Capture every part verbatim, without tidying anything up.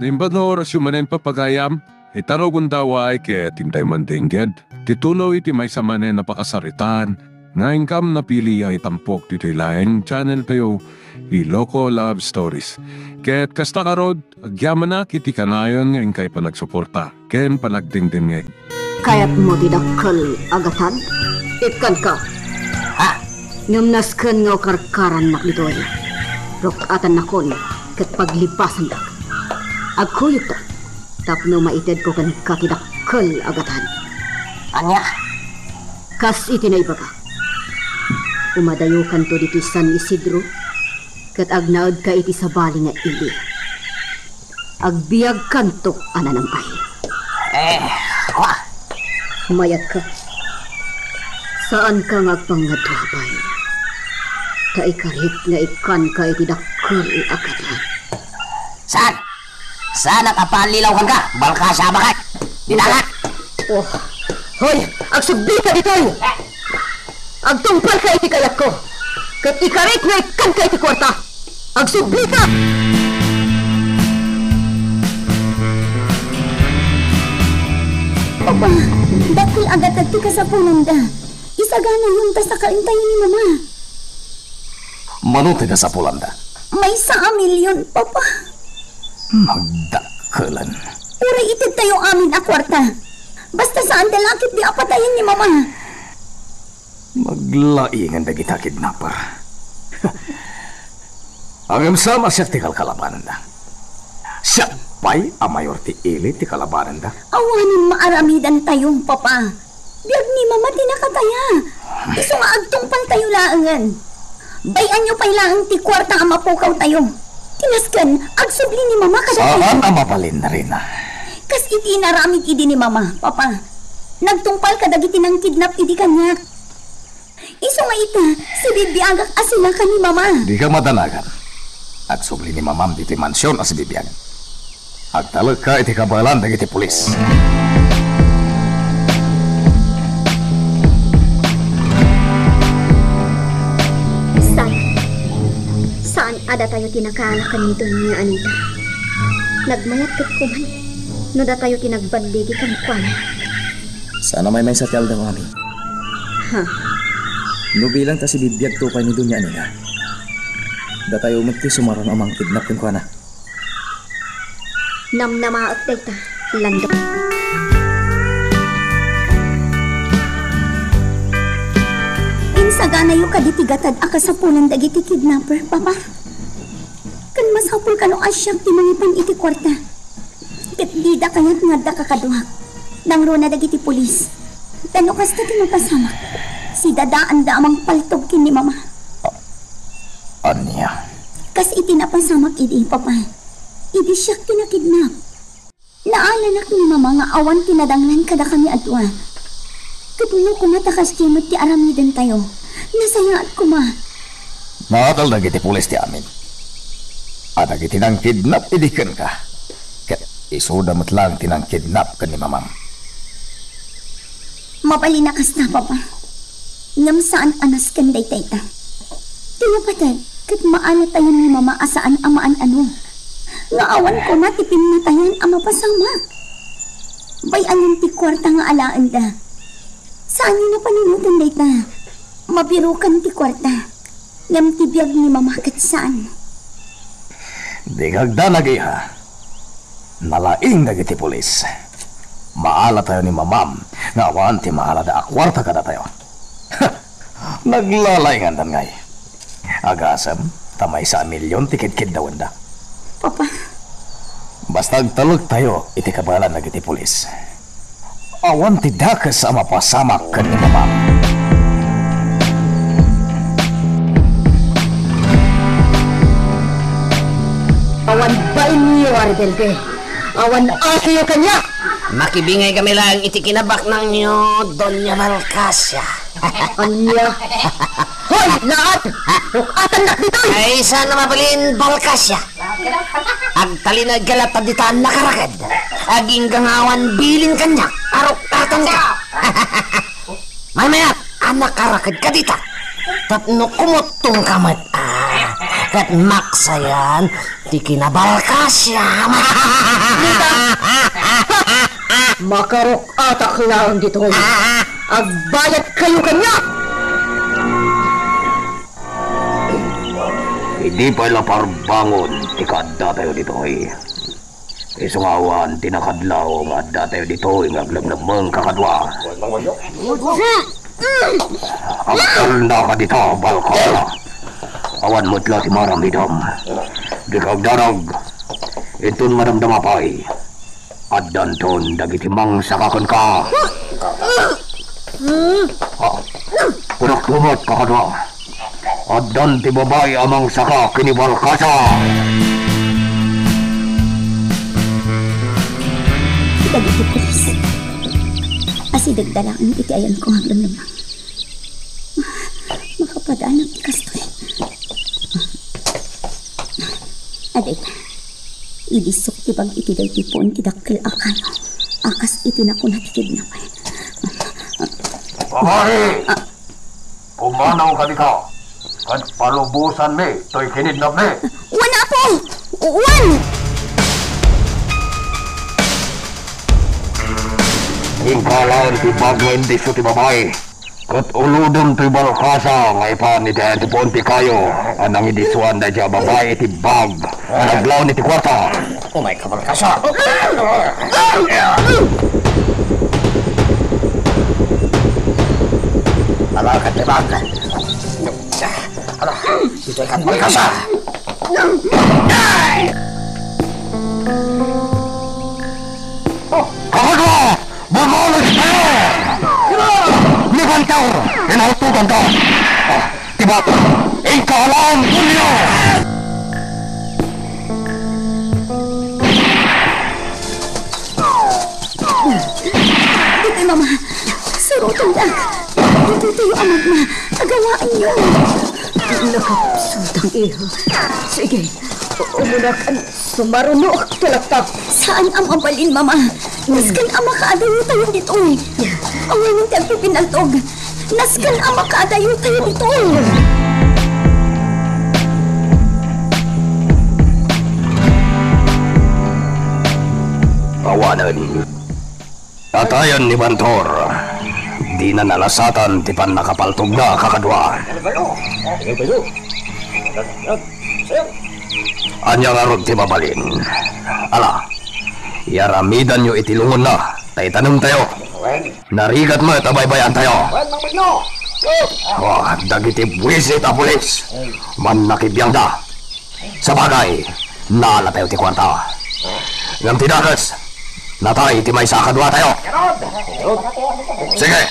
Imbag nga orasyo manen, papagayam, ita rugonda, way ket intay mandengngeg ti tuloy ti maysa manen a pakasaritaan nga inkam napili a itampok ditoy laeng channel tayo, Iloko Love Stories. Ket kasta ngarud, agyamanak iti kanayon nga inkay panagsuporta ken panagdengdengngeg. Kayatmo ti dakkel a gatad? Ikkanka. Ha? Ngem nasken nga ukarkarannak ditoy. Ruk-atannakon ket paglipasandak. Agkuyogto tapno maitedko kenka ti dakkel a gatad. Ania? Kas iti naibagak, umadayokanto ditoy San Isidro ket agnaedka iti sabali nga ili. Agbiagkanto a nanam-ay. Eh, kua. Mayatko. Saanka nga agpangngaduapay. Ta ikarik nga ikkanka iti dakkel a gatad. Saan? Saanak a paallilaw kenka? Balkasia a baket! Dinangat! Oh. Hoy! Agsublika ditoy! Agtungpalka iti kayatko, ket ikarik nga ikkanka iti kuarta. Agsublika! Papa, dakkel a gatad ti kasapulanda. Isaganayon ta sakaentayo ni Mama. Mano ti kasapulanda? Maysa a milyon, Papa. Magdakkelan. Uray itedtayo amin a kuarta. Basta saanta la ketdi a patayen ni Mama. Maglaingan dagita kidnapper. Ngem sa, siak ti kalkalabananda. Siak pay a mayor ti ili ti kalabananda. Awanen maaramidantayo, Papa. Biag ni Mama ti nakataya. Isu nga agtungpaltayo laengen. Bay-anyo pay laeng ti kuarta a mapukawtayo. Ti nasken, agsubli ni Mama kadatayo. Saan a mabalin, Rina. Kas iti inaramid idi ni Mama, Papa. Nagtungpal kadagiti nangkidnap idi kaniak. Isu nga ita, sibibiagak a sila ken ni Mama. Dika madanagan. Agsubli ni Mamam ditoy mansion a sibibiag. Agtalekka iti kabaelan dagiti pulis. Saan, saan a datayo ti nakaala ken ni Doña Anita. Nagmayat ket kuman no datayo ti nagballigi kenkuana. Saan a maymaysa ti aldaw, Ami. Ha? No bilang ta sibibiagto pay ni Doña Anita, datayo met ti sumaram a mangkidnap kenkuana. Namnamaek dayta, Lando. Insaganayo kadi ti gatad a kasapulan dagiti kidnapper, Papa? Ken masapul kano a siak ti mangipan iti kuarta. Ket dida kayat nga adda kakaduak. Nangruna dagiti pulis. Ta no kasta ti mapasamak, sidadaanda a mangpaltog ken ni Mama. Ania? Kas iti napasamak idi, Papa. Idi siak ti nakidnap. Naalanak ni Mama nga awan ti nadanglan kadakami a dua. Ket no koma ta kasdiay met ti aramidentayo, nasayaat koma. Naadal dagiti pulis ti amin a dagiti nangkidnap idi kenka, ket isuda met laeng ti nangkidnap ken ni Mamam. Mabalin a kasta, Papa. Ngem saan a nasken daytayta. Ti napateg ket maalatayon ni Mama a saan a maan-ano. Nga awan koma ti pinnatayan a mapasamak. Bay-anen ti kuarta nga alaenda. Saanyo a panunoten dayta. Mabirokan ti kuarta. Ngem ti biag ni Mama ket saan. Dika agdanag, iha. Nalaing dagiti pulis. Maalatayo ni Mamam nga awan ti maalada a kuarta kadatayo. Naglalaingandan ngay. Agasem ta maysa a milyon ti kidkiddawenda. Papa. Basta agtalektayo iti kabaelan dagiti pulis. Awan ti dakes a mapasamak ken ni Mamam. Awan bainyo a rebelde. Awan akiyo kaniak. Makibingay kami laeng iti kinabaknangyo, Doña Balkasia. Ania? Hoy, laad! Ruk-atannak ditoy! Ay, saan a mabalin, Balkasia? Agtalinaedka latta dita a nakaraked. Agingga nga awan bilin kaniak a ruk-atanka. Maymayat a nakarakedka dita tapno kumuttongka met. Ah, Ket maksayan ti kinabalkasiam. Makaruk-atak laeng ditoy. Agbayadkayo kaniak. Idi pay la parbangon ti kaaddatayo ditoy. Isu nga awan ti nakadlaw nga addatayo ditoy nga aglemlemmeng kakadua. Agtalnaka dita, Balkasa. Awan met la ti maaramidam. Dika agdarag. Inton madamdama pay, addanton dagiti mangsaka kenka. Ah, kunak met, kakadua. Addan ti babai a mangsaka ken ni Balkasa. Dagiti pulis. Asidegda laeng iti ayanko nga aglemlemmeng. Makapadanag ti kastoy. Adda ita. Idissok ti bag iti daytoy puon ti dakkel a kayo a kas iti nakuna ti kidnapper. Babai! Ah. Pumanawka dita, ket palubosanmi toy kinidnapmi. Wen, Apo! Wen! Inkalan ti bag nga indisso ti babai, ket ulodem toy Balkasa nga ipan iti ayan ti puon ti kayo a nangidissuan daydiay a babai iti bag nga naglaon iti kuarta. Umayka, Balkasa. Ala, katibag. Ala, ditoy ka, Balkasa. Oh, kakadua! Bumalik kayo! Ni Bantor, inautugan ka! Ah, tibak, inkalan, Julio! Ditoy, Mama. Surotendak. Ditoy tayo, Amagna. Agawaanyo. Nakapsutang, iha. Sige, u-, umunak, ano, sumaruno, tulak ta. Saan a mabalin, Mama. Nasken a makaadayo tayo ditoy. Awanen ti agpipinaltog. Nasken a makaadayo tayo ditoy. Awanen. Atayan ni Bantor. Dina nalasatan ti pannakapaltogna, kakadua. Ania ngarud ti mabalin? Ala, iaramidanyo iti lungonna, ta itanem tayo. Narigat met a baybay-antayo. Wa, dagiti buisit a pulis, mannakibiangda. Sabagay, naalatayo ti kuarta. Ngem ti dakes, natay ti maysa a kaduatayo. Sige,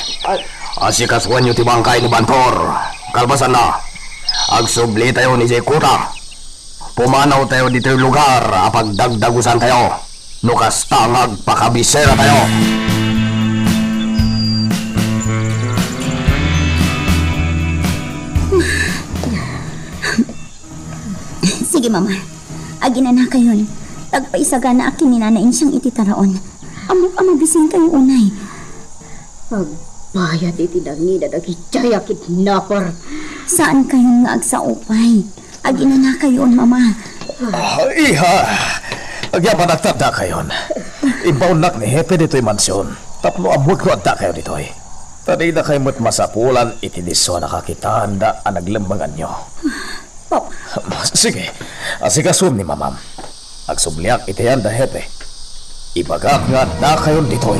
asikasuenyo ti bangkay ni Bantor. Kalpasanna, agsublitayo idiay kuta. Pumanawtayo ditoy lugar a pagdagdagusantayo. No kasta nga agpakabiseratayo. Sige, Mama. Aginanakayon. Agpaisaganaak ken ni Nana Insiang iti taraon. Ammok a mabisinkayo unay. Agbayad iti nangina dagiti a kidnapper. Saankayon nga agsao pay. Aginanakayon, Mama. Ah, iha, agyaman agtadakayon. Imbaonnak ni Hepe ditoy mansion tapno ammoek no addakayo ditoy. Ta dinakayo met masapulan iti disso a nakakitaanda a naglemmenganyo. Papa. Sige, asikasuem ni Mamam. Agsubliak iti ayan da Hepe. Ibagak nga addakayon ditoy.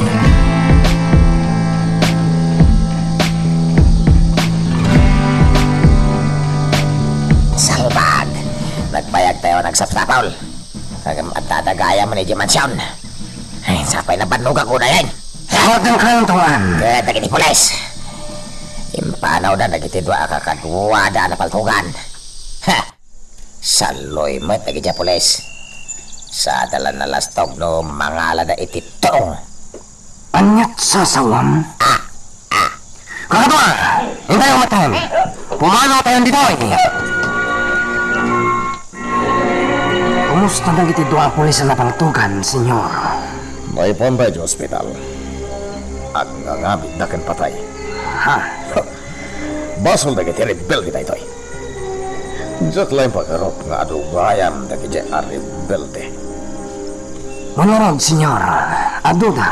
Salbag! Nagbayag tayo nagsapsapul. Ngem adda gayam idiay mansion. Ay, sapay nabannogak unay. Order kayo, Tuan. Ket dagiti pulis. Impanawda dagiti dua a kakaduada a napaltogan. Ha! Saloy met dagiti a pulis. Sada la nalastog no mangalada iti turong. Aniat sasawam? Ah! Ah! Kakadua! Intayo matan! Pumanaw tayo ditoy! Kumusta dagiti dua a pulis a napaltogan, Senyor? Maipanday ti ospital. Agngangamit da ken patay. Ha? Basol dagiti rebelde daytoy. Diak laeng pagarop nga adu gayam dagidiay a rebelde. Mangarud, Señor, aduda.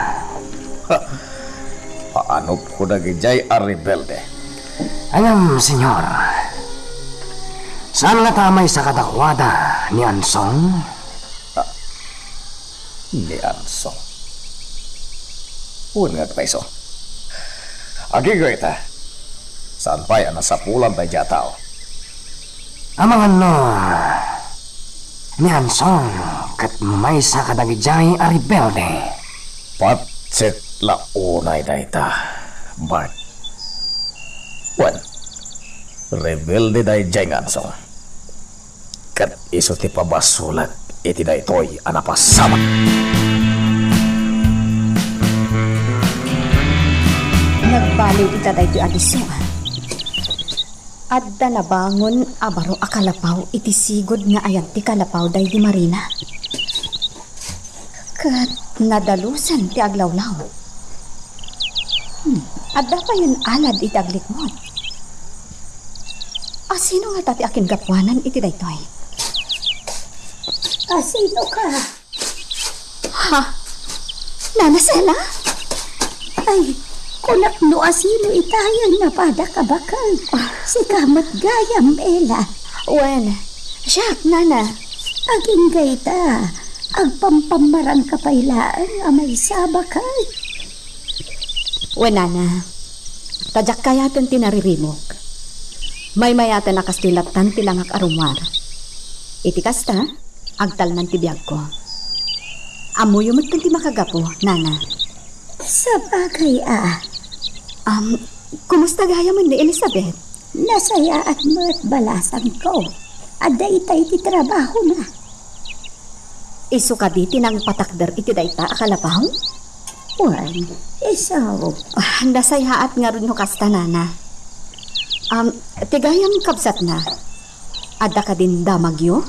Paanopko dagidiay a rebelde. Ngem, Señor, saan ngata a maysa kadakuada ni Ansong? Ah, ni Ansong. Wen nga agpayso. Agigo ita. Saan pay a nasapulan daydiay a tao? Amangan no ni Ansong ket maysa kadagidiay a rebelde. Patset la unay dayta, Bart. Wen, rebelde daydiay nga Ansong. Ket isu ti pabasolek iti daytoy a napasamak. Nagbaliw ita daytoy a disso. Adda nabangon a baro a kalapaw iti sigud nga ayan ti kalapaw daydi Marina. Ket nadalusen ti aglawlaw. Hmm, adda payen alad iti aglikmut. Asino ngata ti akingapuanan iti daytoy? Asino ka? Ha? Nana Sela? Ay, kunak no asino itayen nga padak a bakay. Sika met gayam, Ela. Wen, siak, Nana. Agingga ita, agpampammaranka pay laeng a maysa a bakay. Wen, Nana, ta diak kayaten ti naririmok. Maymayaten a kastoy lattan ti langak a rummuar. Iti kasta, agtalnan ti biagko. Ammoyo metten ti makagapu, Nana. Sabagay a. Am, kumusta gayamen ni Elizabeth? Nasayaat met, balasangko. Adda itay ti trabahona. Isu kadi ti nangpatakder iti dayta a kalapaw? Wen, isu. Ah, nasayaat ngarud no kasta, Nana. Am, ti gayam kabsatna, adda kadin damagyo?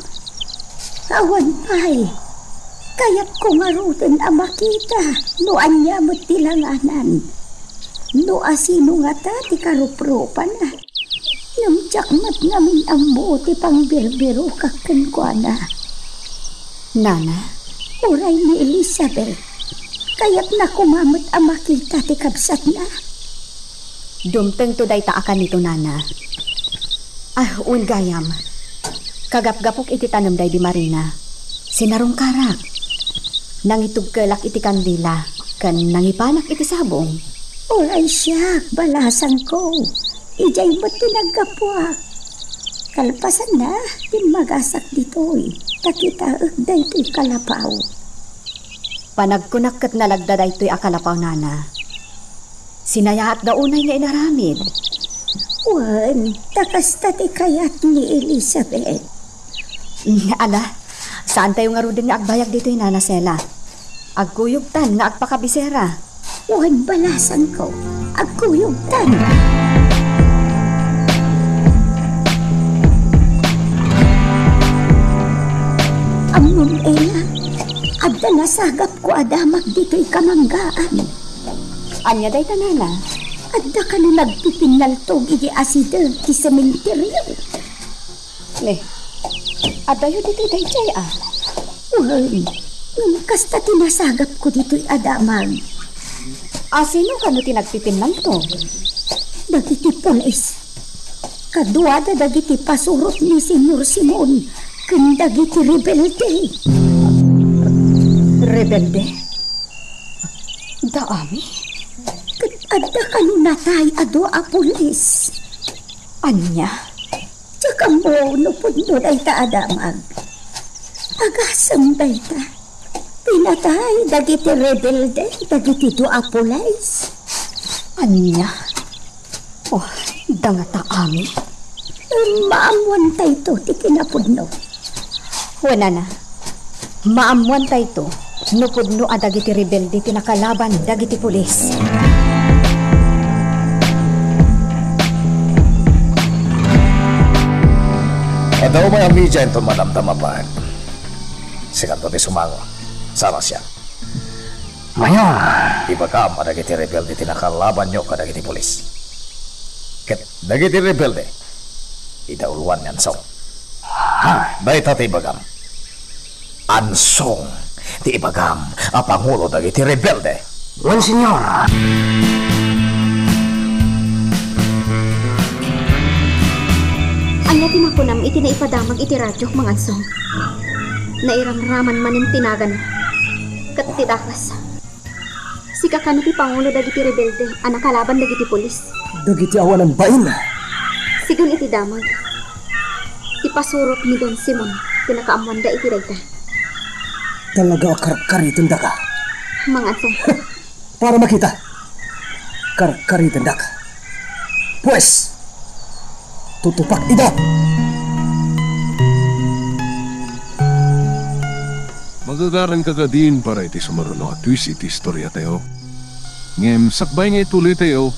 Awan pay. Kayatko ngaruden a makita no ania met ti langanan. No asino ngata ti karuprupana. Ngem diak met ngamin ammo ti pangbirbirokak kenkuana. Nana? Uray ni Elizabeth. Kayatna koma met a makita ti kabsatna. Dumtengto dayta a kanito, Nana. Ah, wen gayam. Kagapgapok iti tanem daydi Marina. Sinarungkarak. Nangitugkelak iti kandila, ken nangipanak iti sabong. Uray siak, balasangko. Idiay met ti naggapuak. Kalpasanna, timmagasak ditoy, ta kitaek daytoy kalapaw. Panagkunak ket nalagda daytoy a kalapaw, Nana. Sinayaatda unay nga inaramid. Wen, ta kasta ti kayat ni Elizabeth. Mm, ala, saantayo ngaruden nga agbayag ditoy, Nana Sela. Agkuyogtan nga agpakabisera. Wen, balasangko, agkuyogtan. Ammom, Ela, adda nasagapko a damag ditoy kamanggaan. Ania dayta, Nana? Adda kano nagpipinnaltog iti asideg ti sementerio. Ne, adayo ditoy daydiay a. Wen, ngem kasta ti nasagapko ditoy a damag. Asino kano ti nagpipinnaltog? Dagiti pulis. Kaduada dagiti pasurot ni Señor Simon ken dagiti rebelde. Rebelde? Daami? Ket adda kano natay a dua a pulis. Ania? Diak ammo no pudno dayta a damag. Agasem dayta. Pinatay dagiti rebelde dagiti dua a pulis. Ania? Oh, dangata amin. Maammuantayto ti kinapudno. Wen, Nana, maammuantayto no pudno a dagiti rebelde ti nakalaban dagiti pulis. Adda umay a media inton madamdama, Bart. Sikanto ti sumango. Saan a siak? Mayor! Ibagam a dagiti rebelde ti nakalabanyo kadagiti pulis. Ket dagiti rebelde, idauloan ni Ansong. Ha? Dayta ti ibagam. Ansong ti ibagam a pangulo dagiti rebelde. Wen, Señor. Ania ti makunam iti naipadamag iti radio, Mang Ansong? Nairamraman manen ti nagan ket ti dakes. Sika kano ti pangulo dagiti rebelde a nakalaban dagiti pulis. Dagiti awanan bain. Sigun iti damag, ti pasurot ni Don Simon ti nakaammoanda iti dayta. Talaga a karkaritendaka. Mangato. Para makita. Karkaritendak. Pues, tutupak ida. Magagaran ka kadin para iti sumaruno a twist iti istoriatayo. Ngem sakbay nga ituloytayo,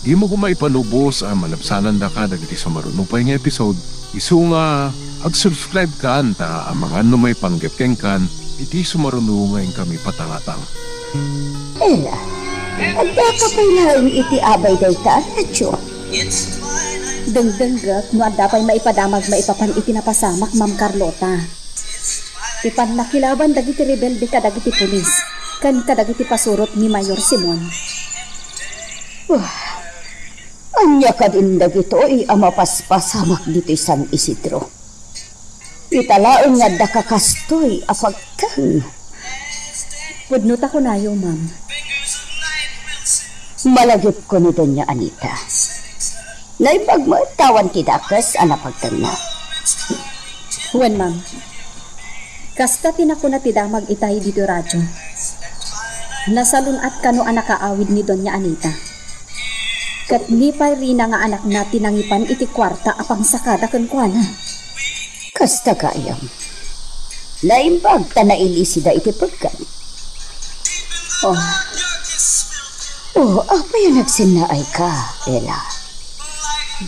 dimo koma ipalubos a malabsanandaka dagiti sumaruno pay nga episode, isu nga ag-subscribe kan ta amangan no maipanggep kenkan iti sumaruno nga inkami patangatang. Ella, addaka pay laeng iti abay dayta a radio. Dengdenggek no adda pay maipadamag maipapan iti napasamak, Ma'am Carlota. Ti pannakilaban dagiti rebelde kadagiti pulis ken kadagiti pasurot ni Mayor Simon. Wah, ania kadin dagitoy a mapaspasamak ditoy San Isidro? Ita laeng nga adda kakastoy a pagteng. Pudno ta kunayo, ma'am. Malagipko ni Doña Anita. Naimbag met awan ti dakes a napagtenna. Wen, ma'am. Kasta ti nakuna ti damag itay ditoy radio. Nasalun-at kano a nakaawid ni Doña Anita. Ket ni pay rina nga anakna ti nangipan iti kuarta a pangsakada kenkuana. Kasta gayam. Naimbag ta nailisida iti pegget. Oh. Oh, apay a nagsennaayka, Ella?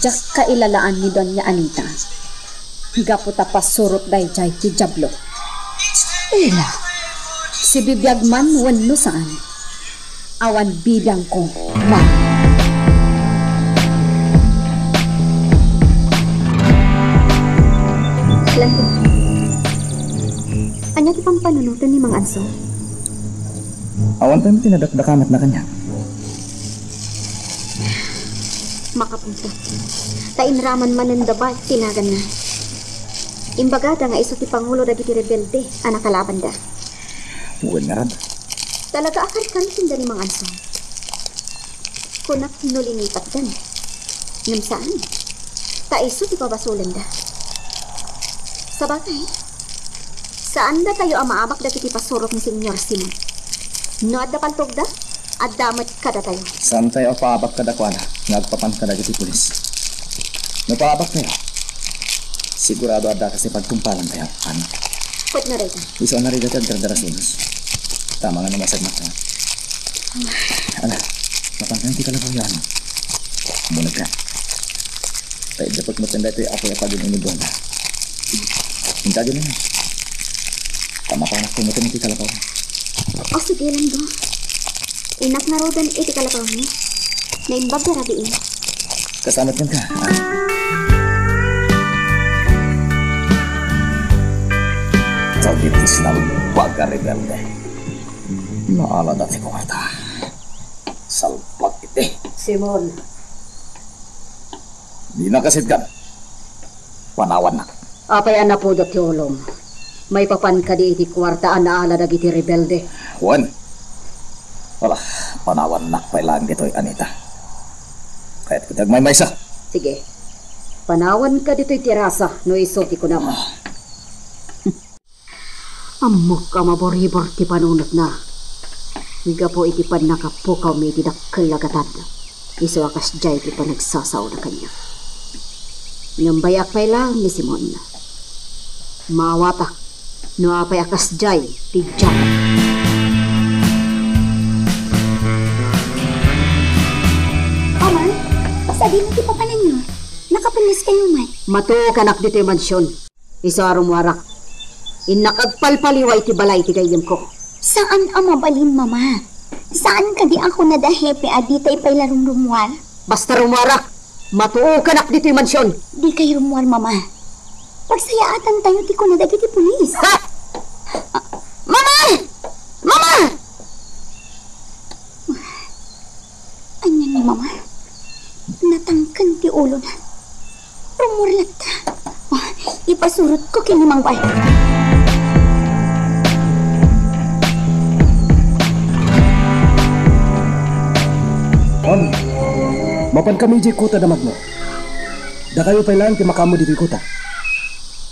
Diak kailalaan ni Doña Anita. Gapu ta pasurot daydiay ti Diablo. Ella. Sibibiag man wenno saan. Awan bibiangko, Juan. Lanti. Ania ti pampanunoten ni Mang Anso? Awan pay met ti nadakdakamatna kaniak. Makapunto. Ta inraman manen da Bart ti naganna. Imbagada nga isu ti pangulo dagiti rebelde a nakalabanda. Wen ngarud. Talaga a karkaritenda ni Mang Anso. Kunak no linipatdan. Ngem saan. Ta isu ti pabasolenda. Sabagay, saan datayo a maabak dagiti pasurot ni Señor Simon. No adda paltogda, adda met kadatayo. Saantayo a paabak kadakuada nga agpapan kadagiti pulis. No paabaktayo, sigurado adda kas ti pagtungpalantayo. Ano? Pwet no dayta. Isu a narida ti agdardarasunos. Tama nga no masagnak ka. Ala, mapankan ti kalabaw yan. Munag ka. Kay dapot mo tanda ito'y apoy a pagin-iniguan. Inka din na. Tama pa anak ko mo ti kalabaw. O, sige lang do. Inak na rodan iti kalabaw mo. Naimbag na rabiin. Kasamat kan ka, ha? Dagiti sinalbag a rebelde. Naalada ti kuarta. Salbag iti. Simon. Dina kasitgan. Panawannak. Apay a napudak ti ulom? Maipapan kadi iti kuarta a naala dagiti rebelde? Wen. Wala, panawannak pay laeng ditoy, Anita. Kayatko ti agmaymaysa. Sige. Panawanka ditoy terasa no isu ti kunam. Ah. Ammok a maburibur ti panunotna. Gapu iti pannakapukawmi iti dakkel a gatad, isu a kasdiay ti panagsasaona kaniak. Ngem bay-ak pay laeng ni Simon. Maawatak no apay a kasdiay ti Diablo. Aman, sadino ti papananyo? Nakapuneskayo man. Matuokanak ditoy mansion. Isu a rummuarak. Innak agpalpaliwa iti balay ti gayyemko. Saan a mabalin, Mama. Saan kadi a kunada, Hepe, a ditay pay la rumrummuar? Basta rummuarak, matuokanak ditoy mansion. Dikay rummuar, Mama. Pagsayaatantayo ti kuna dagiti pulis. Ha? Mama! Mama! Ania ni Mama? Natangken ti ulona. Rummuar latta. Oh, ipasurotko ken ni Mang Bay. Ma'am, mapankami idiay kuta da Magno. Dakayo pay laeng ti makaammo ditoy kuta.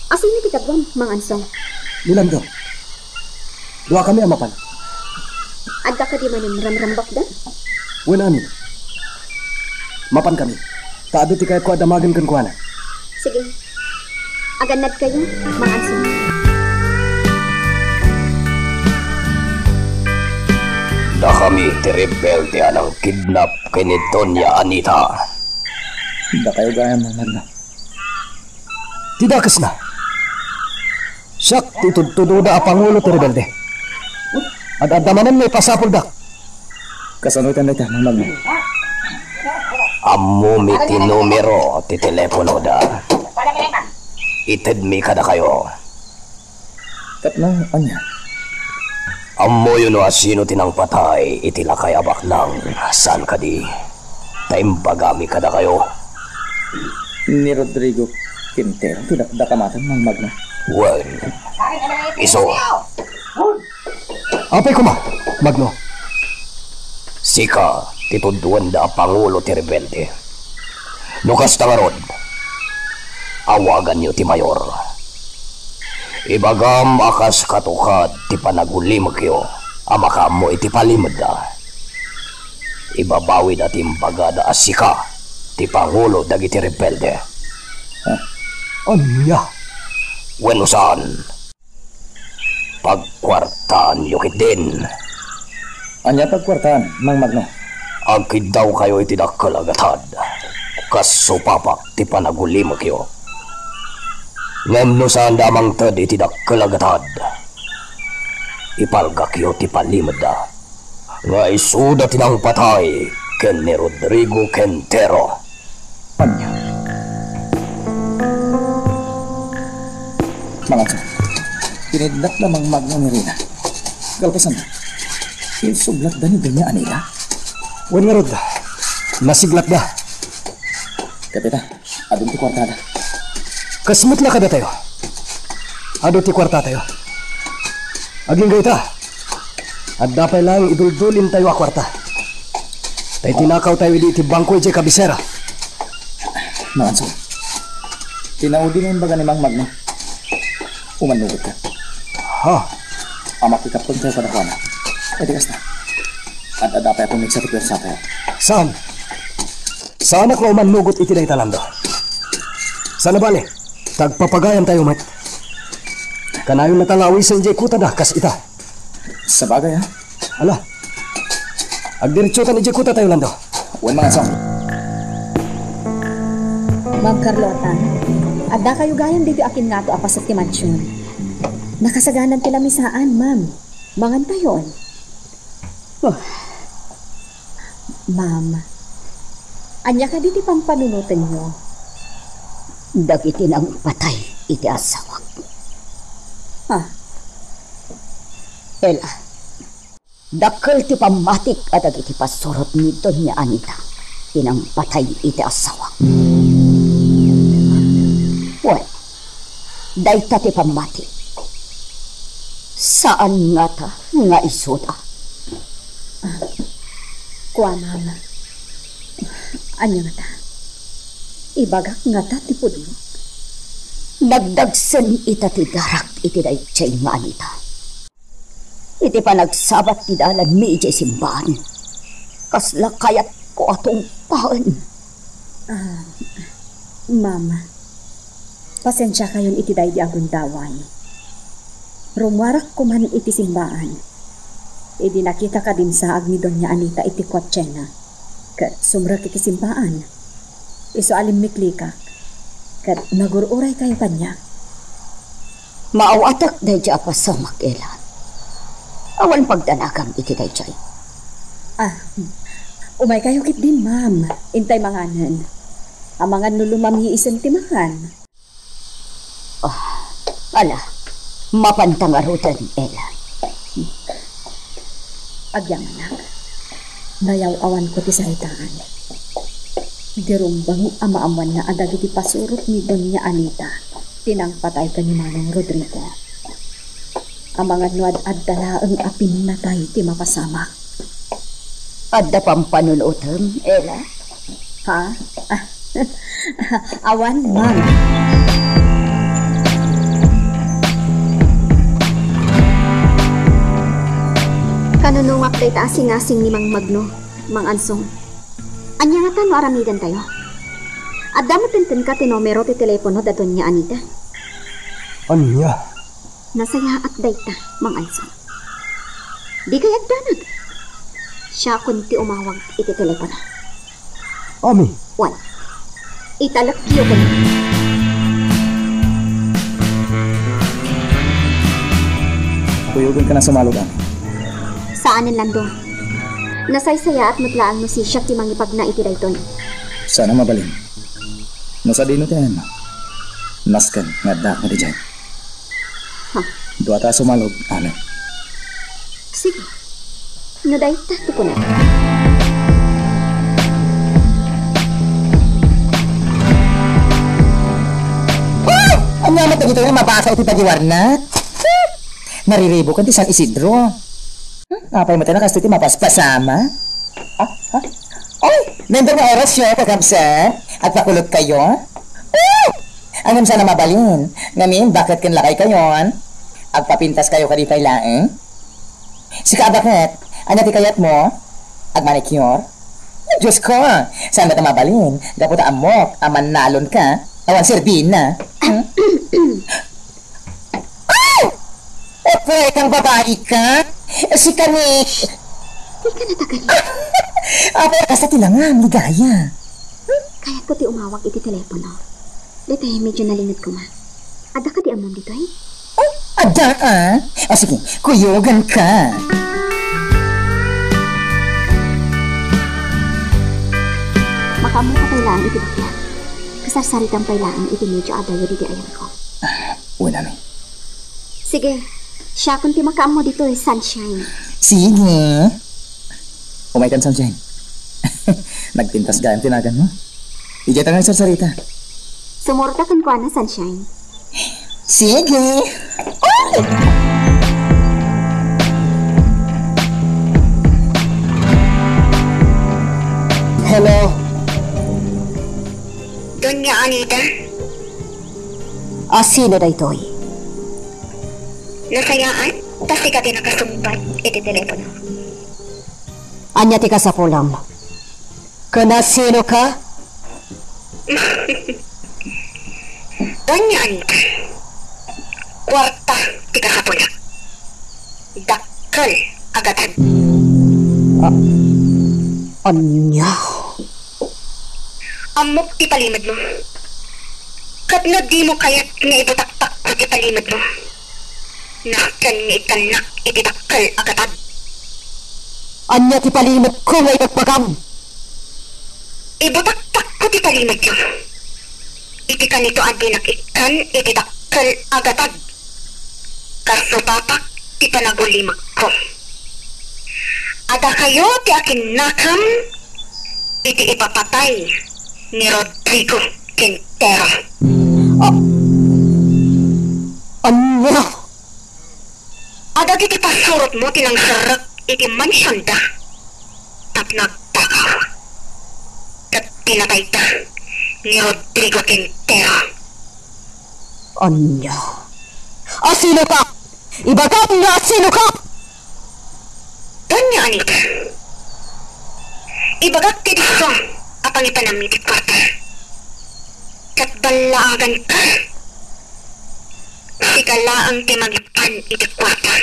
Asino ti kaduam, Mang Ansong? Ni Lando. Duakami a mapan. Adda kadi manen ramrambakda? Wen amin. Mapankami. Ta adu ti kayatko a damagen kenkuana. Sige. Agannadkayo, Mang Ansong. Dakami ti rebelde a nangkidnap ken ni Doña Anita. Dakayo gayam, Mang Magno. Ti dakesna, siak ti itudtudoda a pangulo ti rebelde. Ad-adda manen maipasapuldak. Kasano iten dayta, Mang Magno? Ammomi ti numero ti teleponoda. Itedmi kadakayo. Tapno ania? Ammoyo no asino ti nangpatay iti lakay a baknang, saan kadi? Ta imbagami kadakayo. Ni Rodrigo Quintero ti dakdakamaten, Mang Magno. Wen, isu. Apay koma, Magno? Sika ti tudtuenda a pangulo ti rebelde. No kasta ngarud, awaganyo ti mayor. Ibagam a kas katukad ti panagulimekyo a makaammo iti palimedda. Ibabawida ti imbagada a sika ti pangulo dagiti rebelde. Ah, ania? Wenno saan? Pagkuartaanyo ketdin. Ania pagkuartaan, Mang Magno? Agkiddawkayo iti dakkel a gatad, kas supapak ti panagulimekyo. Ngem no saanda a mangted iti dakkel a gatad, ipalgakyo ti palimedda. Nga isuda ti nangpatay ken ni Rodrigo Quintero. Ania? Mangatsa, kinidnapda Mang Magno ni Rina. Kalpasanna, insublatda ni Doña Anita? Wen ngarud, nasiglatda. Kapita, adun ti kuartada. Kas met la kadatayo. Adu ti kuartatayo. Agingga ita, adda pay laeng iduldulintayo a kuarta. Ta itinakawtayo idi iti bangko idiay kabisera. Mangatsa, ti naudi nga imbaga ni Mang Magno, umannugotka. Ha? A makikaptengtayo kadakuana. Iti kasta, ad-adda pay a pumigsa ti puersatayo. Saan? Saanak nga umannugot iti dayta, Lando. Saan a bale, ta agpapagayantayo met. Kanayonna ta lawisen idiay kutada kas ita. Sabagay, ha? Ala, agdiretsotan idiay kutatayo, Lando. Wen, Mangatsa. Ma'am Carlota, addakayo gayam ditoy akin ngato a paset ti mansion. Nakasaganan ti lamisaan, ma'am. Mangantayon. Oh. Ma'am, ania kadi ti pampanunotenyo? Dagiti nangpatay iti asawak. Ah. Ella, dakkel ti pammatik a dagiti pasurot ni Doña Anita ti nangpatay iti asawak. Wen, dayta ti pammatik. Saan ngata nga isuda. Ah, kua, ma'am. Ania ngata? Ibagak ngata ti pudno? Nagdagsen ita ti darak iti daydiay nga Anita. Iti panagsabat ti dalanmi idiay simbaan, kasla kayatko a tungpaen. Ah, ma'am, pasensiakayon iti daydi a gundaway. Rummuarak koman iti simbaan. Idi nakitak a dimsaag ni Doña Anita iti kotsena, ket sumrek iti simbaan. Isu a limmiklikak, ket nagur-uraykayo kaniak. Maawatek daydiay a pasamak, Ella. Awan pagdanagam iti daydiay. Ah, umaykayo ketdin, ma'am. Intay manganen. Amangan no lumamyiisen ti makan. Ah, ala, mapanta ngaruden, Ella. Agyamanak, nayaw-awanko ti saritaan. Dirumbeng a maammoanna a dagiti pasurot ni Doña Anita ti nangpatay ken ni Manong Rodrigo. Amangan no ad-adda laeng a pinnatay ti mapasamak. Adda pampanunotem, Ella? Ha? Awan, Mang. Kanunongak dayta a singasing ni Mang Magno, Mang Ansong. Ania ngata no aramidentayo? Adda met kenka ti numero ti telepono da Doña Anita? Ania? Nasayaat dayta, Mang Ansong. Dikay agdanag. Siakon ti umawag iti telepono. Ami. Wen, italekyo kaniak. Kuyogenka a sumalog, Ami. Saanen, Lando. Nasaysayaat met laeng no sisiak ti mangipagna iti daytoy. Saan a mabalin. No sadino ti ayanmo, nasken nga addaak idiay. Ha? Duata a sumalog, Ami. Sige. No dayta ti kunam. Ay! Ania met dagitoy a mabasa iti pagiwarna? Nariribukan ti San Isidro. Hmm, apay met a kastoy ti mapaspasama? Ah, ah. Oy, naimbag nga orasyo, kakabsat. Agpakulotkayo? Oh! Ngem saan a mabalin. Ngamin, baket ken lakaykayon? Agpapintaskayo kadi pay laeng? Sika a baket, ania ti kayatmo? Agmanicure? Dios ko, saan met a mabalin? Gapu ta ammok a mannalonka, awan serbina. Hmm? Ay! Apay, kang babaika? Sika ni... Dika natagan. Apay, kasta ti langam, Ligaya. Kayatko ti umawag iti telepono. Daytoy, medyo nalinged koma. Adda kadi ammom ditoy? Oh, adda, ah. O, sige, kuyoganka. Makaammoka pay laeng iti bakla. Kasarsaritam pay laeng iti medyo adayo ditoy a yangko. Ah, wen, Ami. Sige, siakon ti makaammo ditoy, Sunshine. Sige. Umaykan, Sunshine. Nagpintas gayam ti naganmo. Idiay ta nga agsarsarita. Sumurota kenkuana, Sunshine. Sige. Ay! Hello? Doña Anita? A sino daytoy? Nasayaat ta sika ti nakasungbat iti telepono. Ania ti kasapulam? Ken a sino ka? Doña Anita, kuarta ti kasapulak. Dakkel a gatad. A-, ania? Ammok ti palimedmo. Ket no dimo kayat nga ibutaktakko ti palimedmo, nasken nga ikkannak iti dakkel a gatad. Ania ti palimedko nga ibagbaga? Ibutaktakko ti palimedyo. Iti kanito a dinak ikkan iti dakkel a gatad. Kasupapak ti panagulimekko. Adakayo ti akinnakam iti ipapatay ni Rodrigo Quintero. A-, ania? Adda dagiti pasurotmo ti nangserrek iti mansionda tapno agtakaw. Ket pinatayda ni Rodrigo Quintero. Ania? A sino ka? Ibagam nga a sino ka! Doña Anita, ibagak ti disso a pangipanam iti kuarta. Ket ballaaganka. Sika laeng ti mangipan iti kuarta.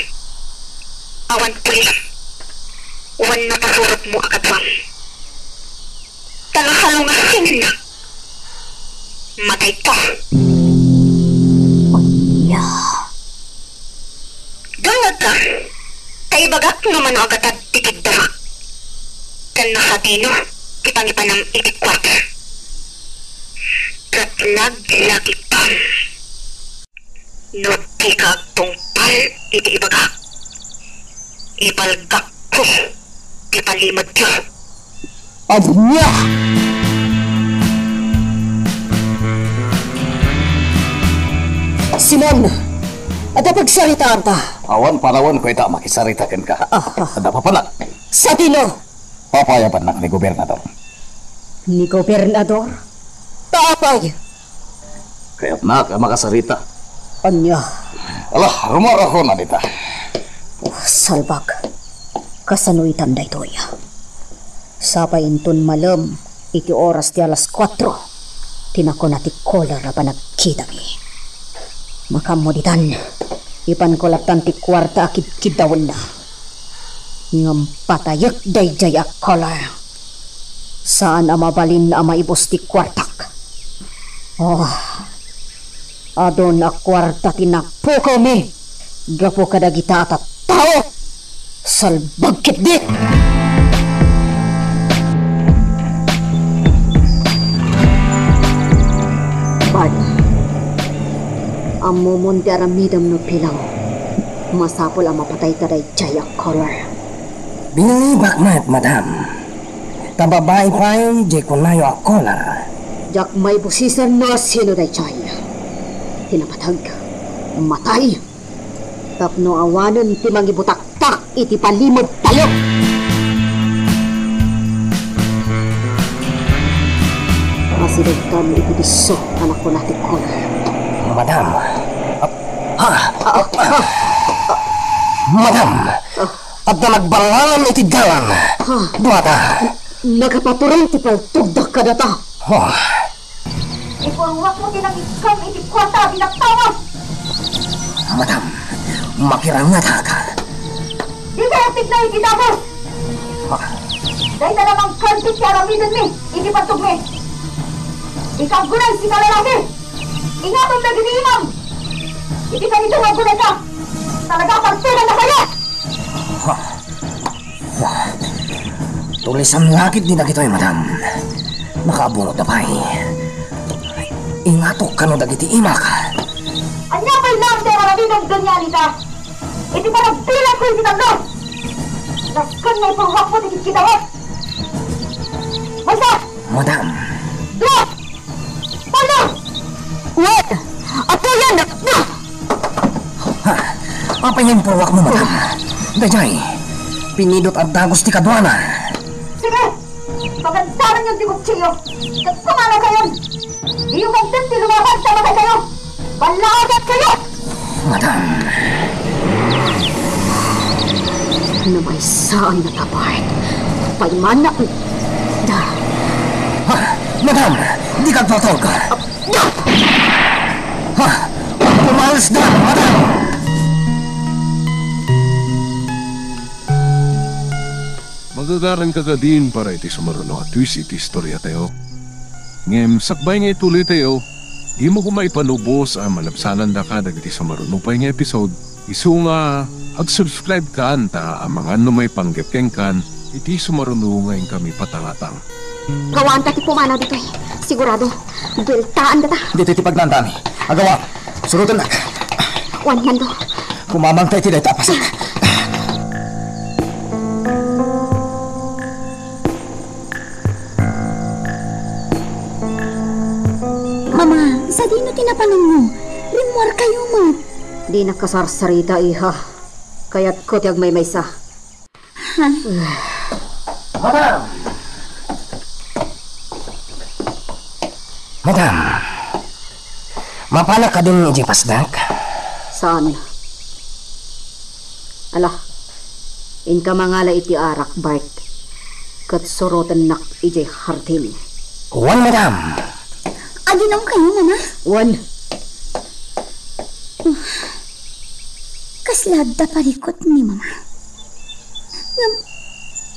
Awan pulis wenno pasurotmo a kaduam. Ta no salungasinennak, matayka. Ania? Dungngegka, ta ibagak no mano a gatad ti kiddamak, ken no sadino ti pangipanam iti kuarta. Ket laglagitam. No dika agtungpal iti ibagak, ipalgakko ti palimedyo. Ania? Simon, adda pagsaritaanta? Awan panawenko ita a makisarita kenka. Ah, ah. Adda papanak. Sadino? Papayabannak ni Gobernador. Ni Gobernador? Ta apay? Kayatnak a makasarita. Ania? Ala, rumarakon a dita. Salbag. Kasano itan daytoy? Sapay inton malem iti oras ti alas kuatro, ti nakuna ti caller a panagkitami. Makaammo ditan, ipanko lattan ti kuarta a kidkiddawenna. Ngem patayek daydiay a caller. Saan a mabalin a maibus ti kuartak. Oh, adun a kuarta ti napukawmi gapu kadagita a tattao. Salbag ketdi! Bart, ammomon ti aramidem no bilang masapul a mapatayka daydiay a caller. Bilibak met, madam. Ta babai pay diay kunayo a caller. Diak maibusisen no sino daydiay. Ti napateg, matay. Tapno awanen ti mangibutaktak iti palimed tayo. Asidegkan iti disso a nakuna ti caller. Madam. Ah, ah, ah. Madam. Ah. Adda nagbalngagan iti dalan. Ha? Duata. Nagapaturan ti paltogda kadata. Oh. Ipurruakmo ti nangikkam iti kuarta a binattawa. Madam, makirangatak. Dikay agtikna iti dagus. Ha? Dayta la mangkalbit ti aramidenmi iti pantogmi. Ikaw aggunay, sika lalaki. Ingatom dagiti imam. Iti kanito nga aggunayka, talaga a paltogannakayo. Ha? Tulisan la ketdi dagitoy, madam. Makaabunotda pay. Ingatok kano dagiti imak. Ania pay laeng ti aramidem, Doña Anita? Iti panagbilangko iti tallo. Nasken nga ipurruakmo ti kitkitawek. Maysa! Madam. Dua! Polo! Wen! Atoyan! Ha? Apay nga impurruakmo, madam? Daydiay, pinidot a dagus ti kaduana. Sige! Pagansaranyon ti kutsilio ket pumanawkayon! Diyo ngarud ti lumaban ta mataykayo! Ballaawatkayo! Madam. Namaysaannaka, Bart. Paimana. Da. Ha? Madam, dika agtultog. Ha? Pumalasda, madam! Magagaranka kadin para iti sumaruno a twist iti istoriatayo. Ngem sakbay nga ituloytayo, dimo koma ipanubos a malabsanandaka dagiti sumaruno pay nga episode. Isu nga ag-subscribe kan ta amangan no maipanggep kenkan iti sumaruno nga inkami patangatang. Gawaanta ti pumanaw ditoy. Sigurado, bueltaandata. Ditoy ti pagnaandami. Agawa, surotennak. Wen, Mando. Kumamangta iti dayta a paset. Mama, sadino ti napananmo? Rimmuarkayo met. Dinak kasarsarita, iha. Kayatko ti agmaymaysa. Ha? Madam! Madam! Mapanak kadin idiay pasdak? Saan? Ala, inka mangala iti arak, Bart, ket surotennak idiay hardin. Wen, madam. Aginomkayo, Mama? Wen. Kasla adda parikut ni Mama. Ngem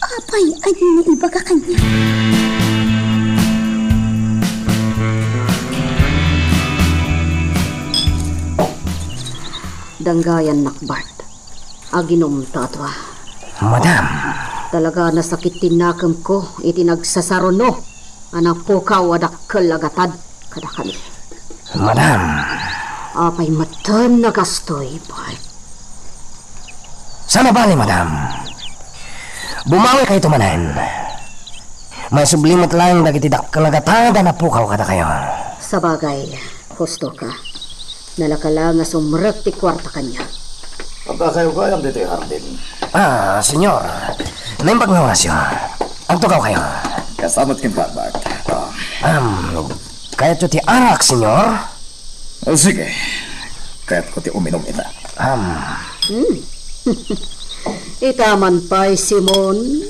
apay a dina ibaga kaniak? Danggayannak, Bart. Aginomta a dua. Madam. Talaga a nasakit ti nakemko iti nagsasaruno a napukaw a dakkel a gatad kadakami. Madam, Apay metten a kastoy, Bart? Saan a bale, madam. Bumawikayto manen. Maisubli met laeng dagiti dakkel a gata a napukaw kadakayo. Sabagay, husto ka. Nalaka la nga sumrek ti kuarta kaniak. Adda kayo gayam ditoy hardin? Ah, senyor. Naimbag nga orasyo. Agtugaw kayo. Kasta met kenka, Bart. Ah. Um, kayatyo ti arak, senyor? Ah, sige. Kayatko ti uminom ita. Um. Hmm. Ita man pay, Simon.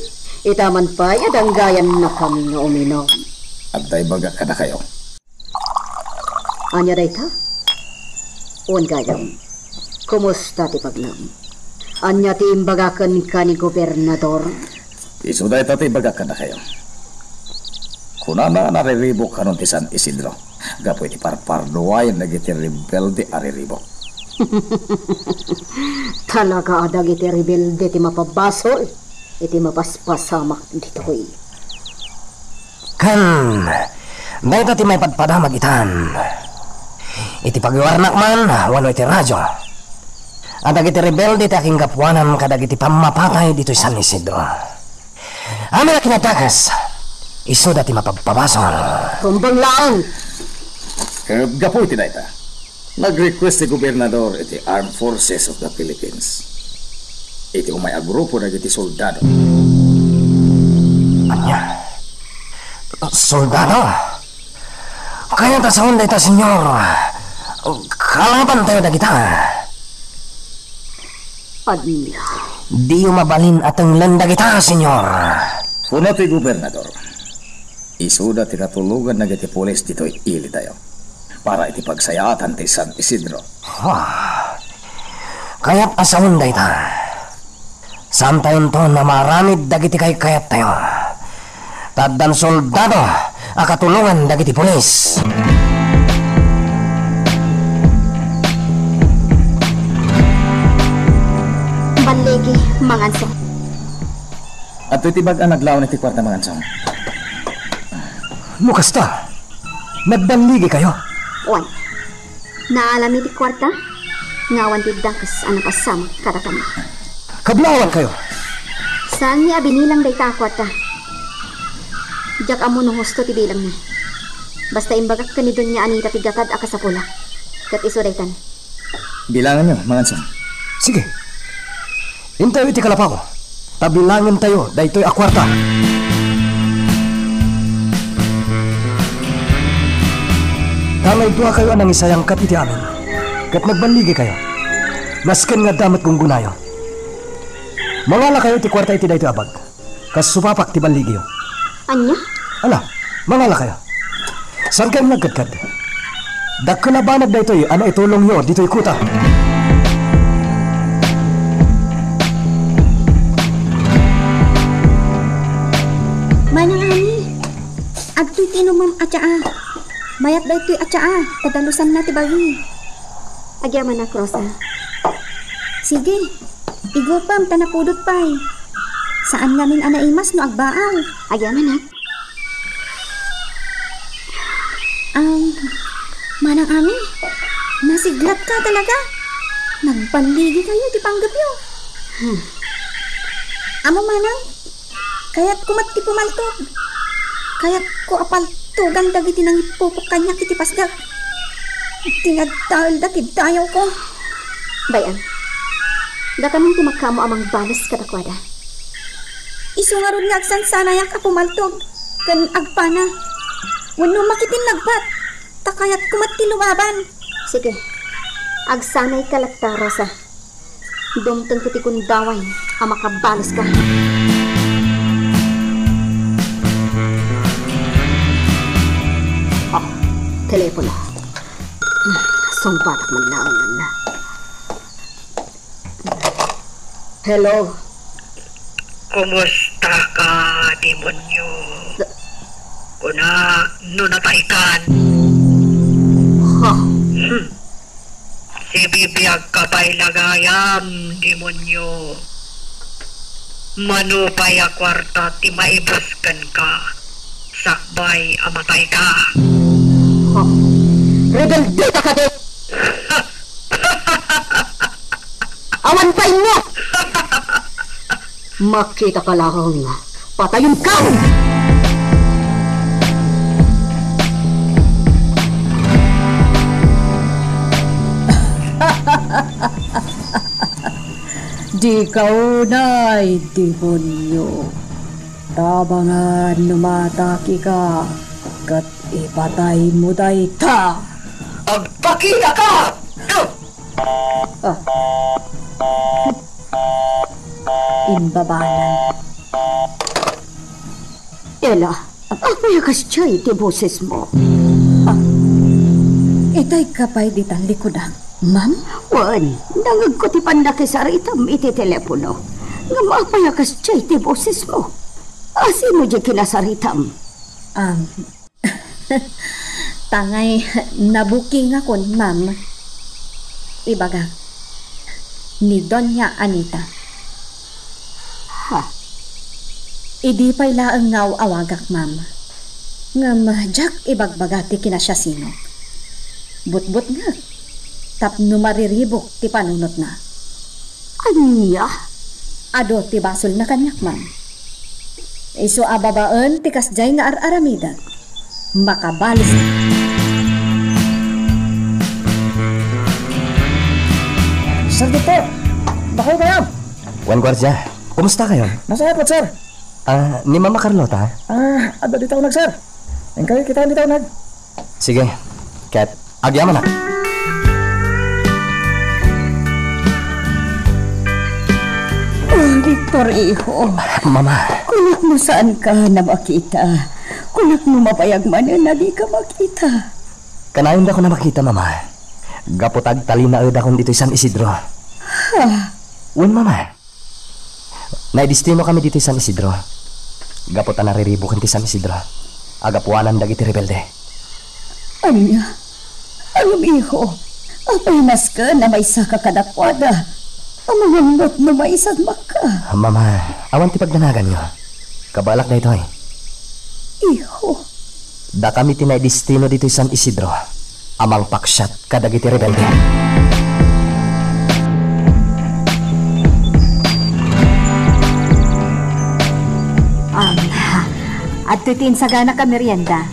Ita man pay, adda gayam nakam nga uminom. Adda ibagak kadakayo. Ania dayta? Wen gayam, kumusta ti pagnem? Ania ti imbaga kenka ni Gobernador? Isu dayta ti ibagak kadakayo. Kunana a nariribuk kanon ti San Isidro gapu iti parparduayen dagiti rebelde a riribuk. Talaga a dagiti rebelde ti mapabasol iti mapaspasamak ditoy. Ken dayta ti maipadpadamag itan. Iti pagiwarnak man wenno iti radio, a dagiti rebelde ti akinggapuanan kadagiti pammapatay ditoy San Isidro. Amin a kinadakes, isuda ti mapabpabasol. Kumbeng laeng. Ket gapu iti dayta, nag-request ti gobernador iti Armed Forces of the Philippines iti umay a grupo dagiti soldado. Ania? Soldado? Kayat a sawen dayta, senyor. Kalabantayo dagita. Ania? Diyo mabalin a tenglen dagita, senyor. Kuna ti gobernador, isuda ti katulongan dagiti pulis ditoy ilitayo para iti pagsayaatan ti San Isidro. Wah, kayat a sawen dayta. Saantayonto a maaramid dagiti kaykayattayo. Ta addan soldado a katulongan dagiti pulis. Balligi, Mangansong. Adtoy ti bag-o a naglaon iti kuarta, Mangansong. No kasta, nagballigikayo? Wen. Naalami ti kuarta nga awan ti dakes a napasamak kadakami. Kablawankayo! Saanmi a binilang dayta a kuarta. Diak ammo no husto ti bilangna. Basta imbagak ken ni Doña Anita ti gatad a kasapulak. Ket isu daytan. Bilanganyo, Mangansong. Sige. Intayo iti kalapaw, ta bilangentayo daytoy a kuarta. Ta nagduakayo a nangisayangkat iti amin, ket nagballigikayo. Nasken nga adda met gunggonayo. Mangalakayo iti kuarta iti daytoy a bag. Kas supapak ti balligiyo. Ania? Ala, mangalakayo. Saankayon nga agkadkad? Dakkel a banag daytoy a naitulongyo ditoy kuta. Manang Ami, adtoy ti inumam a tsaa. Mayat daytoy a tsaa, ta dalusanna ti bagi. Agyamanak, Rosa. Sige, igupem ta napudot pay. Saan ngamin a naimas no agbaaw. Agyamanak. Am, Manang Ami, nasiglatka talaga. Nagballigikayo ti panggepyo. Hmm. Amo, Manang, kayatko met ti pumaltog. Kayatko a paltogan dagiti nangipupok kaniak iti pasdak. Ti nagtaelda ti dayawko. Bay-am, dakamin ti makaammo a mangbales kadakuada. Isu ngarud nga agsansanayak a pumaltog ken agpana. Wenno makitinnagbat, ta kayatko met ti lumaban. Sige, agsanayka latta, Rosa. Dumtengto ti gundaway a makabaleska. Ah, telepono. Sungbatak man laeng. Hello? Kumusta ka, demonyo? Kuna, no nataykan. Ha? Hmm. Sibibiag ka pay la gayam, demonyo. Mano pay a kuarta ti maibus kenka, sakbay a matayka. Ha? Rebelde ka kadi? Awan pay mo! Makitaka laeng, patayonka! Dika unay, demonyo. Tabangan no matakika, ket ipataymo dayta. Agpakitaka! Ah. Imbabanan. Ella, apay a kasdiay ti bosesmo? Ah. Itayka pay ditan likudak, ma'am? Wen, nangegko ti pannakisaritam iti telepono. Ngem apay a kasdiay ti bosesmo? A sino diay kinasaritam? Um, Tangay nabukingakon, ma'am. Ibagak, ni Doña Anita. Ha? Idi pay laeng nga aw-awagak, ma'am. Ngem diak ibagbaga ti kinasiasinok. Butbutngek tapno mariribuk ti panunotna. Ania? Adu ti basolna kaniak, ma'am. Isu a babaen ti kasdiay nga ar-aramidek, makabales. Sir Victor, bakaw kayam? Wen, Guardia, kumusta kayo? Nasayaat met, sir. Ah, ni Mama Carlota? Ah, adda dita uneg, sir. Inkayo kitaen dita uneg. Sige. Ket agyamanak. Oh, Victor, iho. Mama. Kunak no saanka a makita. Kunak no mabayag manen a dika makita. Kanayondakon a makita, Mama. Gapu ta agtalinaedakon ditoy San Isidro. Ha? Wen, Mama. Naidestinokami ditoy San Isidro. Gapu ta nariribuken ti San Isidro a gapuanan dagiti rebelde. Ania? Ngem, iho, apay nasken a maysaka kadakuada? Amangan met no maisadmakka. Mama, awan ti pagdanaganyo. Kabaelak daytoy. Iho. Dakami ti naidestino ditoy San Isidro a mangpaksiat kadagiti rebelde. Um, adtoy ti insaganak a merienda.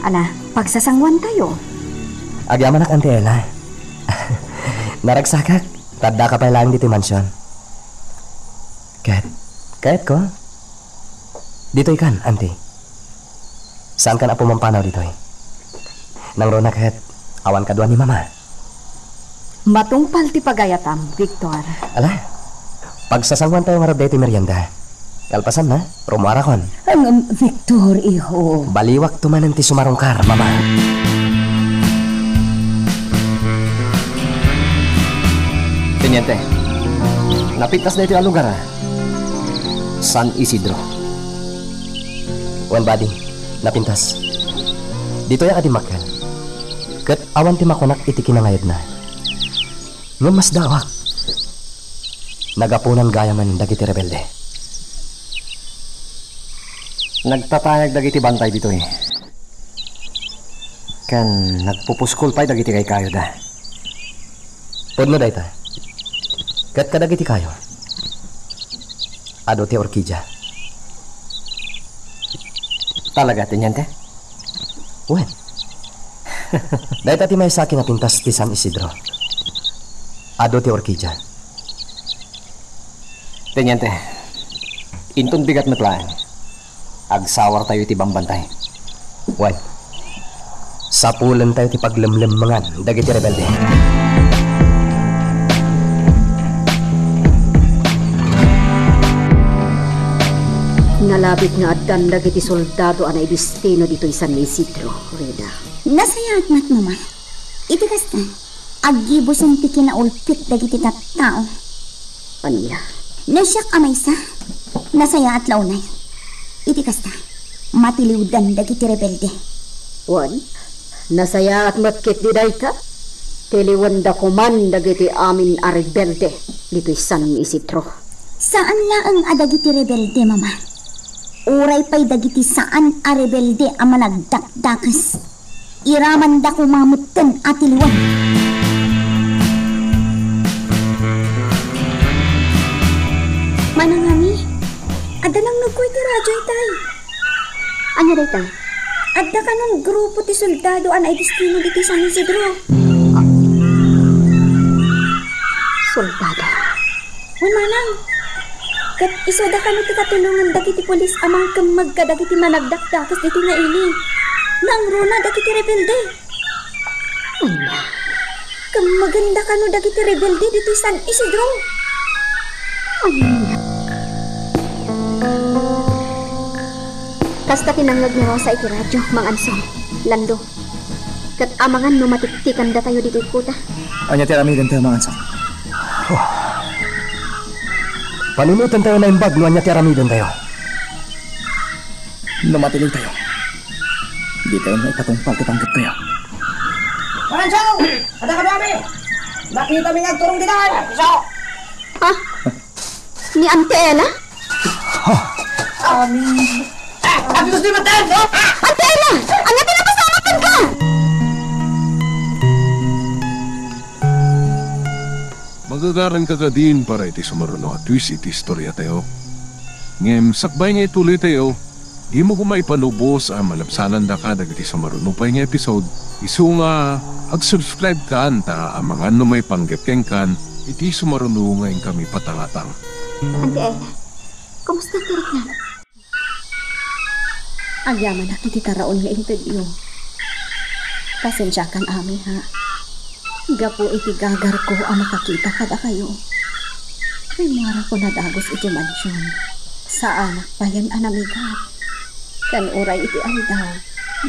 Ala, pagsasanguantayo. Agyamanak, Auntie Ella. Naragsakak, ta addaka pay laeng ditoy mansion. Ket, kayatko, ditoy kan, Auntie. Saankan a pumampanaw ditoy. Nangruna ket awan kadua ni Mama. Matungpal ti pagayatam, Victor. Ala, pagsasanguantayo ngarud daytoy merienda. Kalpasanna, rumuarakon. Ngem, Victor, iho. Baliwakto manen ti sumarungkar, Mama. Teniente, napintas daytoy a lugar, a? San Isidro. Wen, Buddy, napintas. Ditoyak a dimmakkel. Ket awan ti makunak iti kinangayadna. Ngem masdaawak. Nagapunan gayamen dagiti rebelde. Nagtatayag dagiti bantay ditoy. Ken nagpupuskol pay dagiti kaykayoda. Pudno dayta. Ket kadagiti kayo, adu ti orkidia. Talaga, Teniente? Wen. Dayta ti maysa a kinapintas ti San Isidro. Adu ti orkidia. Teniente, inton bigat met laeng, agsawartayo iti bambantay. Wen, sapulentayo ti paglemlemmengan dagiti rebelde. Nalabit nga addan dagiti soldado a naidestino ditoy San Isidro, Rina. Nasayaat met, Mama. Iti kasta, aggibusen ti kinaulpit dagiti tattao. Ania? No siak a maysa, nasayaat la unay. Iti kasta, matiliwdan dagiti rebelde. Wen, nasayaat met ketdi dayta. Tiliwenda koman dagiti amin a rebelde ditoy San Isidro. Saan laeng a dagiti rebelde, Mama. Uray pay dagiti saan a rebelde a managdakdakes. Iramanda koma metten a tiliwen. Joytay! Ania dayta? Adda kanon grupo ti soldado a naidestino ditoy San Isidro. Soldado? Wen, manang. Ket isuda kano ti katulongan dagiti pulis a mangkemmeg kadagiti managdakdakes ditoy nga ili. Nangruna dagiti rebelde. Ania? Kemmegenda kano dagiti rebelde ditoy San Isidro. Ania? Kasta ti nangngeg ni Rosa iti radio, Mang Anson, Lando. Ket amangan no matiktikandatayo ditoy kuta. Ania ti aramidentayo, Mang Anson? Oh. Panunotentayo naimbag no ania ti aramidentayo. No matuloytayo, ditayo maipatungpal ti panggettayo. Mangansaw! Adda kano, Ami! Nakitami nga agturong dita! Iso! Ha? Ni Auntie Ella? Ami. Abi, gusto ni Matan, no? Auntie Ella! Ania ti napasamak kenka? Magagaranka kadin para iti sumaruno a twist iti istoriatayo. Ngem sakbay nga ituloytayo, dimo koma ipanubos a malabsanandaka dagiti sumaruno pay nga episode, isu nga ag-subscribe kan ta amangan no maipanggep kenkan iti sumaruno nga inkami patangatang. Auntie Ella, kumusta ti riknam? Agyamanak iti taraon nga intedyo. Pasensiakan, Ami, ha. Gapu iti gagarko a makakita kadakayo. Rimmuarako nadagus iti mansion. Saanak payen a namigat. Ken uray iti aldaw,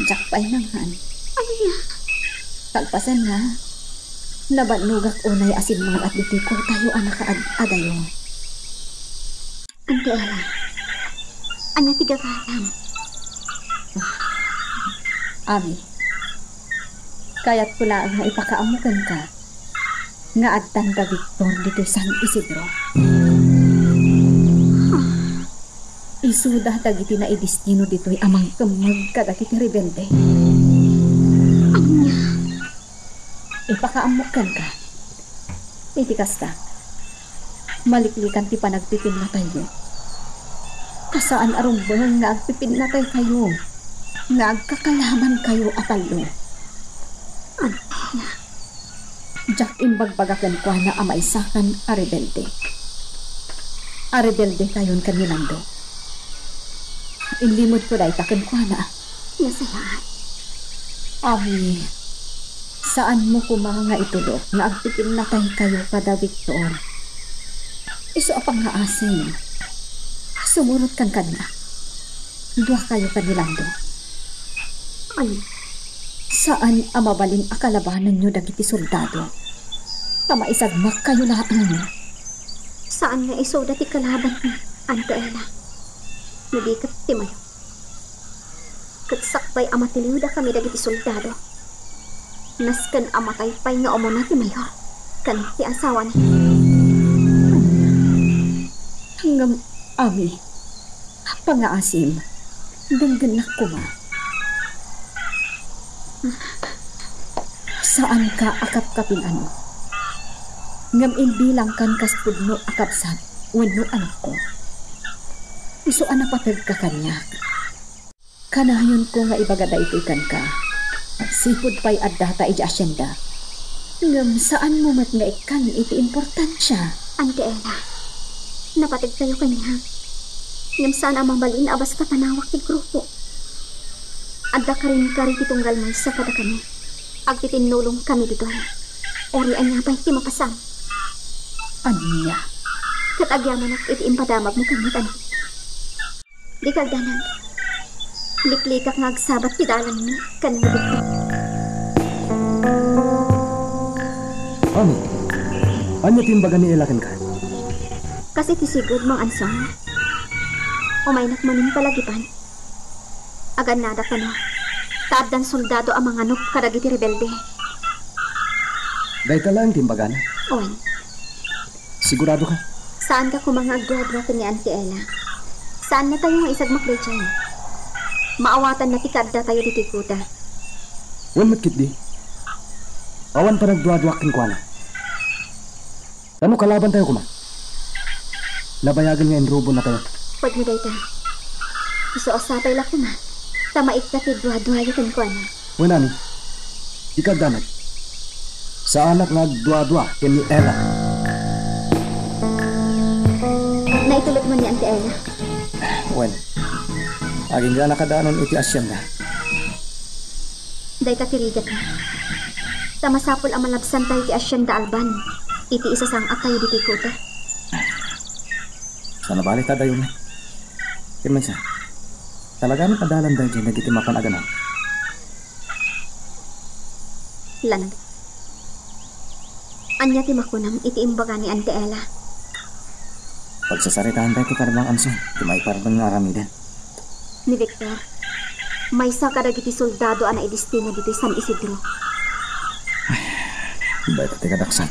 diak pay nangngan. Ania? Kalpasanna, nabannogak unay a simmangat ditoy kutayo a nakaad-adayo. Auntie Ella, ania ti gagatam? Ami, kayatko laeng nga ipakaammo kenka nga addan da Victor ditoy San Isidro. Isuda dagiti naidestino ditoy a mangkemmeg kadagiti rebelde. Ania? Ipakaammok kenka. Iti kasta, maliklikan ti panagpipinnatayyo. Ta saan a rumbeng nga agpipinnataykayo, nga agkakalabankayo a tallo. Auntie Ella. Diak imbagbaga kenkuana a maisakan a rebelde. A rebelde kayon ken ni Lando. Inlimedko dayta kenkuana. Nasayaat. Ami, saanmo koma nga itulok nga agpipinnataykayo kada Victor. Isu a pangngaasim, sumurotkan kaniak. Duakayo ken ni Lando. Ay, saan a mabalin a kalabanenyo dagiti soldado. Ta maisagmakkayo laeng. Saan nga isuda ti kalabanmi, Auntie Ella. No di ket ti Mayor. Ket sakbay a matiliwdakami dagiti soldado, nasken a matay pay nga umuna ti Mayor ken ti asawani. Ngem, Ami, pangngaasim, denggennak koma. Saanka a kapkapin-ano, ngem imbilangkan kas pudno a kabsat wenno anakko. Isu a napategka kaniak. Kanayonko nga ibaga daytoy kenka. Sipud pay addata idiay asienda. Ngem saanmo met nga ikkan iti importansia. Auntie Ella, napategkayo kaniak. Ngem saan a mabalin a basta panawak ti grupo. Adda karinkari ti tunggal maysa kadakami. Agtitinnulongkami ditoy. Uray ania pay ti mapasam. Ania? Ket agyamanak iti impadamagmo kaniak, Auntie. Dika agdanag. Liklikak nga agsabat ti dalanmi ken ni Victor. Ami, ania ti imbaga ni Ella kenka? Kas iti sigud, Mang Anson. Umaynak manen palagipan. Agannadak kano, ta addan soldado a manganop kadagiti rebelde. Dayta laeng ti imbagana? Wen. Sigurado ka? Saanka koma nga agduadua ken ni Auntie Ella. Saannatayo nga isagmak daydiay. Maawatanna ti kaaddatayo ditoy kuta. Wen met ketdi. Awan panagduaduak kenkuana. Tano kalabantayo koma. Nabayagen nga inrubonnatayo. Pwede dayta. Isu a sapay la koma, ta maikkat ti duaduayo kenkuana. Wen, Ani, dika agdanag. Saanak nga agduadua ken ni Ella. Naitulotmo ni Auntie Ella? Wen, agingga nakadanon iti asienda. Dayta ti rigatna. Ta masapul a malabsantayo ti asienda Alban iti isasang-attayo ditoy kuta. Saan a bale ta adayo met. Ken maysa, talaga met adalan daydiay dagiti mapan a ganam. Lando, ania ti makunam iti imbaga ni Auntie Ella? Pagsasaritaen daytoy kada Mang Anson ti maipardeng nga aramiden. Ni Victor, maysa kadagiti soldado a naidestina ditoy San Isidro. Dayta ti kadaksan.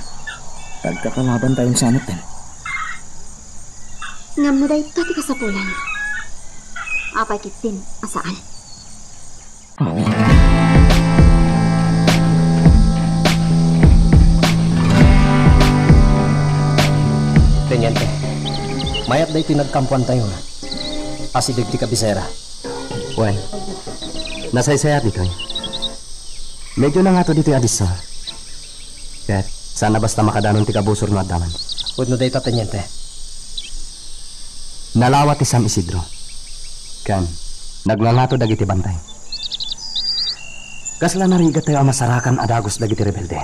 Agkakalabantayon sa metten. Ngem no dayta ti kasapulan, apay ketdin a saan? Teniente, mayat daytoy nagkampoantayo. Asideg ti kabisera. Wen, nasaysayaat ditoy. Medyo nangato ditoy a disso. Ket saan a basta makadanon ti kabusor no adda man. Wenno dayta, Teniente? Nalawa ti San Isidro. Ken nagngangato dagiti bantay. Kasla narigattayo a masarakan a dagus dagiti rebelde.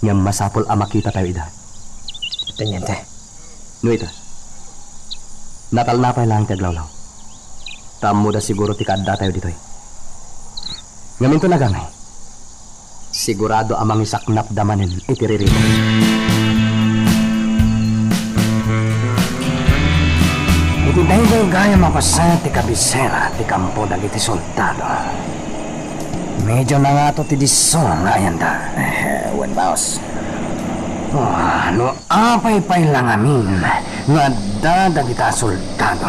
Ngem masapul a makitatayo ida. Teniente. No ita, natalna pay laeng ti aglawlaw. Ta ammoda siguro ti kaaddatayo ditoy. Ngem inton agangay, sigurado a mangisaknapda manen iti riribuk. Iti daydiay gayam a paset ti kabisera ti kampo dagiti soldado. Medyo nangato ti disso nga ayanda. Eh, wen, boss. Ah, no apay pay la ngamin nga adda dagita a soldado.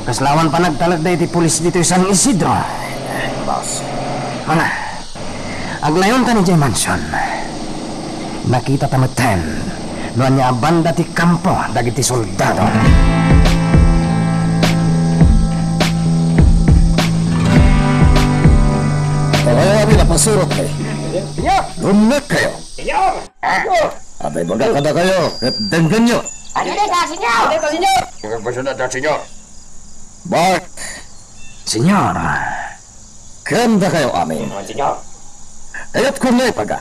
Kasla awan panagtalekda iti pulis ditoy San Isidro. Eh, boss. Mana, aglayonta idiay mansion. Nakitata metten no ania a banda ti kampo dagiti soldado. Dakayo amin a pasurot, eh. Senyor! Dumngegkayo. Senyor! Ah, senyor! Adda ibaga kadakayo, ket denggenyo. Ania dayta, senyor? Ania dayta, senyor? Bart. Senyor. Ken dakayo amin. Senyor. Kayatko nga ibaga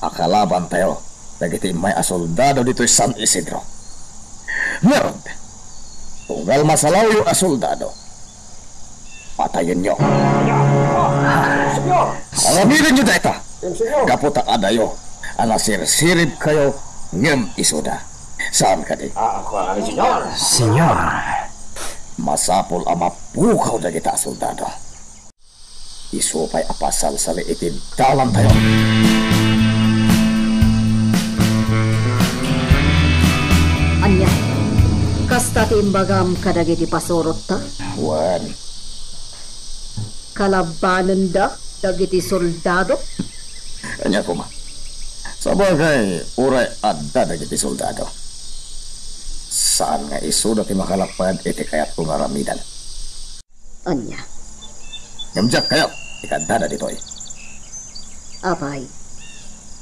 a kalabantayo dagiti immay a soldado ditoy San Isidro. Ngarud, unggal masalawyo a soldado, patayenyo. Senyor! Aramidenyo dayta! Senyor! Gapu ta adayo a nasirsiribkayo ngem isuda. Saan kadi? Ah, ako, ano, senyor? Senyor. Masapul a mapukaw dagita a soldado. Isu pay a pasalsali iti dalantayo. Ania? Kasta ti imbagam kadagiti pasurotta? Wen. Kalabanenda dagiti soldado? Ania koma? Sabagay, uray adda dagiti soldado, saan nga isuda ti makalapad iti kayatko nga aramiden. Ania? Ngem diakkayo ti kaaddada ditoy. Apay,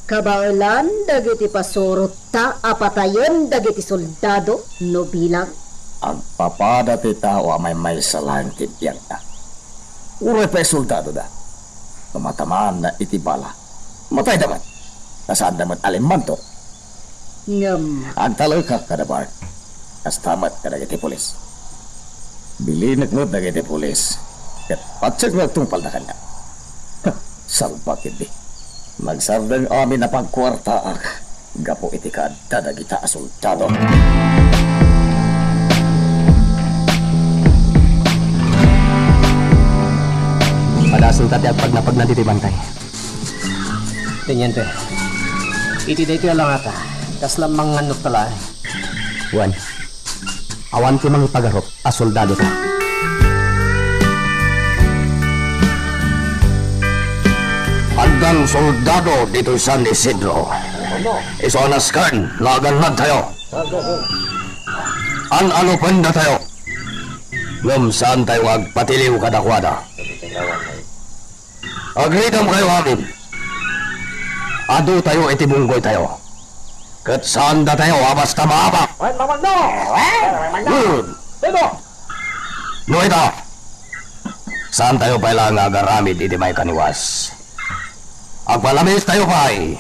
kabaelan dagiti pasurotta a patayen dagiti soldado no bilang? Agpapada ti tao a maymaysa laeng ti biagna. Uray pay soldadoda, no matamaanna iti bala, matayda met. Ta saanda met a limmanto. Ngem agtalekak kada Bart. Kasta met kadagiti pulis. Bilinek met dagiti pulis ket patiekna agtungpalda kaniak. Salbag ketdi. Nagsardeng amin a pagkuartaak gapu iti kaadda dagita a soldado. Padasenta ti agpagnapagna ditoy bantay. Teniente, iti daytoy a langata, kasla mangannukta laeng. Wen, awan ti mangipagarup a soldadota. Addan soldado ditoy San Isidro. Isu a nasken, nagannadtayo. An-alupendatayo, ngem saantayo nga agpatiliw kadakuada. Agridemkayo amin. Adotayo iti bunggoytayo, ket saandatayo a basta maabak. Wen, mamagno! Wen, mamagno! Hmm. Dito! No ita, saantayo pay laeng nga agaramid iti maikaniwas. Agpalamistayo pay.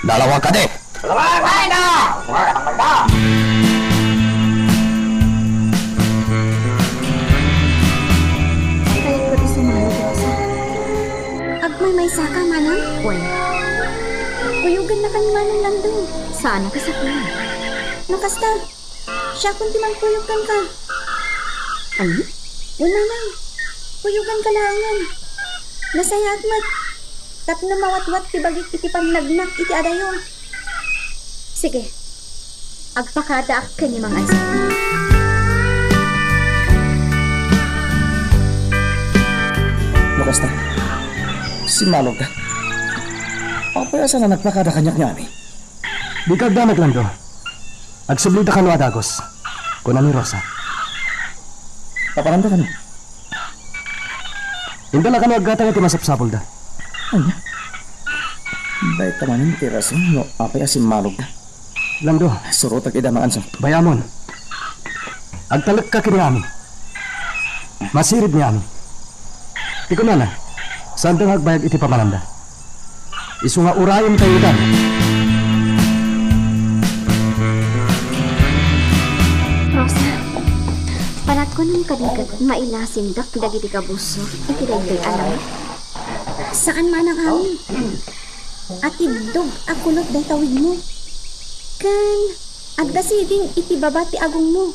Nalawag kadi. Nalawag kadi! Kayatko ti sumalo, Rosa. Agmaymaysaka, manang? Wen. Kuyogannaka ni Manang Lando. Saan a kasapul? No kasta, siakon ti mangkuyog kenka. Ania? Wen, manang. Kuyoganka laengen. Nasayaat met tapno mawatwat ti bagik iti pannagnak iti adayo. Sige. Agpakadaak ken ni Mang Anselmo. No kasta, simmalogka. Apay a saan a nagpakada kaniak ni Ami? Dika agdamag, Lando. Agsublita kano a dagus, kuna ni Rosa. Papananda kano? Inda la kano aggatang iti masapsapulda. Ania? Dayta manen ti rason no apay a simmalogda. Lando. Surotek ida, Mang Anselmo. Bayamon. Agtalekka ken ni Ami. Masirib ni Ami. Ti kunana, saanda nga agbayag iti pamananda. Isu nga urayentayo ita. Rosa, panagkunak kadi ket mailasindak dagiti kabusor iti daytoy a lamet? Saan, Manang Ami. Atiddog a kulot dayta wigmo. Ken adda siding iti baba ti agongmo.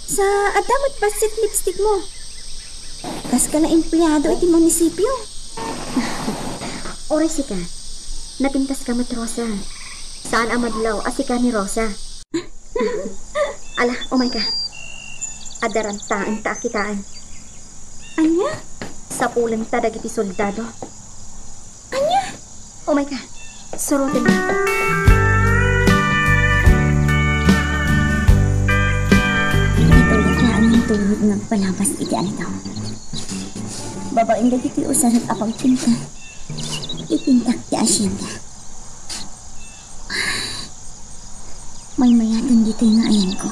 Sa adda met bassit lipstickmo. Kaska naempleado iti munisipio. Uray sika, napintaska met, Rosa. Saan a madlaw a sika ni Rosa. Ala, umayka. Adda rantaenta a kitaen. Ania? Sapulenta dagiti soldado. Ania? Umayka. Surotenka. Ituloy laeng nga agpalabas iti aldaw. Babaen dagiti usarek a pagpinta, ipintak ti asienda. Maymayaten ditoy nga ayanko.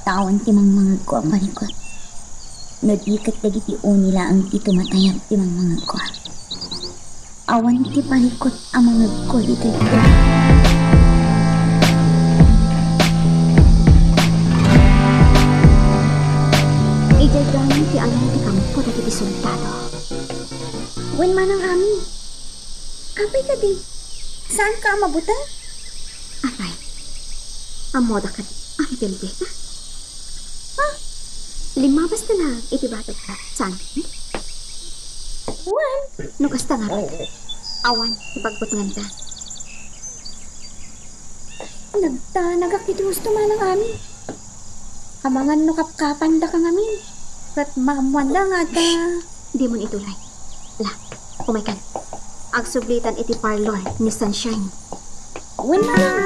Awan ti mangmangegko a parikut. No di ket dagiti uni laeng ti tumatayab ti mangmangegko. Awan ti parikut a mangegko ditoy. Idiay dayta ti ayan ti kampo dagiti soldado. Wen, Manang Ami. Apay kadi? Saanka a mabuteng? Apay, ammoda kadi a rebelde ka? Ha? Limmabasta laeng iti batogka, saan? Wen. No kasta ngarud, awan ti pagbutenganta. Nagtanagak iti husto, Manang Ami. Amangan no kapkapandaka ngamin, ket maammoanda nga adda. Dimon itulay. La, umaykan. Agsublitan iti parlor ni Sunshine. Wen, manang.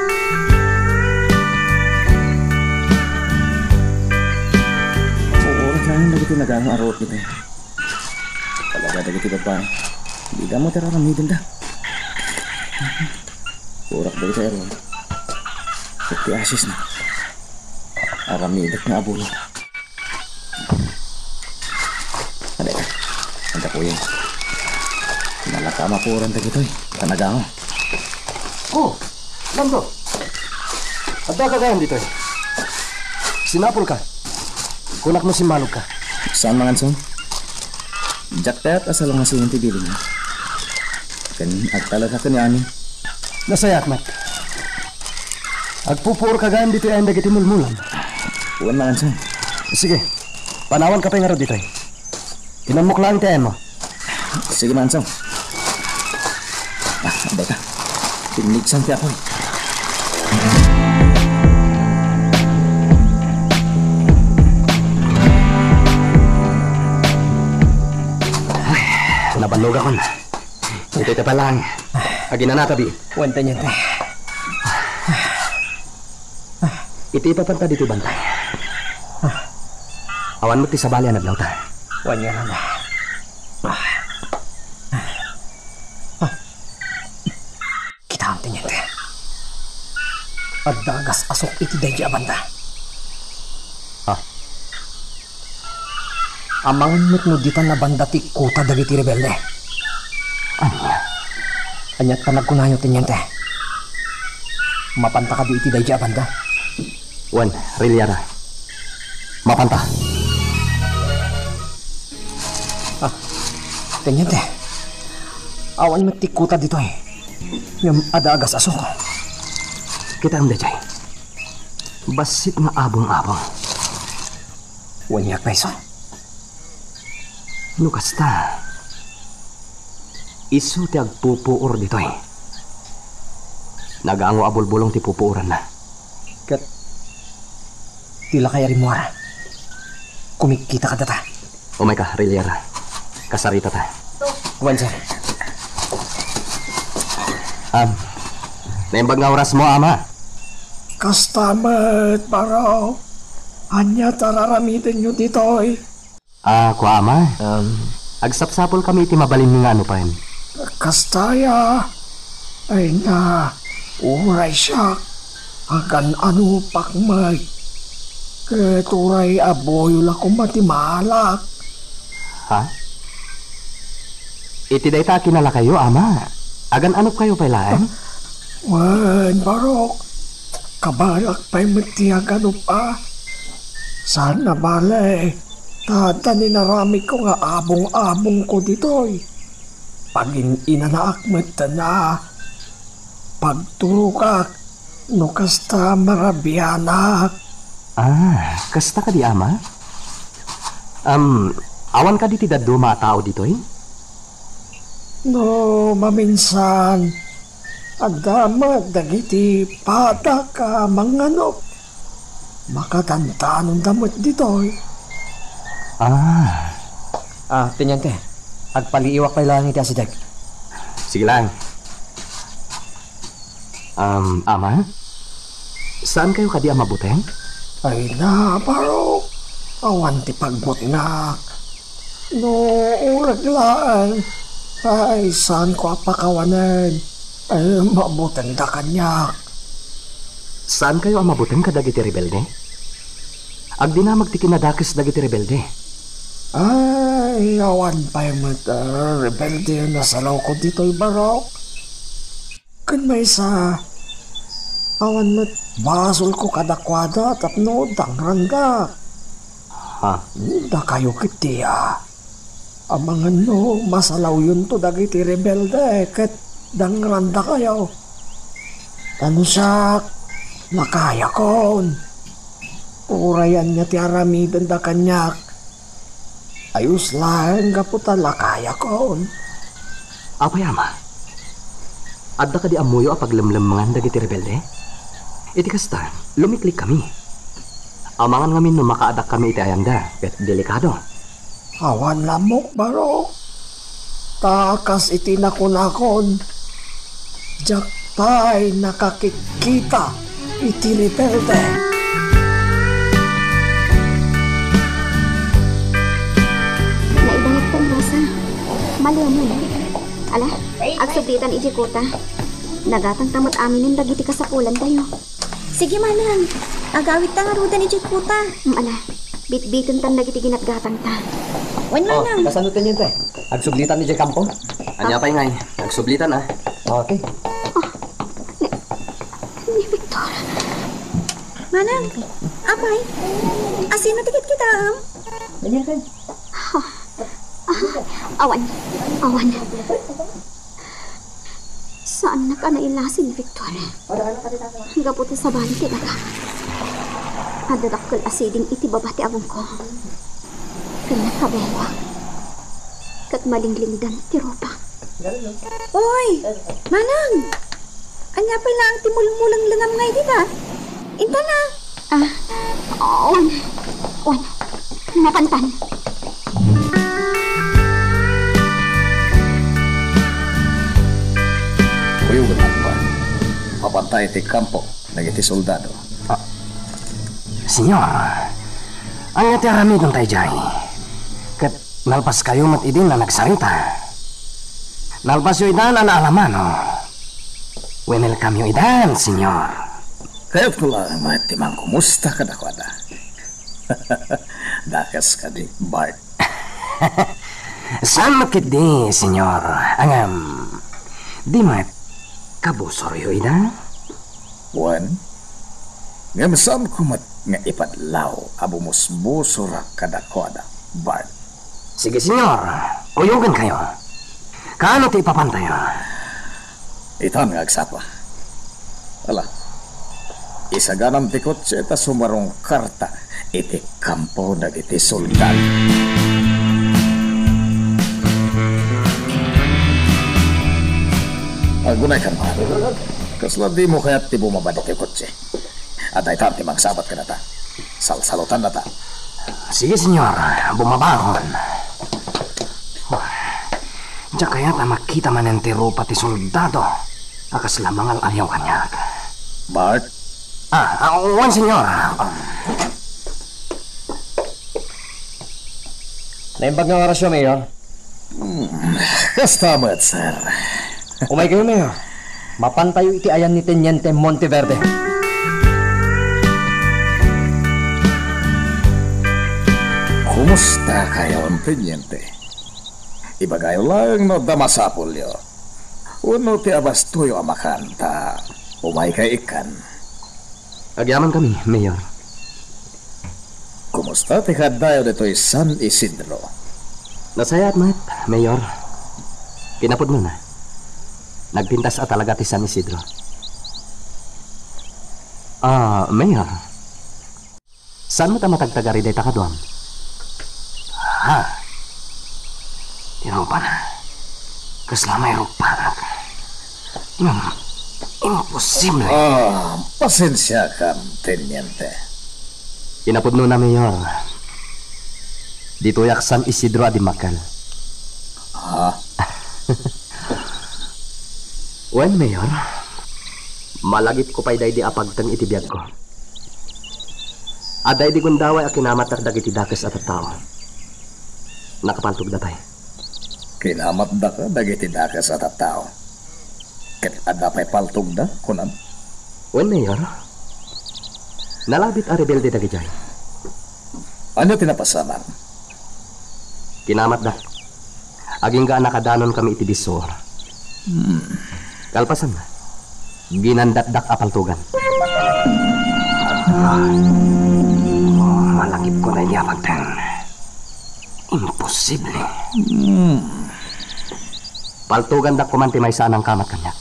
Uray laeng dagiti nagango a ruot ditoy. Talaga dagiti babai. Dida met ti ar-aramidenda. Uray dagiti ruot. Ket ti asisna. Aramidek nga abulo. Adda, adda kuya. Nalaka mapuran dagitoy. Tanagango. Oh, Lando. Adda ka gayam ditoy. Sinapulka. Kunak no simmalogka. Saan, Manganson? Diak kayat a salungasingen ti bilinmo. Ken agtalekka ken ni Ami. Nasayaat met. Agpupuorka gayam ditoy ayan dagiti mulmulam. Wen, Manganson. Sige, panawanka pay ngarud ditoy. Inanmok laeng ti ayanmo. Sige, Manganson. Ah, adda ita. Pinmigsan ti apoy. Ay, nabannogakon. Iti ita pa lang. Aginanatabi. Wen, tanyan, te. Iti ipapanta ditoy bantay. Ah. Awan met ti sabali a nadlawta. Wen ngarud. Ah. Ah. Kitaem, teniente. Adda agas-asok iti daydi a banda. Ah. Amangan met no ditan a banda ti ikkota dagiti rebelde. Ania? Ania ti panagkunayo, teniente? Mapanta kadi iti daydi a banda? Wen, Riliera. Mapanta. Ah, teniente. Awan met ti ikkota ditoy. Ngem adda agas-asok. Kitaem daydiay. Bassit nga abong-abong. Wen, ania pay isu? No kasta, isu ti agpupuor ditoy. Nagango a bulbulong ti pupuoranna. Ket ti lakay a rimmuar, kumikkita kadata. Umayka, Riliera. Kasaritata. Wen, sir. Am, naimbag nga orasmo, Ama? Kasta met, Barok. Ania ti ar-aramidenyo ditoy? Ah, kua, Ama. Um, agsapsapulkami iti mabalinmi nga anupen. Kasta aya. Ay na, uray siak, agan-anopak met. Ket uray abuyo la koma ti maalak. Ha? Iti dayta a kinalakayo, Ama, agan-anopkayo pay laeng? Wen, Barok, kabaelak pay met ti agan-op a. Saan a bale, ta adda ni inaramidko nga abong-abongko ditoy. Pagin-inanaak met a pagturogak no kasta marabianak. Ah, kasta kadi, Ama? Am, awan kadi ti dadduma a tao ditoy? No maminsan, adda met dagiti padak a manganop. Makadandanonda met ditoy. Ah. Ah, teniente, agpaliiwak pay laeng iti asideg. Sige laeng. Um, Ama? Saankayo kadi a mabuteng? Ay na, Barok. Awan ti pagbutengak. No, ureg laeng. Ay, saanko a pakawanen. Ay, mabutengda kaniak. Saankayo a mabuteng kadagiti rebelde? Agdinamag ti kinadakes dagiti rebelde. Ay, awan pay met, ah, rebelde a nasalawko ditoy, Barok. Ken maysa, awan met basolko kadakuada tapno dangrangga. Ha? Dakayo ketdi a. Amangan no masalawyonto dagiti rebelde ket dangrandakayo. Ta no siak, lakayakon. Uray ania ti aramidenda kaniak, ayos laeng gapu ta lakayakon. Apay, Ama? Adda kadi ammoyo a paglemlemmengan dagiti rebelde? Iti kasta, lumiklikkami. Amangan ngamin no makaadakkami iti ayanda, ket delikado. Awan ammok, Barok. Ta kas iti nakunakon, diak pay nakakikkita iti rebelde. Naidayagko, Rosa. Maliw man. Ala, agsublitan idiay kota. Nagatangta met aminen dagiti kasapulantayo. Sige, manang. Agawidta ngaruden idiay kota. Mm, ala, bitbitentan dagiti ginatgatangta. Wen, oh, manang. Kasano, teniente? Agsublitan idiay kampo? Ania pay ngay? Agsublitan, ah. Okay. Oh, ni, ni Victor. Manang, apay, asino ti kitkitaem? Teniente. Ah, ah, awan, awan. Saannak a nailasi ni Victor. Gapu ta sabali ti daga. Adda dakkel a siding iti baba ti abongko. Ken nagkabewa. Ket malinglingdan ti rupa. Uy! Manang! Ania pay laeng ti mulmulenglengam ngay dita? Inta na! Ah, wen, wen. Napantan. Kuyogen, Akbar. Mapanta iti kampo dagiti soldado. Ah, Senyor, ania ti aramidentayo idiay? Ket nalpaskayo met idin a nagsarita. Nalpasyo idan a naalamano. Winelcome-yo idan, Senyor. Kayatko laeng met ti mangkumusta kadakuada. Dakes kadi, Bart? Saan met ketdi, Senyor. Ngem, di met kabusoryo ida? Wen, ngem saanko met nga ipadlaw a bumusbusorak kadakuada, Bart. Sige, Senyor. Kuyogenkayo. Kaano ti ipapantayo? Itan nga agsapa. Ala, isaganam ti kotse ta sumarungkarta iti kampo dagiti soldado. Agunaykan man. Kasla dimo kayat ti bumaba ditoy kotse? Adda itan ti mangsabat kadata. Salsalutannata. Sige, Senyor. Bumabakon. Diak kayat a makita manen ti rupa ti soldado a kasla mangal-ayaw kaniak. Bart? Ah, ah, wen, Senyor. Naimbag nga orasyo, Mayor. Hmm, kasta met, sir. Umaykayo, Mayor. Mapantayo iti ayan ni Teniente Monteverde. Kumusta kayon, Teniente? Ibagayo laeng no adda masapulyo. Wenno ti abastoyo a makan, ta umaykay ikkan. Agyamankami, Mayor. Kumusta ti kaaddayo ditoy San Isidro? Nasayaat met, Mayor. Kinapudnona, nagpintas a talaga ti San Isidro. Ah, Mayor. Saan met a matagtagari dayta kaduam? Ha? Ti rupana. Kasla may rupaak. Hmm, imposible. Ah, pasensiakan, Teniente. Kinapudnona, Mayor. Ditoyak San Isidro a dimmakkel. Ha? Wen, Mayor. Malagipko pay daydi a pagteng iti biagko. Adda idi gundaway a kinamatdak dagiti dakes a tattao. Nakapaltogda pay. Kinamatdaka dagiti dakes a tattao? Ket adda pay paltogda, kunam? Wen, Mayor. Nalabit a rebelde dagidiay. Ania ti napasamak? Kinamatda. Agingga a nakadanonkami iti disso. Hmm. Kalpasanna, ginandatdak a paltogan. Ah, malagipko daydi a pagteng. Imposible. Hmm. Paltogandak koman ti maysa a nangkamat kaniak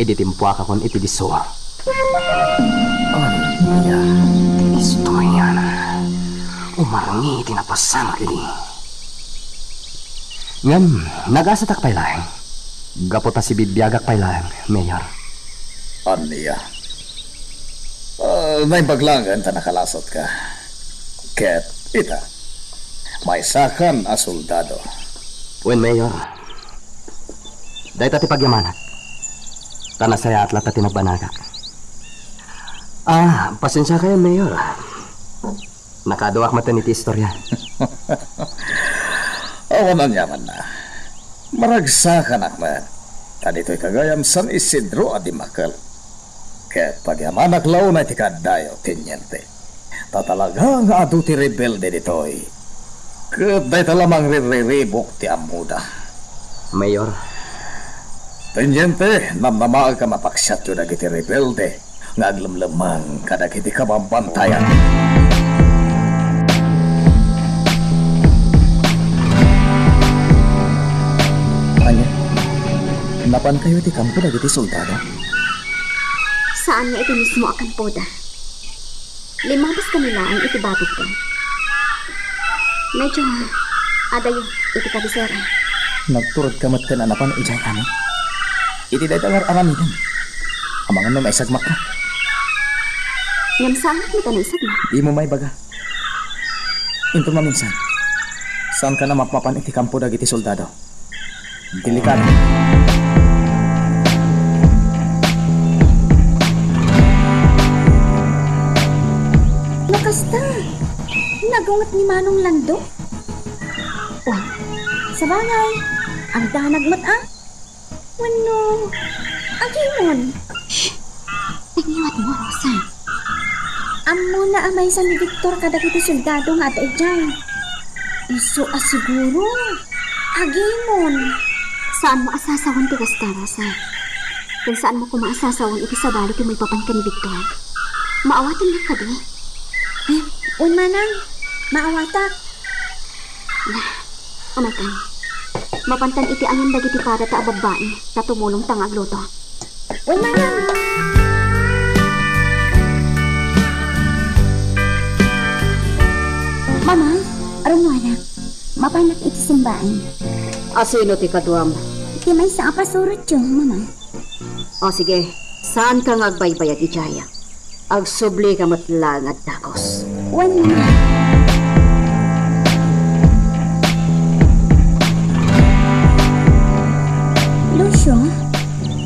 idi timpuakakon iti disso. Ania ti istoriana? Umarngi ti napasamak idi. Ngem, nagasatak pay laeng. Gapu ta sibibiagak pay laeng, Mayor. Ania? Ah, naimbag laengen ta nakalasatka. Ket, ita, maysakan a soldado. Wen, Mayor. Dayta ti pagyamanak. Ta nasayaat latta ti nagbanagak. Ah, pasensiakayon, Mayor. Nakaduak met iti istoria. Awan aniamanna. Maragsakanak met. Ta ditoy kagayam San Isidro a dimmakkel. Ket pagyamanak la unay ti kaaddayo, Teniente. Ta talaga nga adu ti rebelde ditoy. Ket dayta la mangrirriribuk ti ammoda. Mayor. Teniente, namnamaek a mapaksiatyo dagiti rebelde nga aglemlemmeng kadagiti kabambantayan. Ania? Napankayo iti kampo dagiti soldado? Saan nga iti mismo a kampoda. Limabaskami laeng iti batogda. Medyo adayo iti kabisera. Nagturedka metten a napan idiay amin? Iti dayta nga ar-aramidem, amangan no maisagmakka. Ngem saan met a naisagmak? Dimo maibaga. Inton maminsan, saankan a mapmapan iti kampo dagiti soldado. Delikado. Basta, nagunget ni Manong Lando. Uy, sabagay, agdanag met a. Wenno, agimon. Shh! Pagniwat mo, Rosa. Ammona a maysa ni Victor kadagiti soldado nga adda idiay. Isu a siguro, agimon. Saan mo a sasawen ti kasta, Rosa. Ken saan mo koma a sasawen iti sabali ti maipapan ken ni Victor. Maawatennak kadi? Eh, wen manang, maawatak. Nah, umaykan. Mapantan iti ayan dagiti padata a babbai, ta tumulongta nga agluto. Wen manang. Mama, rummuanak. Mapanak iti simbaan. Asino ti kaduam? Ti maysa a pasurotyo, Mama. O sige, saanka nga agbaybayag idiay. Agsublika met laeng a dakes. Wen, Mama. Lucio,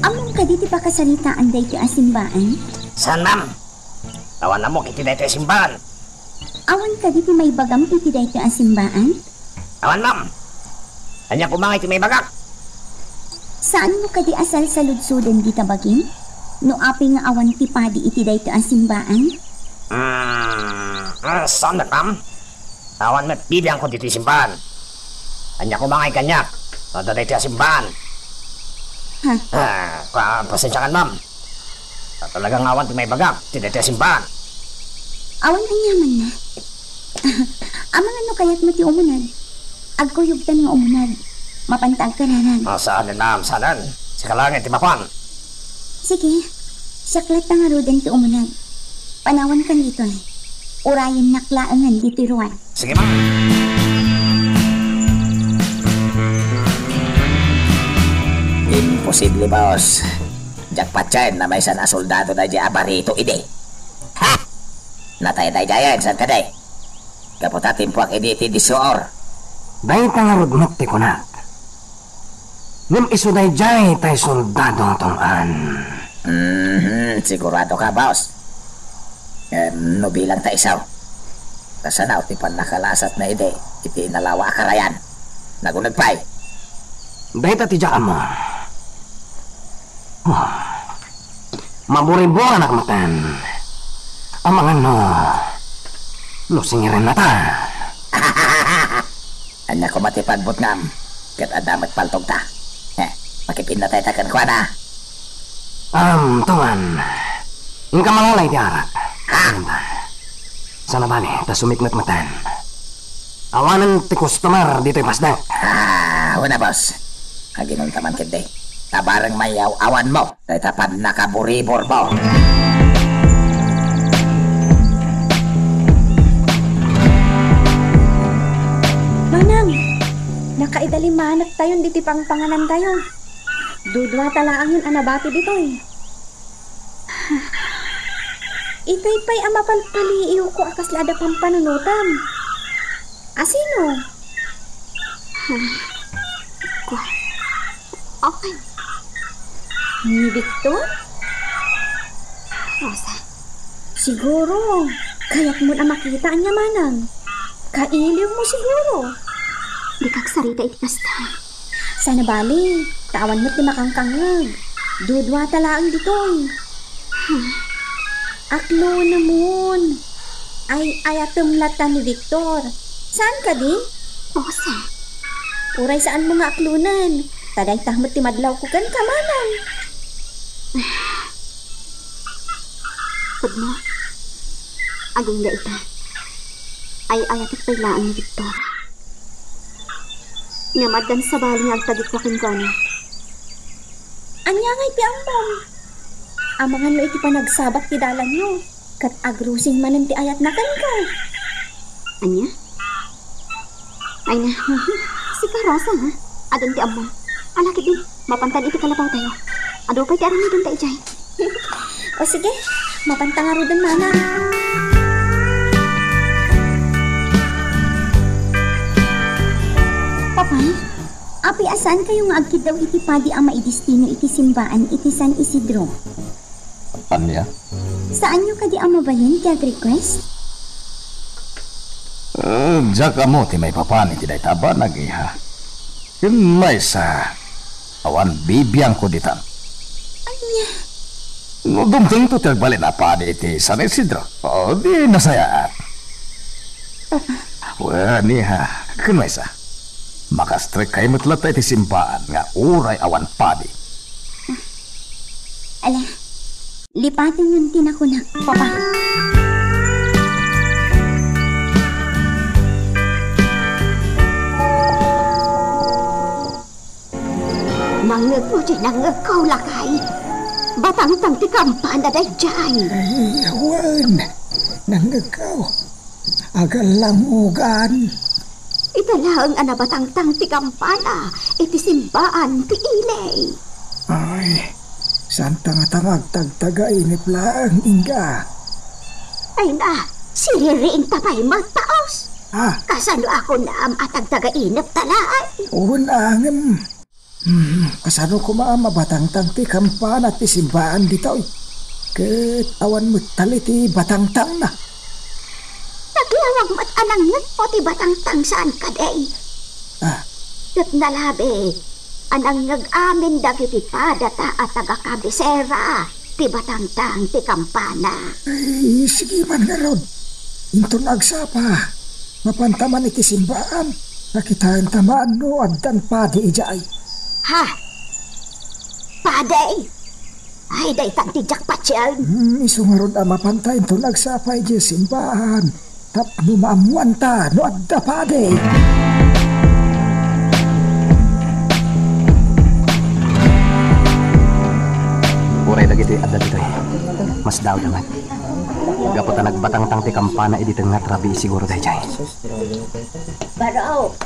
ammom kadi ti pakasaritaan daytoy a simbaan? Saan, ma'am. Awan ammok iti daytoy a simbaan. Awan kadi ti maibagam iti daytoy a simbaan? Awan, ma'am. Ania koma nga iti maibagak? Saanmo kadi a salsaludsoden dita bagim? No apay nga awan ti padi iti daytoy a simbaan? Mm, ah, saan met, ma'am. Awan met bibiangko ditoy simbaan. Ania koma nga ikaniak no adda daytoy a simbaan? Ha? Ah, pa-, pasensiakan, ma'am. Ta talaga nga awan ti maibagak iti daytoy a simbaan. Awan aniamanna. Amangan no kayatmo ti umuneg. Agkuyogtan nga umuneg. Mapanta agkararag. Ah, saanen, ma'am, saanen. Sika laeng ti mapan. Sige, siak latta ngaruden ti umuneg. Panawankan ditoy. Urayennak laengen ditoy ruar. Sige, ma'am. Imposible, boss. Diak patien a maysa a soldado daydiay a barito idi. Ha! Natay daydiayen, saan kadi? Gapu ta timpuak idi iti disuor. Dayta ngarud met ti kunak. Ngem isu daydiay tay soldado, Tong-an. Mhm, sigurado ka, boss? Em, no bilang ta isu. Kasano ti pannakalasatna idi iti inalawa a karayan? Naguneg pay. Dayta ti diak ammo. Oh. Maburiburanak maten. Amangan no, no singirenna ta. Ania koma ti pagbutngam? Ket adda met paltogta. Eh, makipinnatayta kenkuana. Am, Tong-an. Inka mangalay ti arak. Ha? Ayan ta. Sana bali, ta sumiknget maten. Awanen ti customer ditoy pasdek. Ah, una, boss. Aginonta man ketdi. Ta bareng mayaw-awanmo dayta pannakaburiburmo. Manang, nakaidalimanektayon ditoy pangpanganantayo. Duduata laengen a nabati ditoy. Itay pay a mapalpaliiwko a kasla adda pampanunotam. Asino? Kua. Okay. Ni Victor? Rosa. Siguro, kayatmon a makita ania manang. Kailiwmo siguro. Dika agsarita iti kasta. Sana bali, ta awan met ti makangkangngeg. Duduata laeng ditoy. Hmm. Aklonemon. Ay-ayatem latta ni Victor. Saan kadi? Rosa. Uray saanmo nga aklonen. Ta dayta met ti madlawko kenka manang. Pudno, agingga ita. Ay-ayatek pay laeng ni Victor. Ngem addan sabali nga agtagikua kenkuana. Ania ngay ti ammom? Amangan no iti panagsabat ti dalanyo, ket agrusing manen ti ayatna kenka. Ania? Ay na, sika, Rosa, ha? Addan ti ammom. Ala ketdi, mapantan iti kalapawtayo. Adu pay ti aramidenta idiay. O sige, mapanta ngaruden manang. Papa, apay a saankayo nga agkiddaw iti padi a maidestino iti simbaan iti San Isidro? Ania? Saanyo kadi a mabalin ti ag-request? Eh, diak ammo ti maipapan iti dayta a banag, iha. Ken maysa, awan bibiangko ditan. Ania? No dumtengto ti agbalin a padi iti San Isidro, o, di nasayaat. Wen, iha, ken maysa, makastrekkay met latta iti simbaan nga uray awan padi. Ala, lipatenyon ti nakunak, Papa. Nangngegmo ti nangngegko, lakay. Batangtang ti kampana daydiay. Ay, awan. Nangngegko. Agallangugan. Ita laeng a nabatangtang ti kampana iti simbaan ti ili. Ay, saan ta ngata nga agtagtagainep laeng, ingga? Ay na, siririingta pay met, taos. Ah. Kasano a kunam a tagtagainep ta laeng? Wen, ngem. Hmm, kasano koma a mabatangtang ti kampana ti simbaan ditoy? Ket awan met tali ti batangtangna. Naglawag met a nangngegko ti batangtang saan kadi. Ah. Ket nalabi a nangngeg amin dagiti padata a taga-kabisera ti batangtang ti kampana. Ay, sige man ngarud. Inton agsapa, mapanta man iti simbaan, nakitaenta man no addan padi idiay. Ha? Padi? Ay, daytan ti diak patien. Hmm, isu ngarud a mapanta inton agsapa idiay simbaan. Tapno maammuanta no adda padi. Uray dagiti adda ditoy, masdaawda met. Gapu ta nagbatangtang ti kampana idi tengnga ti rabii siguro daydiay. Baro,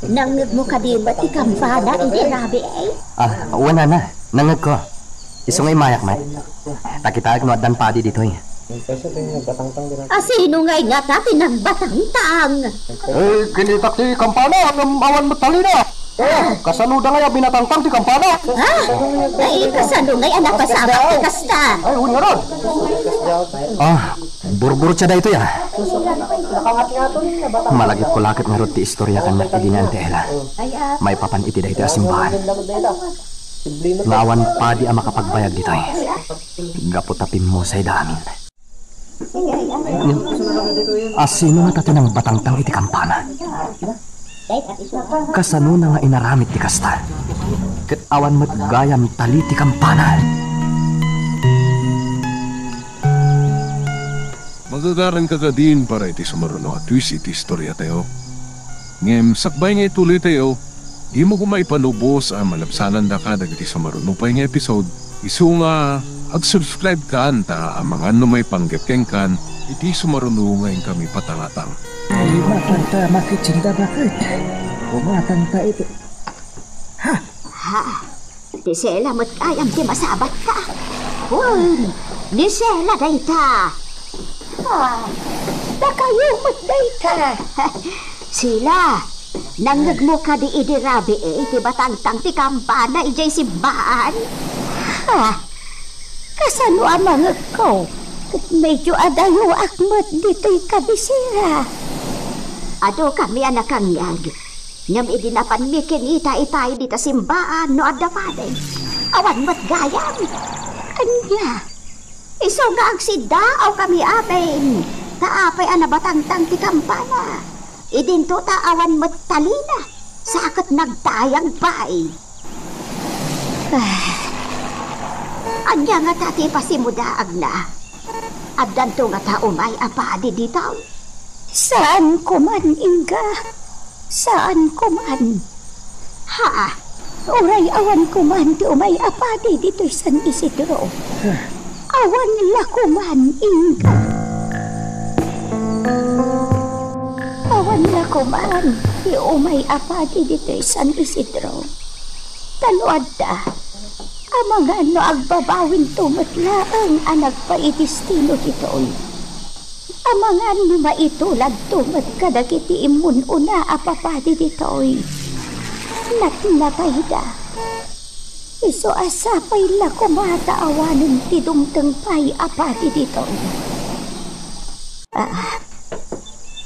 nangngegmo kadi met ti kampana idi rabii? Ah, wen, nana, nangngegko. Isu nga immayak met. Ta kitaek no addan padi ditoy. Asino ngay ngata ti nangbatangtang? Eh, kinitak ti kampana, ngem awan met talina. Oh, kasanoda ngay a binatangtang ti kampana? Ha? Ay, kasano ngay a napasamak ti kasta? Ay, wen ngarud. Ah, burburtia daytoy, ah. Malagipko la ket ngarud ti istoria kaniak idi ni Auntie Ella. Maipapan iti daytoy a simbaan. Nga awan padi a makapagbayag ditoy. Gapu ta pimmusayda amin. Asino ngata ti nangbatangtang iti kampana? Kasanona nga inaramid ti kasta? Ket awan met gayam tali ti kampana. Magagaranka kadin para iti sumaruno a twist iti istoriatayo. Ngem sakbay nga ituloytayo, dimo koma ipanubos a malabsanandaka dagiti sumaruno pay nga episode, isu nga ag-subscribe kan ta amangan no maipanggep kenkan iti sumaruno nga inkami patangatang. Ay, mapantamak iti sanda baket. Umatang ta iti. Ha? Ha? Ti Sela met gayam ti masabatka. Wen, ni Sela dayta. Ah, dakayo met dayta. Sela, nangngegmo kadi idi rabii ti batangtang ti kampana idiay simbaan? Ha? Kasano a mangngegko? Ket medyo adayoak met ditoy kabisera. Adu kami a nakangngeg. Ngem idi napanmi kinita itay dita simbaan no adda padi, awan met gayam. Ania? Isu nga agsiddaaw kami amin, ta apay a nabatangtang ti kampana? Idinto ta awan met talina, sa ket nagtayag pay. Ah. Ania ngata ti pasimudaagna? Addanto ngata umay a padi ditoy? Saan koman, ingga. Saan koman. Ha? Uray awan koman ti umay a padi ditoy San Isidro. Awan la koman, ingga. Awan la koman ti umay a padi ditoy San Isidro. Ta no adda, amangan no agbabawinto met laeng a nagpaidestino ditoy. Amangan no maituladto met kadagiti immun-una a papadi ditoy. Natnatayda. Isu a sapay la koma ta awanen ti dumteng pay a padi ditoy. Ah,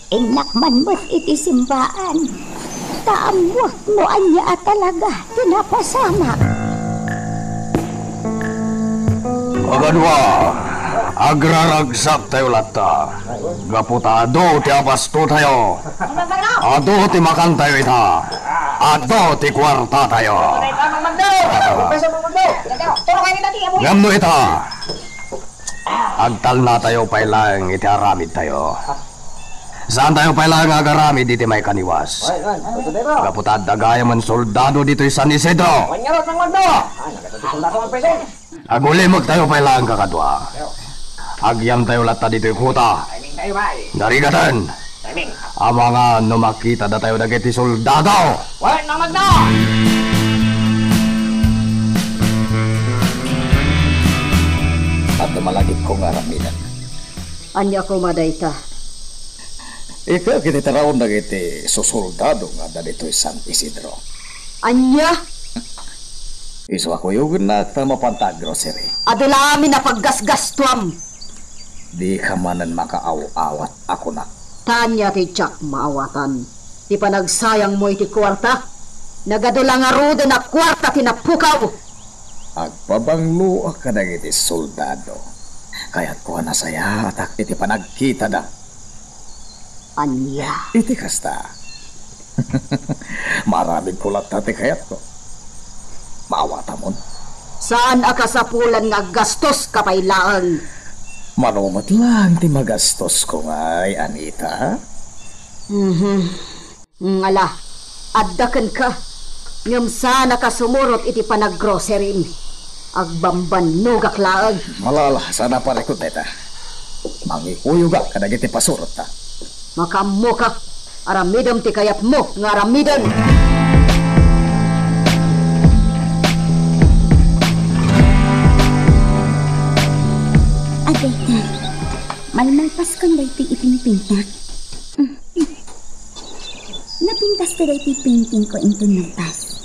Innak man met iti simbaan, ta ammoak no ania a talaga ti napasamak. Kaduaanna, agraragsak tayo latta. Gapu ta adu ti apasto tayo. Adu ti makan tayo ita. Adu ti kuarta tayo. Ngem no ita, agtalna tayo pay laeng iti aramid tayo. Saan tayo pay laeng nga agaramid iti maikaniwas. Gapu ta adda gayamen soldado ditoy San Isidro. Agulimek tayo pay laeng, kakadua. Agyam tayo latta ditoy kuta. Narigaten. Amangan no makita datayo dagiti soldado. Adda malagipko nga aramiden. Ania koma dayta? Ikkayo iti taraon dagiti susoldado nga adda ditoy San Isidro. Ania? Isu a kuyogennak ta mapanta aggrocery. Adu la amin a paggasgastuam. Dika manen makaaw-awat a kunak. Ta ania ti diak maawatan? Ti panagsayangmo iti kuarta? Nagadu la ngaruden a kuarta ti napukaw. Agpabangloak kadagiti soldado. Kayatko a nasayaatak iti panagkitada. Ania? Iti kasta, maaramidko latta ti kayatko. Maawatamon. Saan a kasapulan nga aggastoska pay laeng. Mano met laeng ti magastosko ngay, Anita? Mhm. Ngala, adda kenka, ngem saanaka sumurot iti panaggrocerim. Agbambannogak laeng. Malala, saan a parikut dayta. Mangikuyogak kadagiti pasurotta. Makaammoka, aramidem ti kayatmo nga aramiden. Adayta, malmalpaskon daytoy ipingpingtak. Napintas ta daytoy paintingko inton malpas.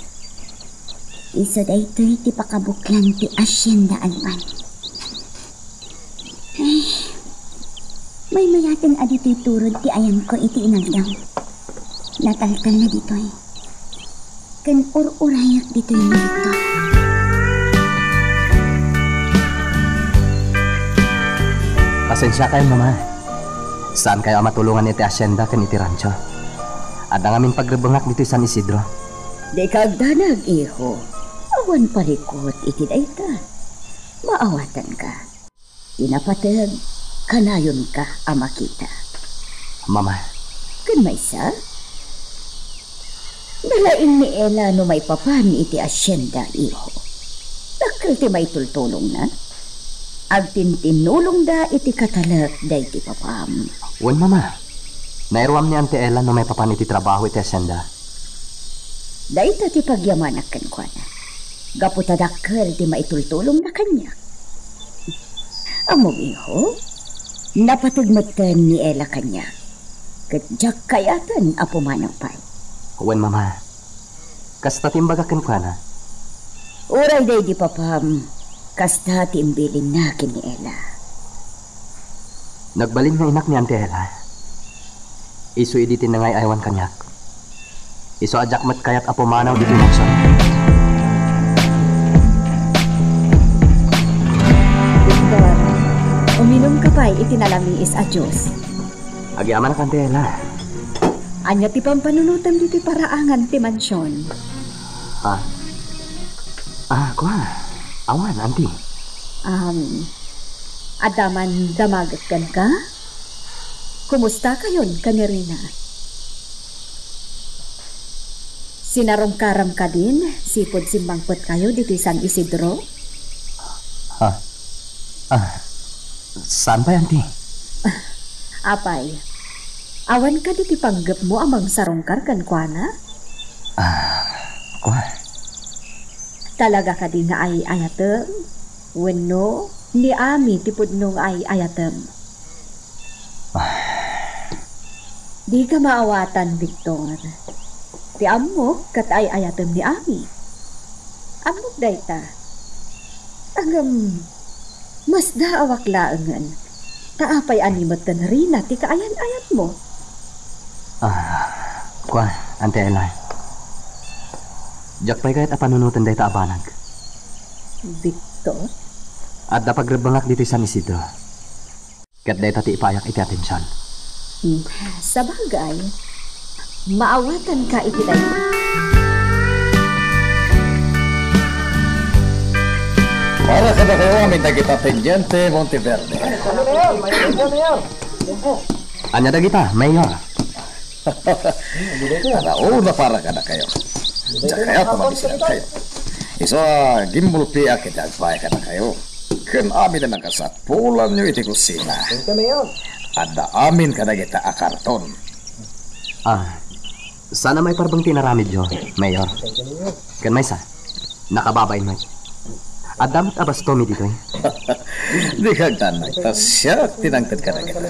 Isu daytoy ti pakabuklan ti Hacienda Alban. Ay, maymayaten a ditoy turod ti ayanko iti inaldaw. Nataltalna ditoy. Ken ur-urayak ditoy nga yegto. Pasensiakayon, Mama. Saankayo a matulongan iti hacienda ken iti rancho. Adda ngamin pagrebengak ditoy San Isidro. Dika agdanag, iho. Awan parikut iti dayta. Maawatanka. Ti napateg, kanayonka a makita. Mama. Ken maysa? Nalaing ni Ela no maipapan iti hacienda, iho. Dakkel ti maitultulongna. Agtintinnulongda iti katalek daydi papam. Wen, Mama. Nairuam ni Auntie Ela no maipapan iti trabaho iti hacienda. Dayta ti pagyamanak kenkuana. Gapu ta dakkel ti maitultulongna kaniak. Ammom, iho, napateg metten ni Ela kaniak, ket diak kayaten a pumanaw pay. Wen, Mama. Kasta ti imbagak kenkuana. Uray daydi papam, kasta ti imbilinna ken ni Ela. Nagbalin nga inak ni Auntie Ela. Isu idi ti nangay-aywan kaniak. Isu a diak met kayat a pumanaw ditoy mansion. Victor, uminumka pay iti nalamiis a juice. Agyamanak, Auntie Ela. Ania ti pampanunotem ditoy paraangan ti mansion? Ah. Ah, kua. Awan, Auntie. Um, adda man damagek kenka? Kumustakayon ken ni Rina? Sinarungkaram kadin, sipud simmangpetkayo ditoy San Isidro? Ha? Ah, saan pay, Auntie? Apay, awan kadi ti panggepmo a mangsarungkar kenkuana? Ah, kua. Talaga kadi nga ay-ayatem? Wenno, ni Ami ti pudno nga ay-ayatem? Ah. Dika maawatan, Victor. Ti ammok ket ay-ayatem ni Ami. Ammok dayta. Ngem, masdaawak laengen, ta apay a ni metten Rina ti kaayan-ayatmo? Kua, Auntie Ella. Diak pay kayat a panunoten dayta a banag. Victor? Adda pagrebbengak ditoy San Isidro. Ket dayta ti ipaayak iti atension. Hmm, sabagay, maawatanka iti dayta. Para kadakayo amin dagita Teniente Monteverde. Ania dagita, Mayor? Ania, una para kadakayo. Diak kayat a mabisinankayo. Isu a gimmulpiak iti agpaay kadakayo. Ken amin a nakasapulanyo iti kusina. Adda amin kadagita a karton. Ah, saan a maiparbeng ti inaramidyo, Mayor. Ken maysa, nakababain met. Adda met a bastomi ditoy. Dika agdanag, ta siak ti nangted kadagita.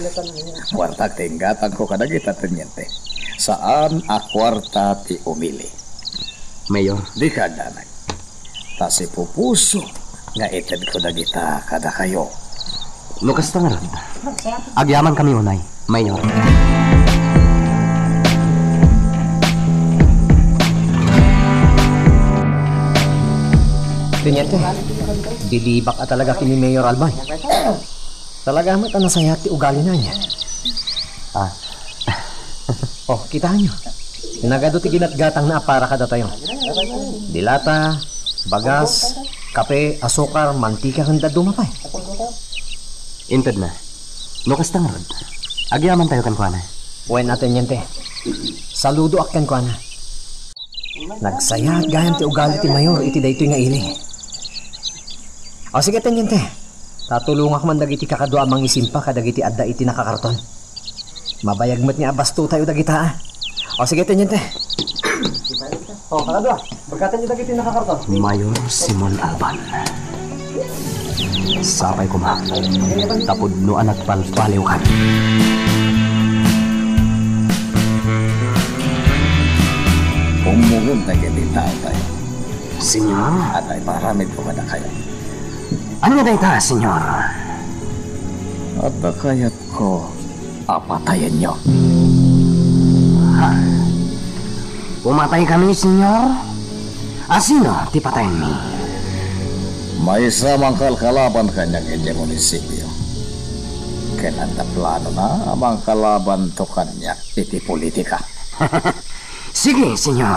Kuartak ti inggatangko kadagita teniente. Saan a kuarta ti umili. Mayor. Dika agdanag. Ta sipupusok nga itedko dagita kadakayo. No kasta ngarud, agyamankami unay, Mayor. Teniente, bilibak a talaga ken ni Mayor Albay. Talaga met a nasayaat ti ugalina ania. Ah. Oh, kitaenyo. Nagadu ti ginatgatangna a para kadatayo. Dilata, bagas, kape, asukar, mantika, ken dadduma pay. Intedna. No kasta ngarud, agyamantayo kenkuana. Wen a, teniente. Saludoak kenkuana. Nagsayaat gayam ti ugali ti Mayor iti daytoy nga ili. O sige, teniente. Ta tulongak man dagiti kakadua a mangisimpa kadagiti adda iti nakakarton. Mabayag met nga abastotayo dagita, a. O sige, teniente. O, kakadua, bagkatenyo dagiti nakakarton. Mayor Simon Alban. Sapay koma, ta pudno a nagbalbaliwkan. Ummongem dagiti taotayo. Señor? Adda iparamidko kadakayo. Ania dayta, Señor? Adda kayatko a patayenyo. Ha? Pumataykami, Señor? A sino ti patayenmi? Maysa a mangkalkalaban kaniak iti munisipio. Ken adda planona a mangkalabanto kaniak iti politika. Sige, Señor.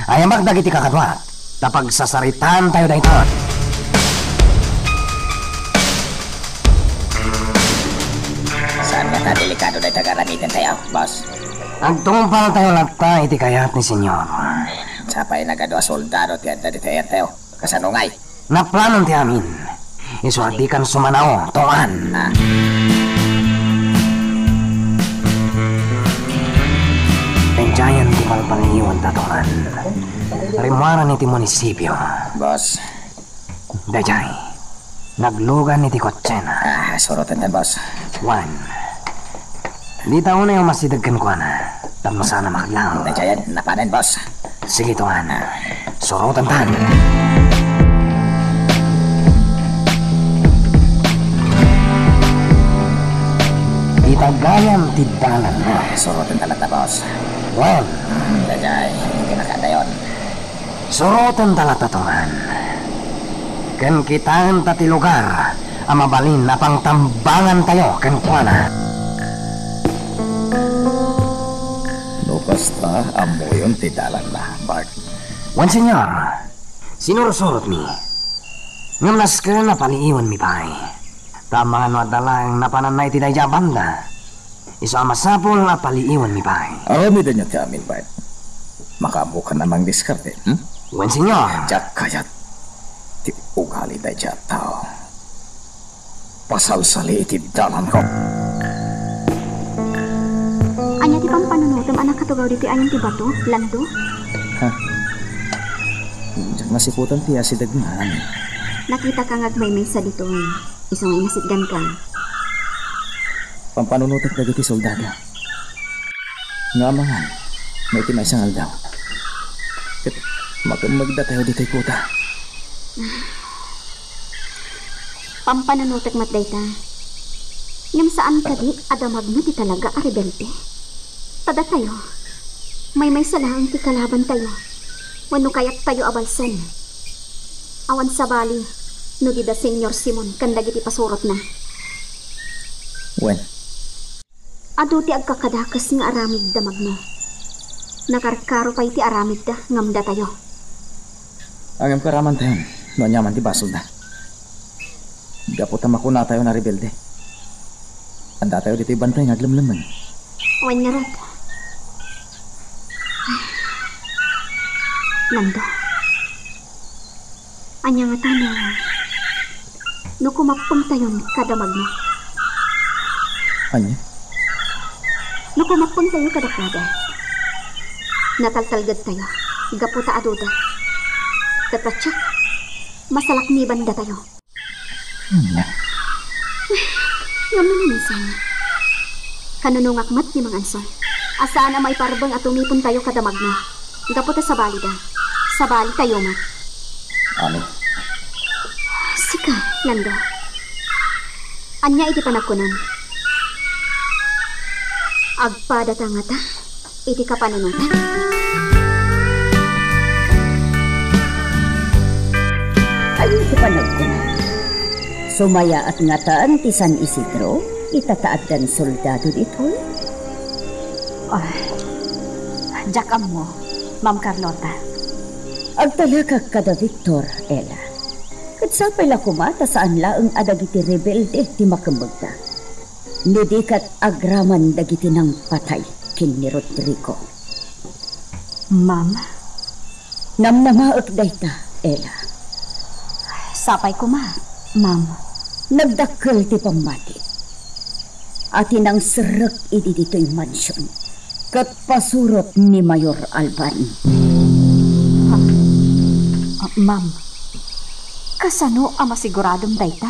Ayamak dagiti kakaduak, ta pagsasaritaantayo dayta. Saan ngata a delikado dayta nga aramidentayo, boss? Agtungpaltayo latta iti kayat ni Señor. Sapay nagadu a soldado ti adda ditoy ayatayo. Kasano ngay? Naplanon ti amin. Isu a dikan sumanao, Tongan. Ah. Daydiayen ti palpaliiwanta, Tongan. Rimmuaran iti munisipio. Boss. Daydiay. Naglugan iti kotsena. Ah, surotentan, boss. Wen. Dita unay umasideg kenkuana, tapno saan a makadlaw. Daydiayen, napanen, boss. Sige, Tongan. Surotentan. Ita gayam ti dalan. Ah, surotenta latta, boss. Wen. Hmm, daydiay, iti makadayon. Surotenta latta, Tongan. Ken kitaenta ti lugar a mabalin a pangtambangantayo kenkuana. No kasta, ammoyon ti dalanna, Bart. Wen, Señor. Sinursurotmi. Ngem nasken a paliiwenmi pay. Ta amangan no adda laeng napananna iti daydiay a banda. Isu a masapul a paliiwenmi pay. Aramidenyo ti amin, Bart. Makaammokan a mangdiskarte, hmm? Wen, Señor. Diak kayat ti ugali daydiay a tao. Pasalsali iti dalanko. Ania ti pampanunotem a nakatugaw ditoy ayan ti bato, Lando? Ha? Diak nasiputan ti asidegna. Nakitaka nga agmaymaysa ditoy. Isu nga inasitganka. Pampanunotek dagiti soldado nga amangan no iti maysa nga aldaw ket makemmegdatayo ditoy kuta. Pampanunotek met dayta. Ngem saan kadi a damagmo ti talaga a rebelde? Ta datayo, Maymaysa laeng ti kalabantayo wenno kayattayo a balsen. Awan sabali no dida Señor Simon ken dagiti pasurotna. Wen. Adu ti agkakadakes nga aramid damagna. Nakarkaro pay ti aramidda ngem datayo. Ngem karamantayon no ania man ti basolda. Gapu ta makunatayon a rebelde. Addatayo ditoy bantay nga aglemlemmen. Wen ngarud. Nando. Ania ngata no, no kumappengtayon kadamagna? Ania? No kumappengtayo kadakuada, nataltalgedtayo gapu ta aduda. Ket patiek, masalaknibandatayo. Ania? Ngem no minsan, kanunongak met ni Mang Anson a saan a maiparbeng a tumipentayo kadamagna. Gapu ta sabalida, sabalitayo met. Amin. Sika, Nando. Ania iti panagkunam? Agpadata ngata iti kapanunotan? Ania ti panagkunam? Sumayaat ngatan ti San Isidro ita ta addan soldado ditoy? Ah, diak ammo, Ma'am Carlota. Agtalekak kada Victor, Ella. Ket sapay la koma ta saan laeng a dagiti rebelde ti makemmegda. No di ket agraman dagiti nangpatay ken ni Rodrigo. Ma'am? Namnamaek dayta, Ella. Sapay koma, ma'am. Nagdakkel ti pammati a ti nangserrek idi ditoy mansion ket pasurot ni Mayor Alban. Ah, ah, ma'am, kasano a masiguradom dayta?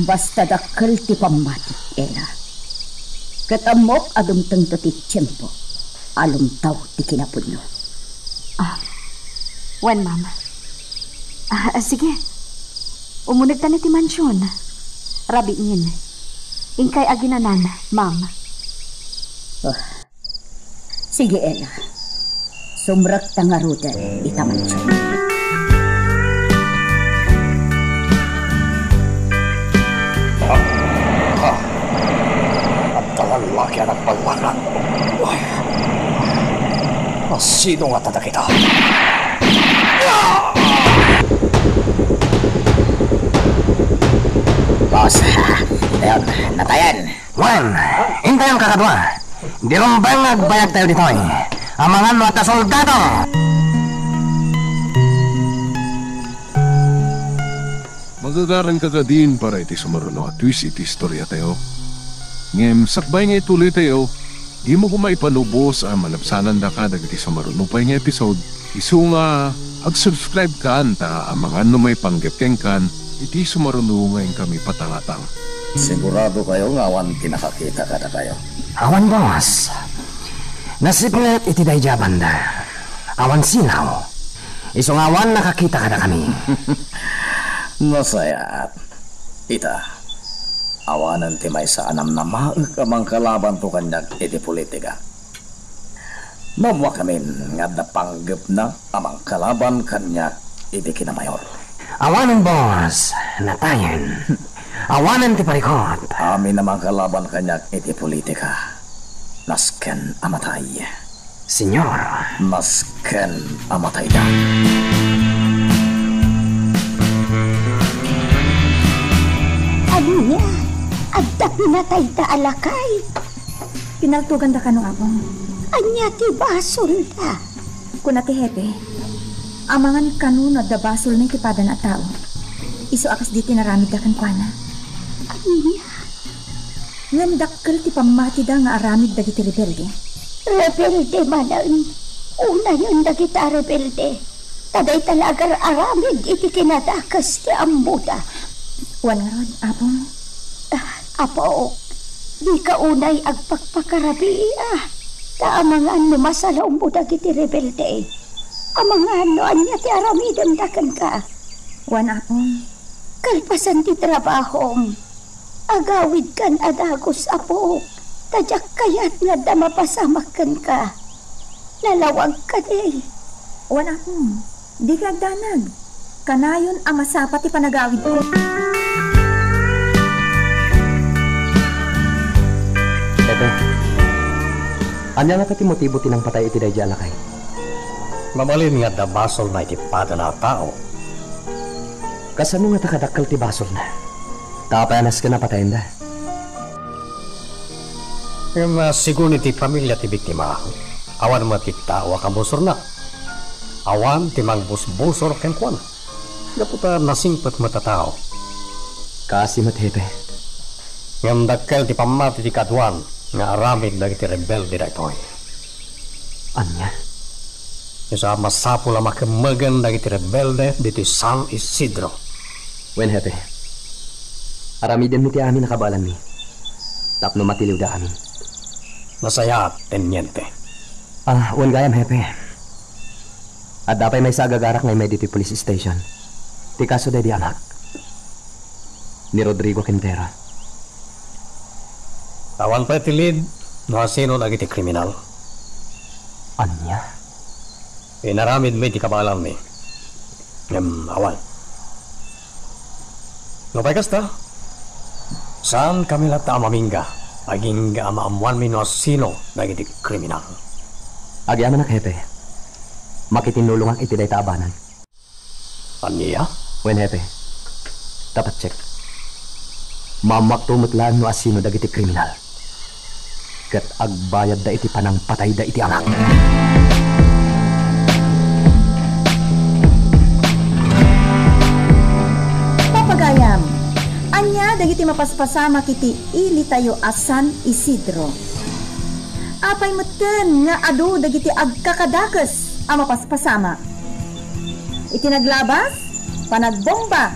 Basta dakkel ti pammati, Ella. Ket ammok a dumtengto ti tiempo a lumtaw ti kinapudno. Ah, wen, ma'am. Ah, ah, sige. Umunegtan iti mansion. Rabiin. Inkay aginanan, ma'am. Ah, sige, Ella. Sumrekta ngaruden ita mansion. Ah, ah. Adda lallaki a nagballakan. Asino ngata dagita? Boss, ayun, natayen. Wen, intayon kakadua. Di rumbeng nga agbayagtayo ditoy. Amangan no adda soldado! Magagaranka kadin para iti sumaruno a twist iti istoriatayo. Ngem sakbay nga ituloytayo, dimo koma ipanubos a malabsanandaka dagiti sumaruno pay nga episode. Isu nga ag-subscribe kan ta amangan no maipanggep kenkan iti sumaruno nga inkami patangatang. Sigurado kayo nga awan ti nakakita kadakayo? Awan, boss. Nasipnget iti daydi a banda. Awan silaw. Isu nga awan nakakita kadakami. Nasayaat. Ita, awanen ti maysa a namnamaek a mangkalabanto kaniak iti politika. Naammoakamin nga adda panggepna a mangkalaban kaniak iti kinamayor. Awanen, boss, natayen. Awanen ti parikut. Amin a mangkalaban kaniak iti politika, nasken a matay. Señor. Nasken a matayda. Ania? Adda pinatayda a lakay? Pinaltoganda kano, Apong. Ania ti basolda? Kuna ti hepe, amangan kano no adda basolna iti padana a tao. Isu a kasdi ti naramidda kenkuana. Ania? Ngem dakkel ti pammatida nga aramid dagiti rebelde. Rebelde manen. Unayen dagita a rebelde. Ta dayta la agar-aramid iti kinadakes ti ammoda. Wen ngarud, Apong. Ah, Apo, dika unay agpakpakarabii, ah. Ta amangan no masalawmo dagiti rebelde. Amangan no ania ti aramidenda kenka. Wen, Apong. Kalpasan ti trabahom, agawidkan a dagus, Apo, ta diak kayat nga adda mapasamak kenka. Nalawag kadi. Wen, Apo, dika agdanag. Kanayon a masapa ti panagawidko. Pepe, ania ngata ti motibo ti nangpatay iti daydiay a lakay? Mabalin nga adda basolna iti padana a tao. Kasano ngata kadakkel ti basolna? Ta apay a nasken a patayenda? Ngem, ah, segun iti pamilia ti biktima, awan met ti tao a kabusorna. Awan ti mangbusbusor kenkuana. Gapu ta nasingpet met a tao. Kaasi met, Hepe. Ngem dakkel ti pammati ti kaduan nga aramid dagiti rebelde daytoy. Ania? Isu a masapul a makemmegen dagiti rebelde ditoy San Isidro. Wen, Hepe. Aramidenmi ti amin a kabaelanmi tapno matiliwda amin. Nasayaat, Teniente. Ah, wen gayam, Hepe. Adda pay maysa a gagarak nga immay ditoy police station. Ti kaso daydi anak. Ni Rodrigo Quintero. Awan pay ti lead no asino dagiti kriminal. Ania? Inaramidmi ti kabaelanmi. Ngem awan. Nupay kasta, saankami latta a mamingga agingga a maammoanmi no asino dagiti kriminal. Agyamanak, Hepe. Makitinnulongak iti dayta a banag. Ania? Wen, Hepe. Ta patsekko. Maammoakto met laeng no asino dagiti kriminal. Ket agbayadda iti panangpatayda iti anak. Papagayam, ania dagiti mapaspasamak iti ilitayo a San Isidro? Apay metten nga adu dagiti agkakadakes a mapaspasamak? Iti naglabas, panagbomba,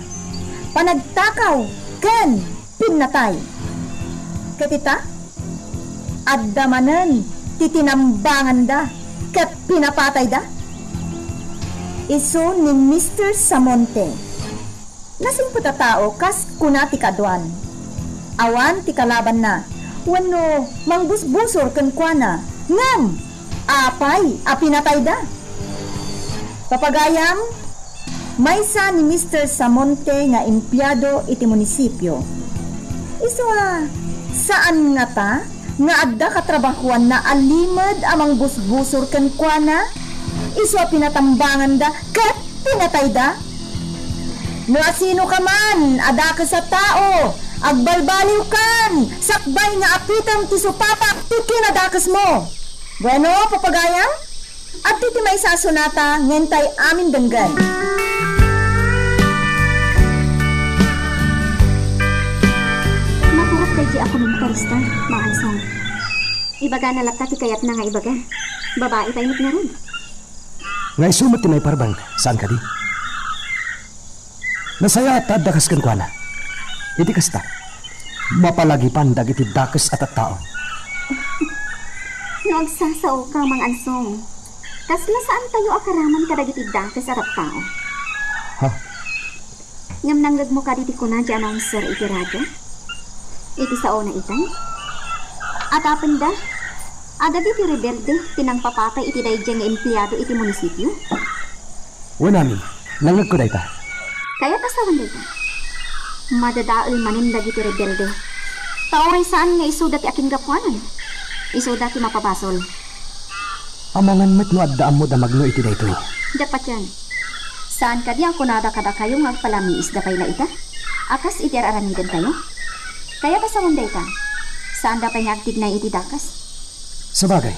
panagtakaw, ken pinnatay. Ket ita, adda manen ti tinambanganda ket pinapatayda. Isu ni Mister Samonte. Nasingpet a tao kas kuna ti kaduan. Awan ti kalabanna wenno mangbusbusor kenkuana, ngem apay a pinatayda? Papagayam, maysa ni Mister Samonte nga empleado iti munisipio. Isu a saan ngata nga adda katrabahuanna a limed a mangbusbusor kenkuana, isu a pinatambanganda ket pinatayda. No asinoka man a dakes a tao, agbalbaliwkan sakbay nga apitem ti supapak ti kinadakesmo. Bueno, papagayam? Adda ti maysa a sonata nga intay amin denggen. Maturog daydi a komentarista, Mang Ansong. Ibagana latta ti kayatna nga ibaga. Babai pay met ngarud. Nga isu met ti maiparbeng, saan kadi? Nasayaat ta adda kas kenkuana. Iti kasta, mapalagipan dagiti dakes a tattao. No agsasaoka, Mang Ansong, kasla saantayo a karaman kadagiti dakes a tattao. Ha? Ngem nangngegmo kadi ti kuna ti announcer iti radio? Iti saona itay? Atapenda, adda dagiti rebelde ti nangpapatay iti daydiay nga empleado iti munisipio? Wen amin, nangngegko dayta. Kayat a sawen dayta. Madadael manen dagiti rebelde. Ta uray saan nga isuda ti akinggapuanan. Isuda ti mapabasol. Amangan met no adda ammo damagno iti daytoy. Diak patien. Saan kadi a kunada kadakayo nga agpalamiisda pay la ita? A kas iti ar-aramidentayo? Kayat a sawen dayta. Saanda pay nga agtignay iti dakes. Sabagay.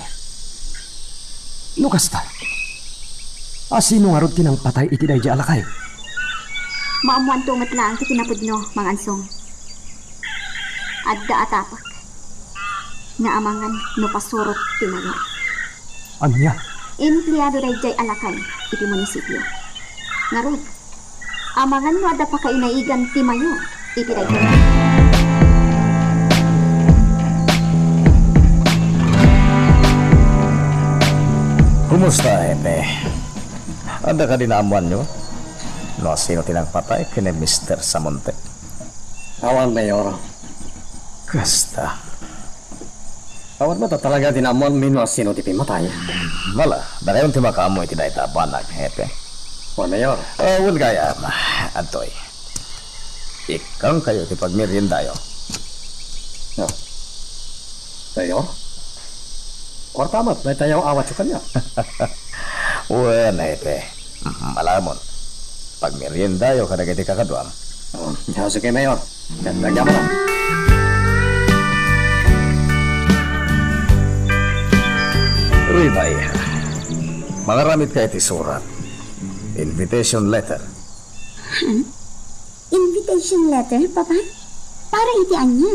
No kasta, asino ngarud ti nangpatay iti daydiay a lakay? Maammoanto met laeng ti kinapudno, Mang Ansong. Adda a tapak nga amangan no pasurot ti mayor. Ania? Empleado daydiay a lakay iti munisipio. Ngarud, amangan no adda pakainaigan ti mayor iti daytoy. Kumusta, Hepe? Adda kadi naammoanyo no asino ti nangpatay ken ni Mister Samonte? Awan, Mayor. Kasta. Awan met a talaga ti naammoanmi no asino ti pimmatay. Mala, dakayon ti makaammo iti dayta a banag, Hepe. Wen, Mayor. Ah, wen gayam, adtoy. Ikkankayo ti pagmeriendayo. Ah. Mayor? Kuarta met, dayta awatyo kaniak. Wen, Hepe. Mhm, alamon. Pagmeriendayo kadagiti kakaduam. Oh, sige, Mayor. Nagyamanan. Rina, iha. Mangaramidka iti surat. Invitation letter. Hmm? Invitation letter, Papa? Para iti ania?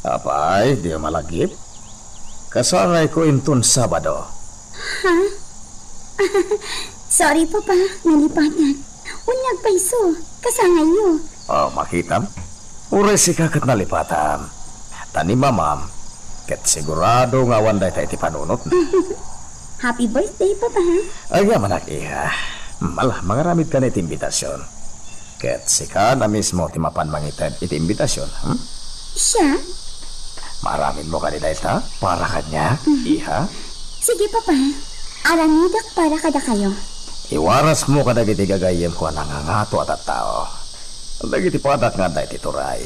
Apay, diyo malagip? Kasangayko inton Sabado. Ha? Sorry, Papa. Nalipatak. Unya agpayso. Kasangayyo. Oh, makitam? Uray sika ket nalipatam. Ta ni Mamam, ket sigurado nga awan dayta iti panunotna. Happy birthday, Papa. Agyamanak, iha. Mala, mangaramidka iti imbitasion. Ket sika na mismo ti mapan mangited iti imbitasion, hmm? Siak? Maaramidmo kadi dayta para kaniak, iha? Sige, Papa. Aramidek para kadakayo. Iwarasmo kadagiti gagayyemko a nangangato a tattao. Dagiti padak nga adda iti turay.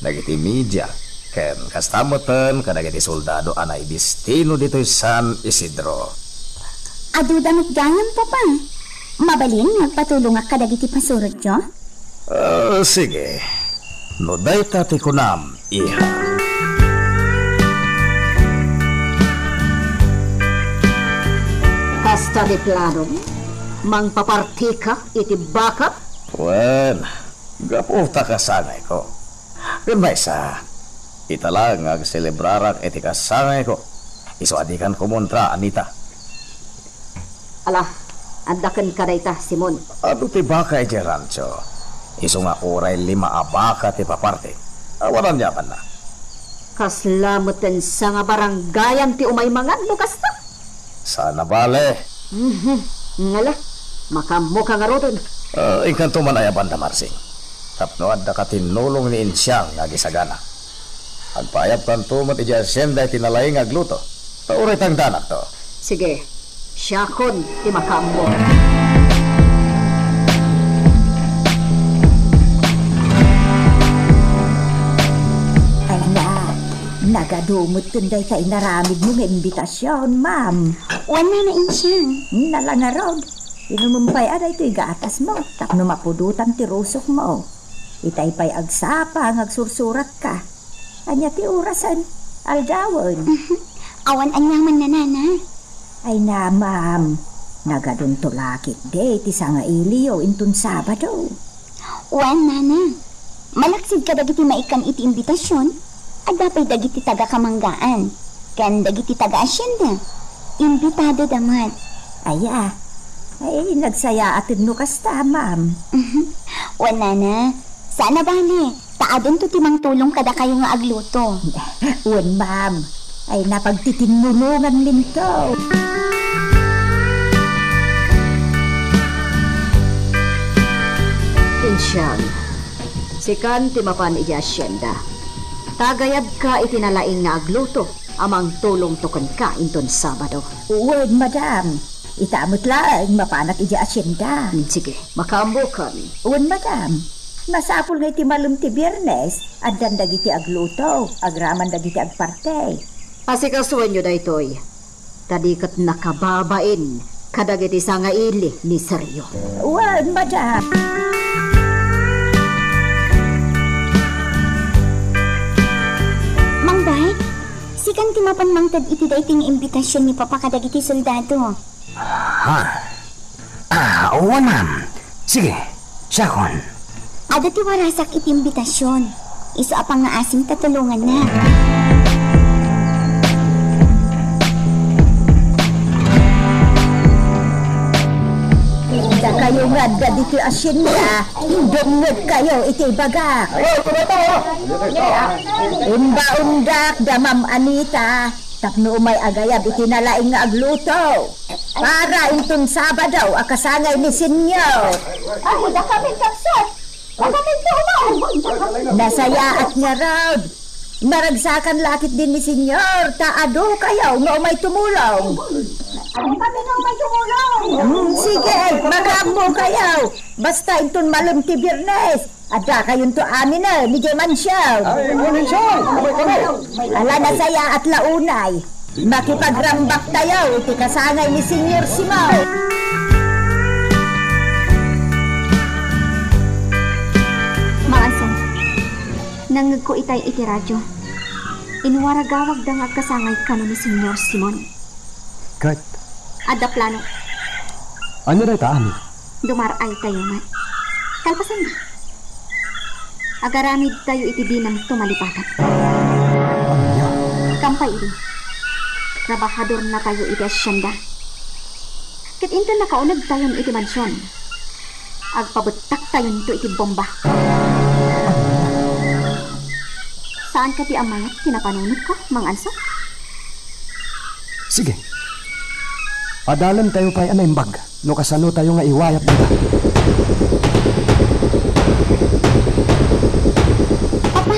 Dagiti media. Ken kasta metten kadagiti soldado a naibistino ditoy San Isidro. Aduda met gayam, Papa. Mabalin nga agpatulongak kadagiti pasurotyo? Ah, sige. No dayta ti kunam, iha. Kasta ti planom? Mangpapartika iti baka? Wen, gapu ta kasangayko. Ken maysa, ita laeng nga agselebrarak iti kasangayko. Isu a dikan kumontra, Anita. Ala, adda kenka dayta, Simon. Adu ti baka idiay rancho. Isu nga uray lima a baka ti paparti. Awan aniamanna. Kasla met ti sanga baranggayan ti umay mangan no kasta? Saan a bale. Mhm. Ngala, makaammoka ngaruden. Ah, inkanto man aya banda, Marsing. Tapno adda katinnulong ni Insiang nga agisagana. Agpaayabkanto met idiay asienda iti nalaing nga agluto. Ta uray tangdanakto. Sige, siakon ti makaammo. Ay na, nagadu met ken dayta inaramidmo nga imbitasion, ma'am. Wen, Nana Insiang. Nala ngarud, inumem pay a daytoy gatasmo tapno mapudotan ti rusokmo. Itay pay agsapa nga agsursuratka. Ania ti orasen? Aldawen? Mhm. Awan aniamanna, Nana. Ay na, ma'am. Nagadunto la ketdi ti sangailiyo inton Sabado. Wen, Nana. Malaksid kadagiti maikkan iti imbitasion, adda pay dagiti taga-Kamangaan ken dagiti taga-Asienda. Imbitadoda met. Aya. Ay, nagsayaaten no kasta, ma'am. Mhm. Wen, Nana. Saan a bale. Ta adunto ti mangtulong kadakayo nga agluto. Wen, ma'am. Ay, napagtitinnulonganminto. Insiang, sikan ti mapan idiay asienda. Tagayadka iti nalaing nga agluto a mangtulongto kenka inton Sabado. Wen, madam. Ita met laeng mapanak idiay asienda. Hmm, sige, makaammokan. Wen, madam. Masapul nga iti malem ti Biernes, addan dagiti agluto, agraman dagiti agparti. Asikasuenyo daytoy, ta di ket nakababain kadagiti sangaili ni Sergio. Wen, madam. Mangbay, sikan ti mapan mangted iti daytoy nga imbitasion ni Papa kadagiti soldado. Ha? Ah, wen, ma'am. Sige, siakon. Adda ti warasak iti imbitasion. Isu a pangngaasim ta tulonganna. Dakayo nga adda ditoy asienda, dumngegkayo iti ibagak. Imbaondak da Ma'am Anita. Tapno umay agayab iti nalaing nga agluto para inton Sabado a kasangay ni Senyor. Aguda kami, Kapsat. Agami, Papa. Nasayaat ngarud. Maragsakan la ketdin ni Senyor, ta adu kayo nga umay tumulong. Adu kami nga umay tumulong. Hmm, sige, makaammo kayo. Basta inton malem ti Biernes, adda kayonto amin, eh, ni Jay Mansion. Ay, morning show! Abay kami! Ala, nasayaat la unay. Makipagrambak tayo iti kasangay ni Senyor Simon. Maasan, nangngegko itay iti radio. Inwaragawagda nga agkasangay kano ni Senyor Simon. Ket? Adda plano. Ania dayta amin? Dumar-ay tayo met. Kalpasanna, agaramid tayo iti dinam tumalipatan. Ania? Kampay idi, trabahador na tayo iti asyenda. Ket inton nakauneg tayon iti mansion, agpabettak tayonto iti bomba. Saan kadi a mayat ti napanunotko, Mang Anso? Sige. Adalem tayo pay a naimbag no kasano tayo nga iwayat dita. Papa,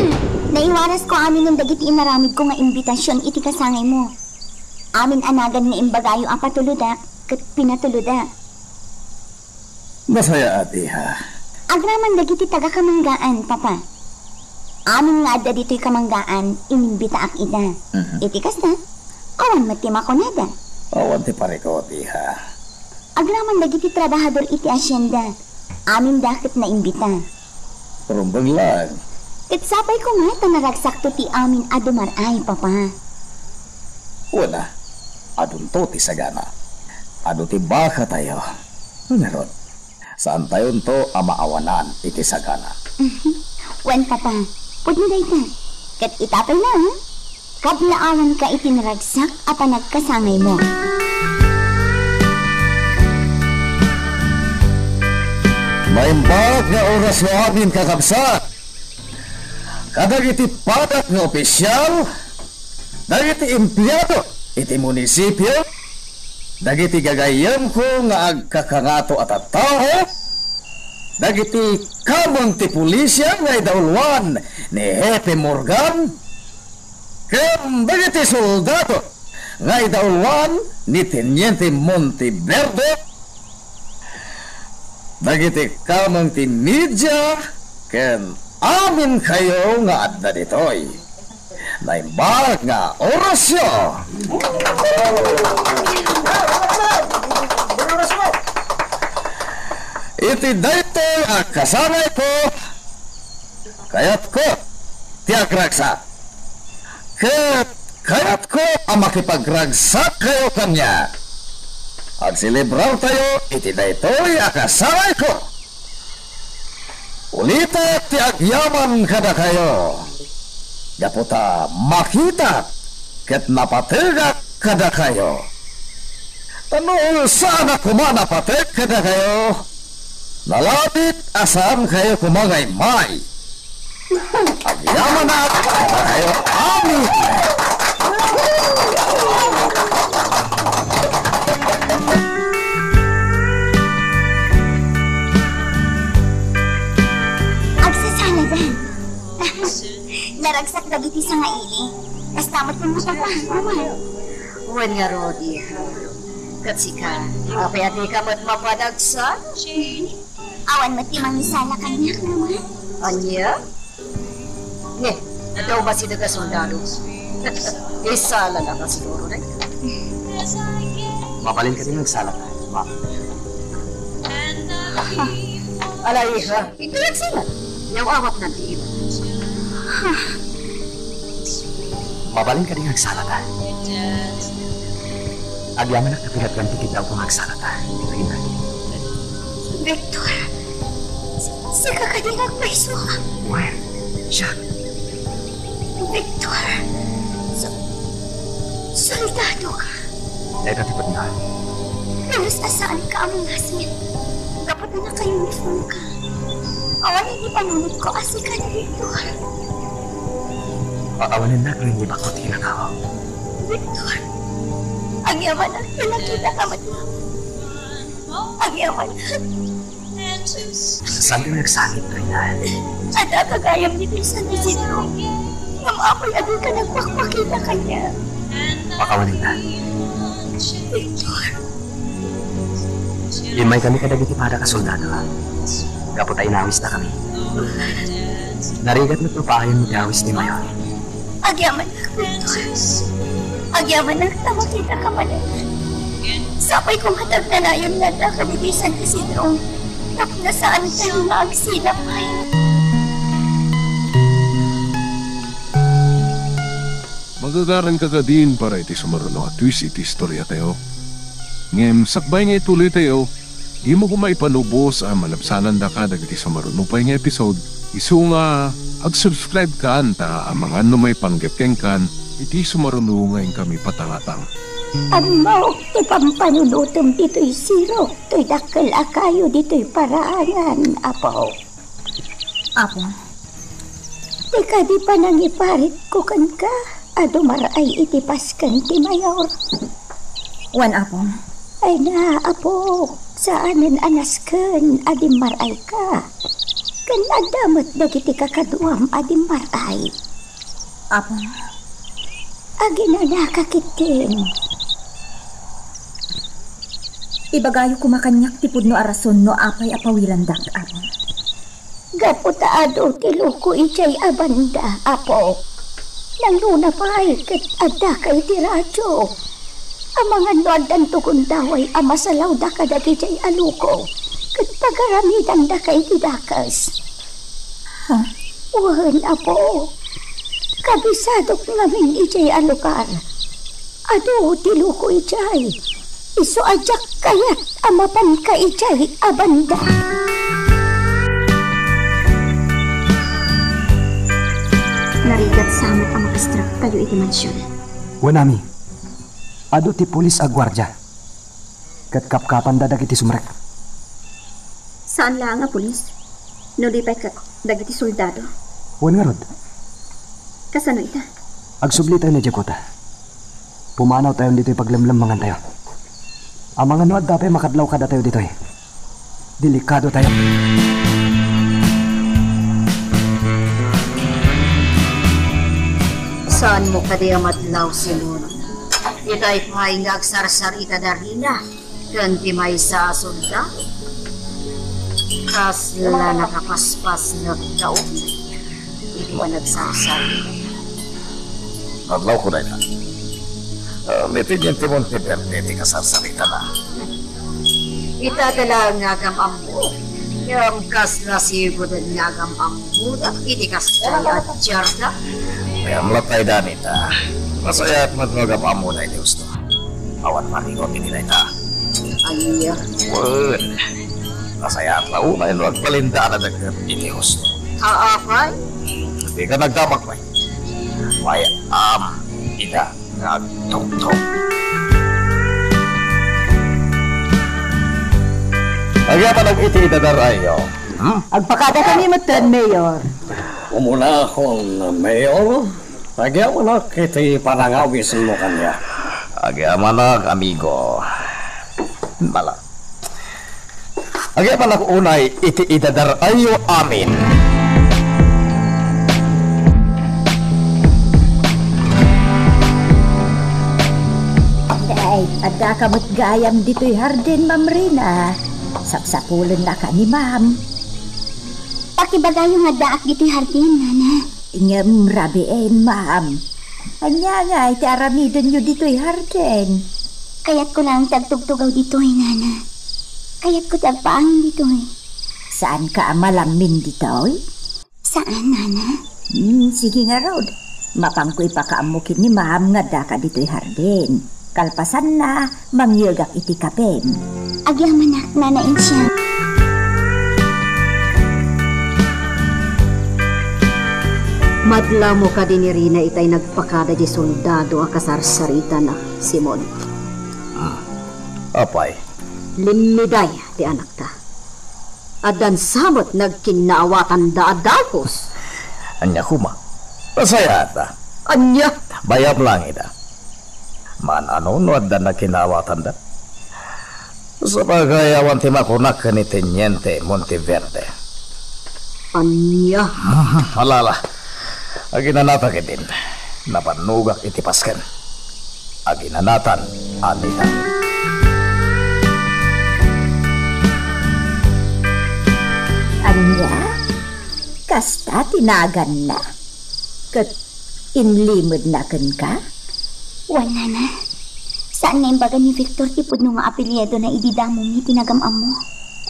naiwarasko aminen dagiti inaramidko nga imbitasion iti kasangaymo. Amin a nagan nga imbagayo a patulodak ket pinatulodak. Nasayaat, iha. Agraman dagiti taga-Kamanggaan, Papa. Amin nga adda ditoy Kamanggaan, inimbitaak ida. Mhm. Iti kasta, awan met ti makunada. Awan ti parikut, iha. Agraman dagiti trabahador iti asyenda. Aminda ket naimbita. Rumbeng laeng. Ket sapay koma ta naragsakto ti amin a dumar-ay, Papa. Wen a, adunto ti sagana. Adu ti bakatayo. Ngarud, saantayonto a maawanan iti sagana. Wen, Papa, pudno dayta. Ket ita pay laeng, kablaawanka iti naragsak a panagkasangaymo. Naimbag nga orasyo amin, kakabsat. Kadagiti padak nga opisial, dagiti empleado iti munisipio, dagiti gagayyemko nga agkakangato a tattao, dagiti kameng ti pulisia nga idauloan ni Hepe Morgan, ken dagiti soldado nga idauloan ni Teniente Monteverde, dagiti kameng ti media, ken aminkayo nga adda ditoy. Naimbag nga orasyo! Iti daytoy a kasangayko, kayatko ti agragsak. Ket kayatko a makipagragsak kayo kaniak. Agselebrar tayo iti daytoy a kasangayko. Ulitek ti agyaman kadakayo, gapu ta makitak ket napategak kadakayo. Ta no saan a koma napateg kadakayo, nalabit a saankayo koma nga immay. Agyamanak kadakayo amin. Agsasalagan. Naragsak dagiti sangaili. Kasta met ti mata, Mama. Wen ngarud, iha. Ket sika, apay a dika met mapanagsa? Awan met ti mangisala kaniak, Mama. Ania? Ne, adda umasideg a soldado. Isala na ka siguro, ne? Mabalin kadi nga agsalata, Ma. Ala, iha. Iti agsalat. Yaw awat nan ti iba. Mabalin kadi nga agsalata. Agyamanak a pinagganti ti daw nga agsalata. Rina. Victor, sika kadi nga agpayso? Wen, siak. Victor, so-, soldado ka. Dayta ti pudno. Lubos a saanka a mangasit. Gapu ta naka-uniformka. Awan iti panunotko a sika ni Victor. A-, awanen nagrinibako ti inagaw. Victor, agyamanak nga nakita ka met. Agyamanak. Saan ka nagsakit, Rina? Adda ka gayam ditoy San Isidro. Apay, adu ka nagpakpakita kaniak? Pakawanenna. Victor. Immaykami kadagiti padak a soldado. Gapu ta inawistakami. Narigat met no paayon ti awis ni Mayor. Agyamanak, Victor. Agyamanak ta makitak manen. Sapay koma ta agnanayon nga addaka ditoy San Isidro. Tapno saantayo nga agsilapay. Magagaranka kadin para iti sumaruno a twist iti istoriatayo. Ngem sakbay nga ituloytayo, dimo koma ipanubos a malabsanandaka dagiti sumaruno pay nga episode, isu nga ag-subscribe kan ta amangan no maipanggep kenkan iti sumaruno nga inkami patangatang. Ammok ti pampanunotem ditoy sirok, toy dakkel a kayo ditoy paraangan, Apo. Apo. Ti kadi panangiparitko kenka a dumar-ay iti pasken ti Mayor. Wen, Apo. Ay na, Apo, saanen a nasken a dimmar-ayka. Ken adda met dagiti kakaduam a dimmar-ay. Apo. Aginanaka ketdin. Ibagayo koma kaniak ti pudno a rason no apay a pawirandak, Apo. Gapu ta adu ti loko idiay a banda, Apo. Nangruna pay ket addaka iti radio. Amangan no addanto gundaway a masalawda kadagidiay a loko ket pagaramidandaka iti dakes. Ha? Wen, Apo. Kabisadok ngamin idiay a lugar. Adu ti loko idiay. Isu a diak kayat a mapanka idiay a banda. Narigat sa met a makastraptayo iti mansion. Wen, Ami. Adu ti pulis a guardia. Ket kapkapanda dagiti sumrek. Saan laeng a pulis? No di pay ket dagiti soldado? Wen ngarud. Kasano ita? Agsublitayo ni Jacota. Pumanawtayon ditoy paglemlemmangantayo. Amangan no adda pay makadlaw kadatayo ditoy. Delikadotayo. Saanmo kadi a madlaw, Simon? Itay pay nga agsarsarita da Rina ken ti maysa a soldado. Kasla nakapaspas nga kaon iti panagsarsarita. Adlawko dayta. Ah, mipindian ti Monteverde ti kasarsaritana. Ita da laeng nga agam-ammo. Ngem kasla siguden nga agam-ammoda iti kasdiay a diarda. Ngem latay danita. Nasayaat met no agam-ammoda iti husto. Awan marigot iti dayta. Ania? Wen, nasayaat la unay no agbalindada dagiti husto. Apay? Dika nagdamag pay. May am ida nga agtungtong. Agyamanak iti idadar-ayo. Hmm? Agpakada kami metten, Mayor. Umunakon, Mayor. Agyamanak iti panangawismo kaniak. Agyamanak, amigo. Mala. Agyamanak unay iti idadar-ayo amin. Ay, addaka met gayam ditoy hardin, Ma'am Rina. Sapsapulennaka ni Ma'am. Pakibagayo nga addaak ditoy hardin, Nana. Ngem rabien, Ma'am. Ania ngay ti aramidenyo ditoy hardin? Kayatko laeng ti agtugtugaw ditoy, Nana. Kayatko ti agpaangin ditoy. Saanka a malammin ditoy? Saan, Nana? Hmm, sige ngarud. Mapanko ipakaammo ken ni Ma'am nga addaka ditoy hardin. Kalpasanna, mangyegak iti kapem. Agyamanak, Nana Insia. Madlawmo kadi ni Rina itay nagpakada di soldado a kasarsaritana, Simon. Ah, apay? Limmiday ti anakta. Addan sa met nagkinnaawatanda a dagus. Ania koma? Nasayaat. Ania? Bayam laeng ida. Maan-ano no adda nagkinnaawatanda. Sapay awan ti makunak ken ni Teniente Monteverde. Ania? Alala. Aginanatak idin, napannugak iti pasken. Aginanatan, Anita. Ania? Kasta ti naganna? Ket inlimedna kenka? Wen, nana. Saan nga imbaga ni Victor ti pudno nga apelyidona idi damongmi ti nagam-ammo?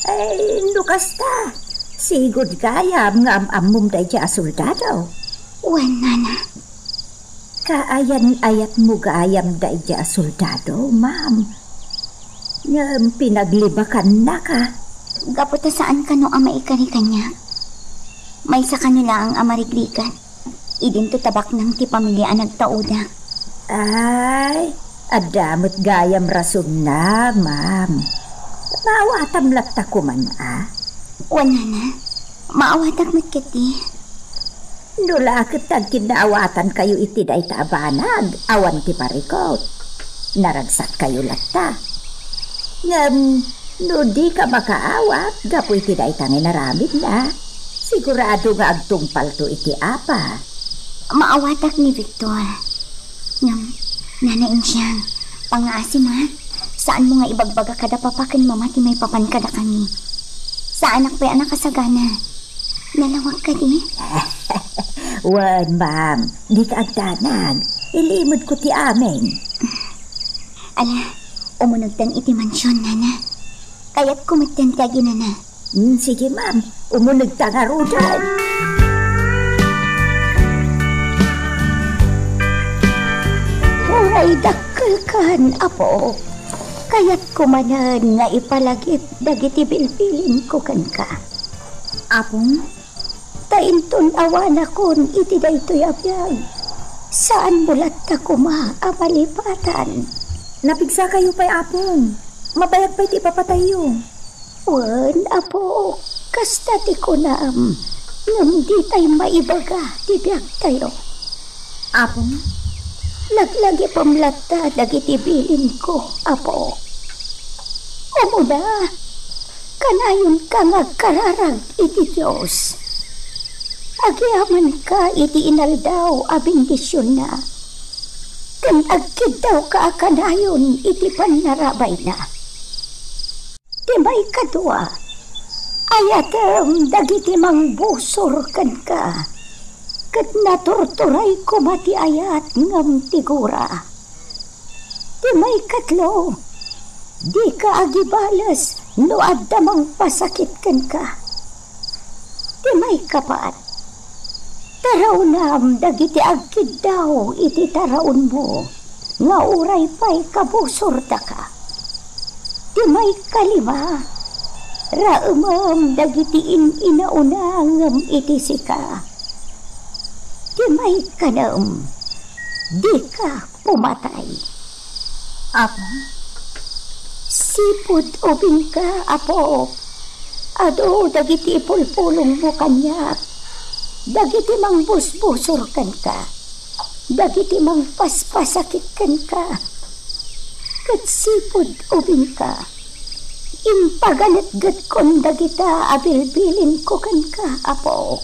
Ay, no kasta, sigud gayam nga am-ammom daydiay a soldado. Wen, nana. Kaayan-ayatmo gayam daydiay a soldado, ma'am. Ngem pinaglibakannaka. Gapu ta saan kano a maikari kaniak. Maysa kano laeng a marigrigat. Idinto ta baknang ti pamilia a nagtaudak. Ay, adda met gayam rasonna, ma'am. Maawatam latta koman, a? Wen, nana. Maawatak met ketdi. No la ket agkinnaawatankayo iti dayta a banag, awan ti parikut. Naragsakkayo latta. Ngem no dika makaawat gapu iti dayta nga inaramidna, sigurado nga agtungpalto iti Apa. Maawatak ni Victor. Ngem, Nana Insiang, pangngaasim, a? Saanmo nga ibagbaga kada papa ken mama ti maipapan kadakami. Saanak pay a nakasagana. Nalawag kadi? Wen, ma'am. Dika agdanag. Ilimedko ti amin. Ala, umunegtan iti mansion, nana. Kayatko metten ti aginana. Mm, sige, ma'am. Umunegta ngaruden. Uray dakkelkan, Apo. Kayatko manen nga ipalagip dagiti bilbilinko kenka. Apong? Ta inton awanakon iti daytoy a biag, saanmo latta koma a malipatan. Napigsakayo pay, Apong. Mabayag pay ti ipapatayyo. Wen, Apo, kasta ti kunam, ngem ditay maibaga ti biagtayo. Apong? Laglagipem latta dagiti bilinko, Apo. Umuna, kanayonka nga agkararag iti Dios. Agyamankaka iti inaldaw a bendisionna, ken agkiddawka a kanayon iti pannarabayna. Ti maikadua, ayatem dagiti mangbusor kenka, ket naturturay koma ti ayat ngem ti gura. Ti maikatlo, dika agibales no adda mangpasakit kenka. Ti maikapat, taraonam dagiti agkiddaw iti taraonmo nga uray pay kabusordaka. Ti maikalima, raemem dagiti in-inaunangem iti sika. Ti maikanem, dika pumatay. Apo? Sipud ubingka, Apo. Adu dagiti ipulpulongmo kaniak, dagiti mangbusbusor kenka, dagiti mangpaspasakit kenka, ket sipud ubingka, impaganetgetkon dagita a bilbilinko kenka, Apo.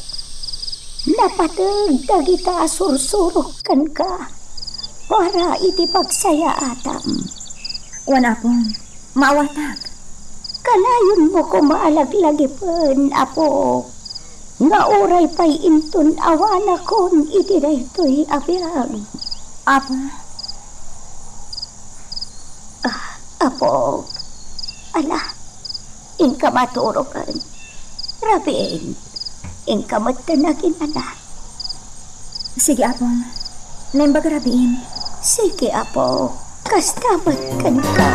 Napateg dagita a sursurok kenka para iti pagsayaatam. Wen, Apo, maawatak. Kanayonmo koma a laglagipen, Apo, nga uray pay inton awanakon iti daytoy a biag. Apo? Ah, Apo, ala, inka maturoken. Rabiin, inka metten aginana. Sige, Apong. Naimbag a rabiin. Sige, Apo. Kasta met kenka.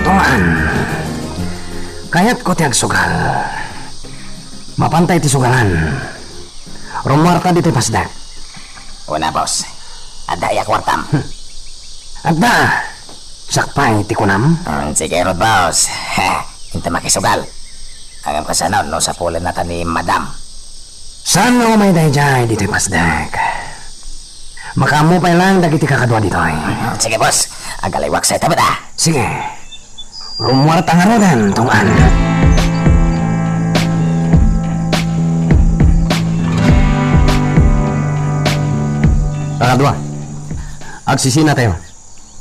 Tuan, kayatko ti agsugal. Mapanta iti sugalan. Rummuarta ditoy pasdek. Una, boss. Adda aya kuartam? Hmm. Adda. Sakbay ti kunam? Hmm, sige rod, boss. Inta makisugal. Ngem kasano no sapulennata ni Madam? Saan nga umay daydiay ditoy pasdek? Makaammo pay lang dagiti kakadua ditoy. Hmm, sige, boss. Agaliwak sa ita met, a. Sige. Rummuarta ngaruden, Tong-an. Dua. Agsisinatayo.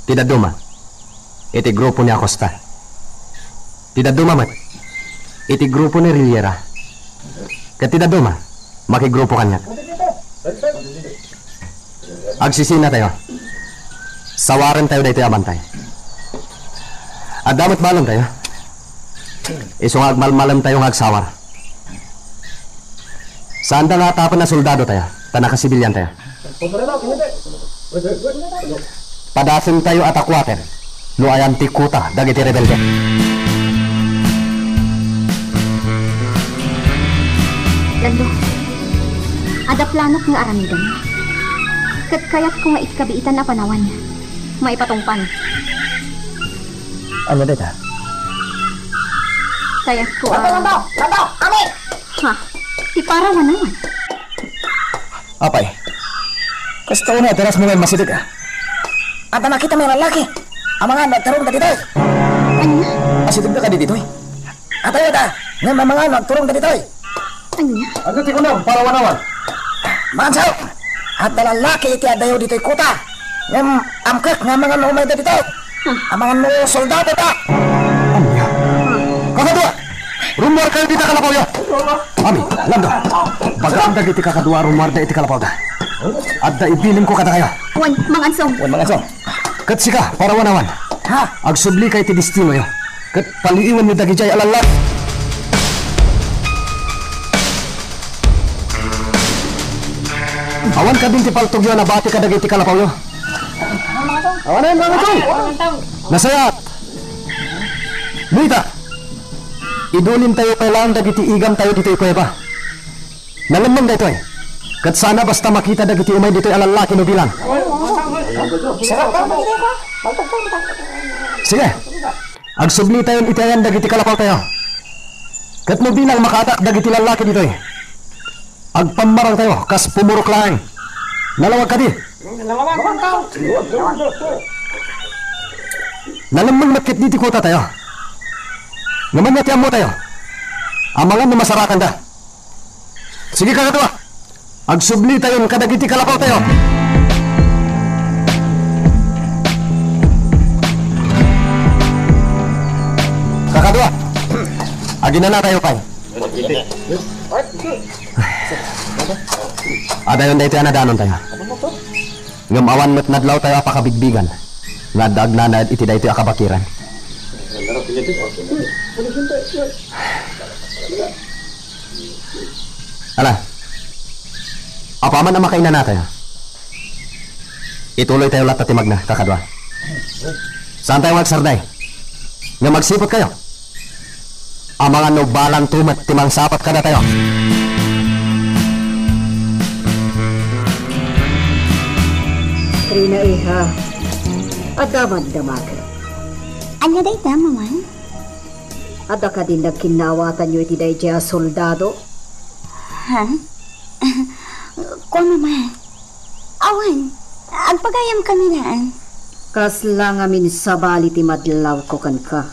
Ti dadduma, iti grupo ni Acosta. Ti dadduma met, iti grupo ni Rillera. Ket ti dadduma, makigrupo kaniak. Agsisinatayo. Sawarentayo daytoy a bantay. Adda met balentayo. Isu nga agmalmalemtayo nga agsawar. Saanda nga atapen a soldadotayo, ta nakasibiliantayo. Padasentayo a takuaten no ayan ti kuta dagiti rebelde. Lando, adda planok nga aramidem. Ket kayatko nga iti kabiitan a panawan, maipatungpal. Ania dayta? Kayatko a... Lando! Lando! Lando! Kami! Ha? Ti parawanawan. Apay, kasta unay a derasmo nga immasideg, a? Adda nakitam a lallaki. Amangan no agturong dagitoy. Ania? Asidegda kadi ditoy? Atayo da, ngem amangan no agturong dagitoy. Ania? Ania ti kunam, parawanawan? Manso! Adda lallaki iti addayo ditoy kuta. Ngem amkek nga amangan no umayda ditoy. Hmm. Amangan no soldado da. Ania? Kakadua! Rummuarkayo dita kalapawyo! Ami, Lando, bagaan dagiti kakadua a rummuarda iti kalapawda. Adda ibilinko kadakayo. Wen, Mangansong. Wen, Mangansong. Ket sika, parawanawan. Ha? Agsublika iti destinoyo. Ket paliiwenyo dagidiay a lallaki. Awan kadin ti paltogyo a nabati kadagiti kalapawyo? Awanen, Mangansong! Nasayaat! Dita! Idulintayo pay laeng dagiti igamtayo ditoy kuweba. Nalemmeng daytoy. Ket saan a basta makita dagiti umay ditoy a lallaki no bilang. Sige. Agsublitayon iti ayan dagiti kalapawtayo. Ket no bilang makaadak dagiti lallaki ditoy, agpammarangtayo kas pumurok laeng. Nalawag kadi? Nalemmeng met ketdi ti kutatayo. Ngem ania ti ammotayo? Amangan no masarakanda. Sige, kakadua. Agsublitayon kadagiti kalapawtayo. Kakadua. Aginanatayo pay. Adayon daytoy a nadanontayo. Ngem awan met nadlawtayo a pakabigbigan nga adda agnanaed iti daytoy a kabakiran. Ala, apaman a makainanatayo, ituloytayo latta ti magna, kakadua. Saantayo nga agsardeng. Ngem agsiputkayo. Amangan no balanto met ti mangsapat kadatayo. Rina, iha, adda man damagen. Ania dayta, Mama? Adda kadin nagkinnaawatanyo iti daydiay a soldado? Ha? Kua, Mama. Awan, agpagayamkami laeng. Kasla ngamin sabali ti madlawko kenka.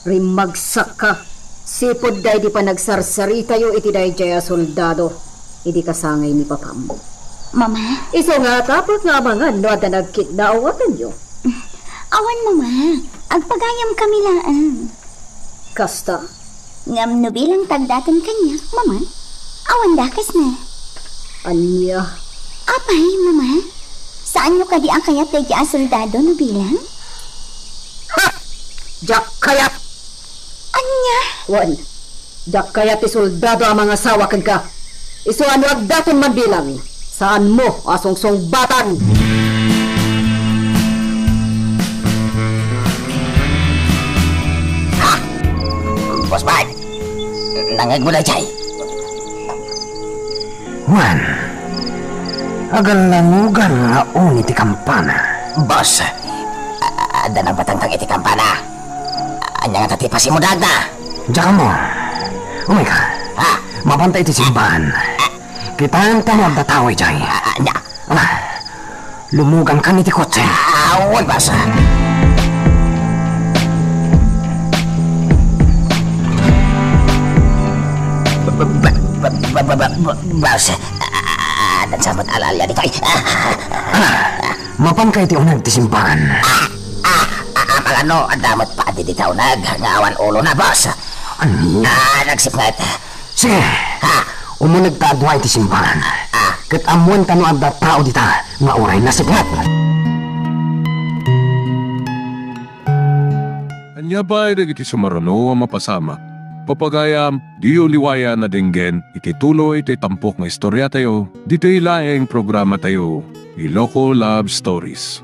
Rimmagsakka, sipud daydi panagsarsaritayo iti daydiay a soldado idi kasangay ni papam. Mama? Isu nga atapek nga amangan no adda nagkinnaawatanyo. Awan, Mama. Agpagayamkami laeng. Kasta? Ngem no bilang ta agdaton kaniak, Mama, awan dakesna. Ania? Apay, Mama, saanyo kadi a kayat daydiay a soldado no bilang? Ha! Diak kayat! Ania? Wen, diak kayat ti soldado a mangasawa kenka. Isu a no agdaton man bilang, saanmo a sungsungbatan. Ah! Boss Bart, nangngegmo daydiay? Wen, agallangugan nga uni ti kampana. Boss, a-, a-, adda nagbatangtang iti kampana. Ania ngata ti pasimudagna? Diak ammo. Umayka. Ha? Mapanta iti simbahan. Kitaenta no adda tao idiay. A-, ania? Ala, lumugankan iti kotse. Awan, boss. Ba-, ba-, ba-, ba-, ba-, ba-, ba-, boss, a-, a-, Adda met alalia ditoy. Ah, mapanka iti uneg ti simbahan. Ah, ah, ah, malano, adda met padi dita uneg nga awan ulona, boss. Ania? Ah, nagsipnget. Sige. Ha? Umunegta a dua iti simbahan. Ah. Ket ammoenta no adda tao dita nga uray nasipnget. Ania pay dagiti sumaruno a mapasamak? Papagayam, diyo liwayan a denggen iti tuloy ti tampok nga istoriatayo, ditoy laeng programatayo, Iloko Love Stories.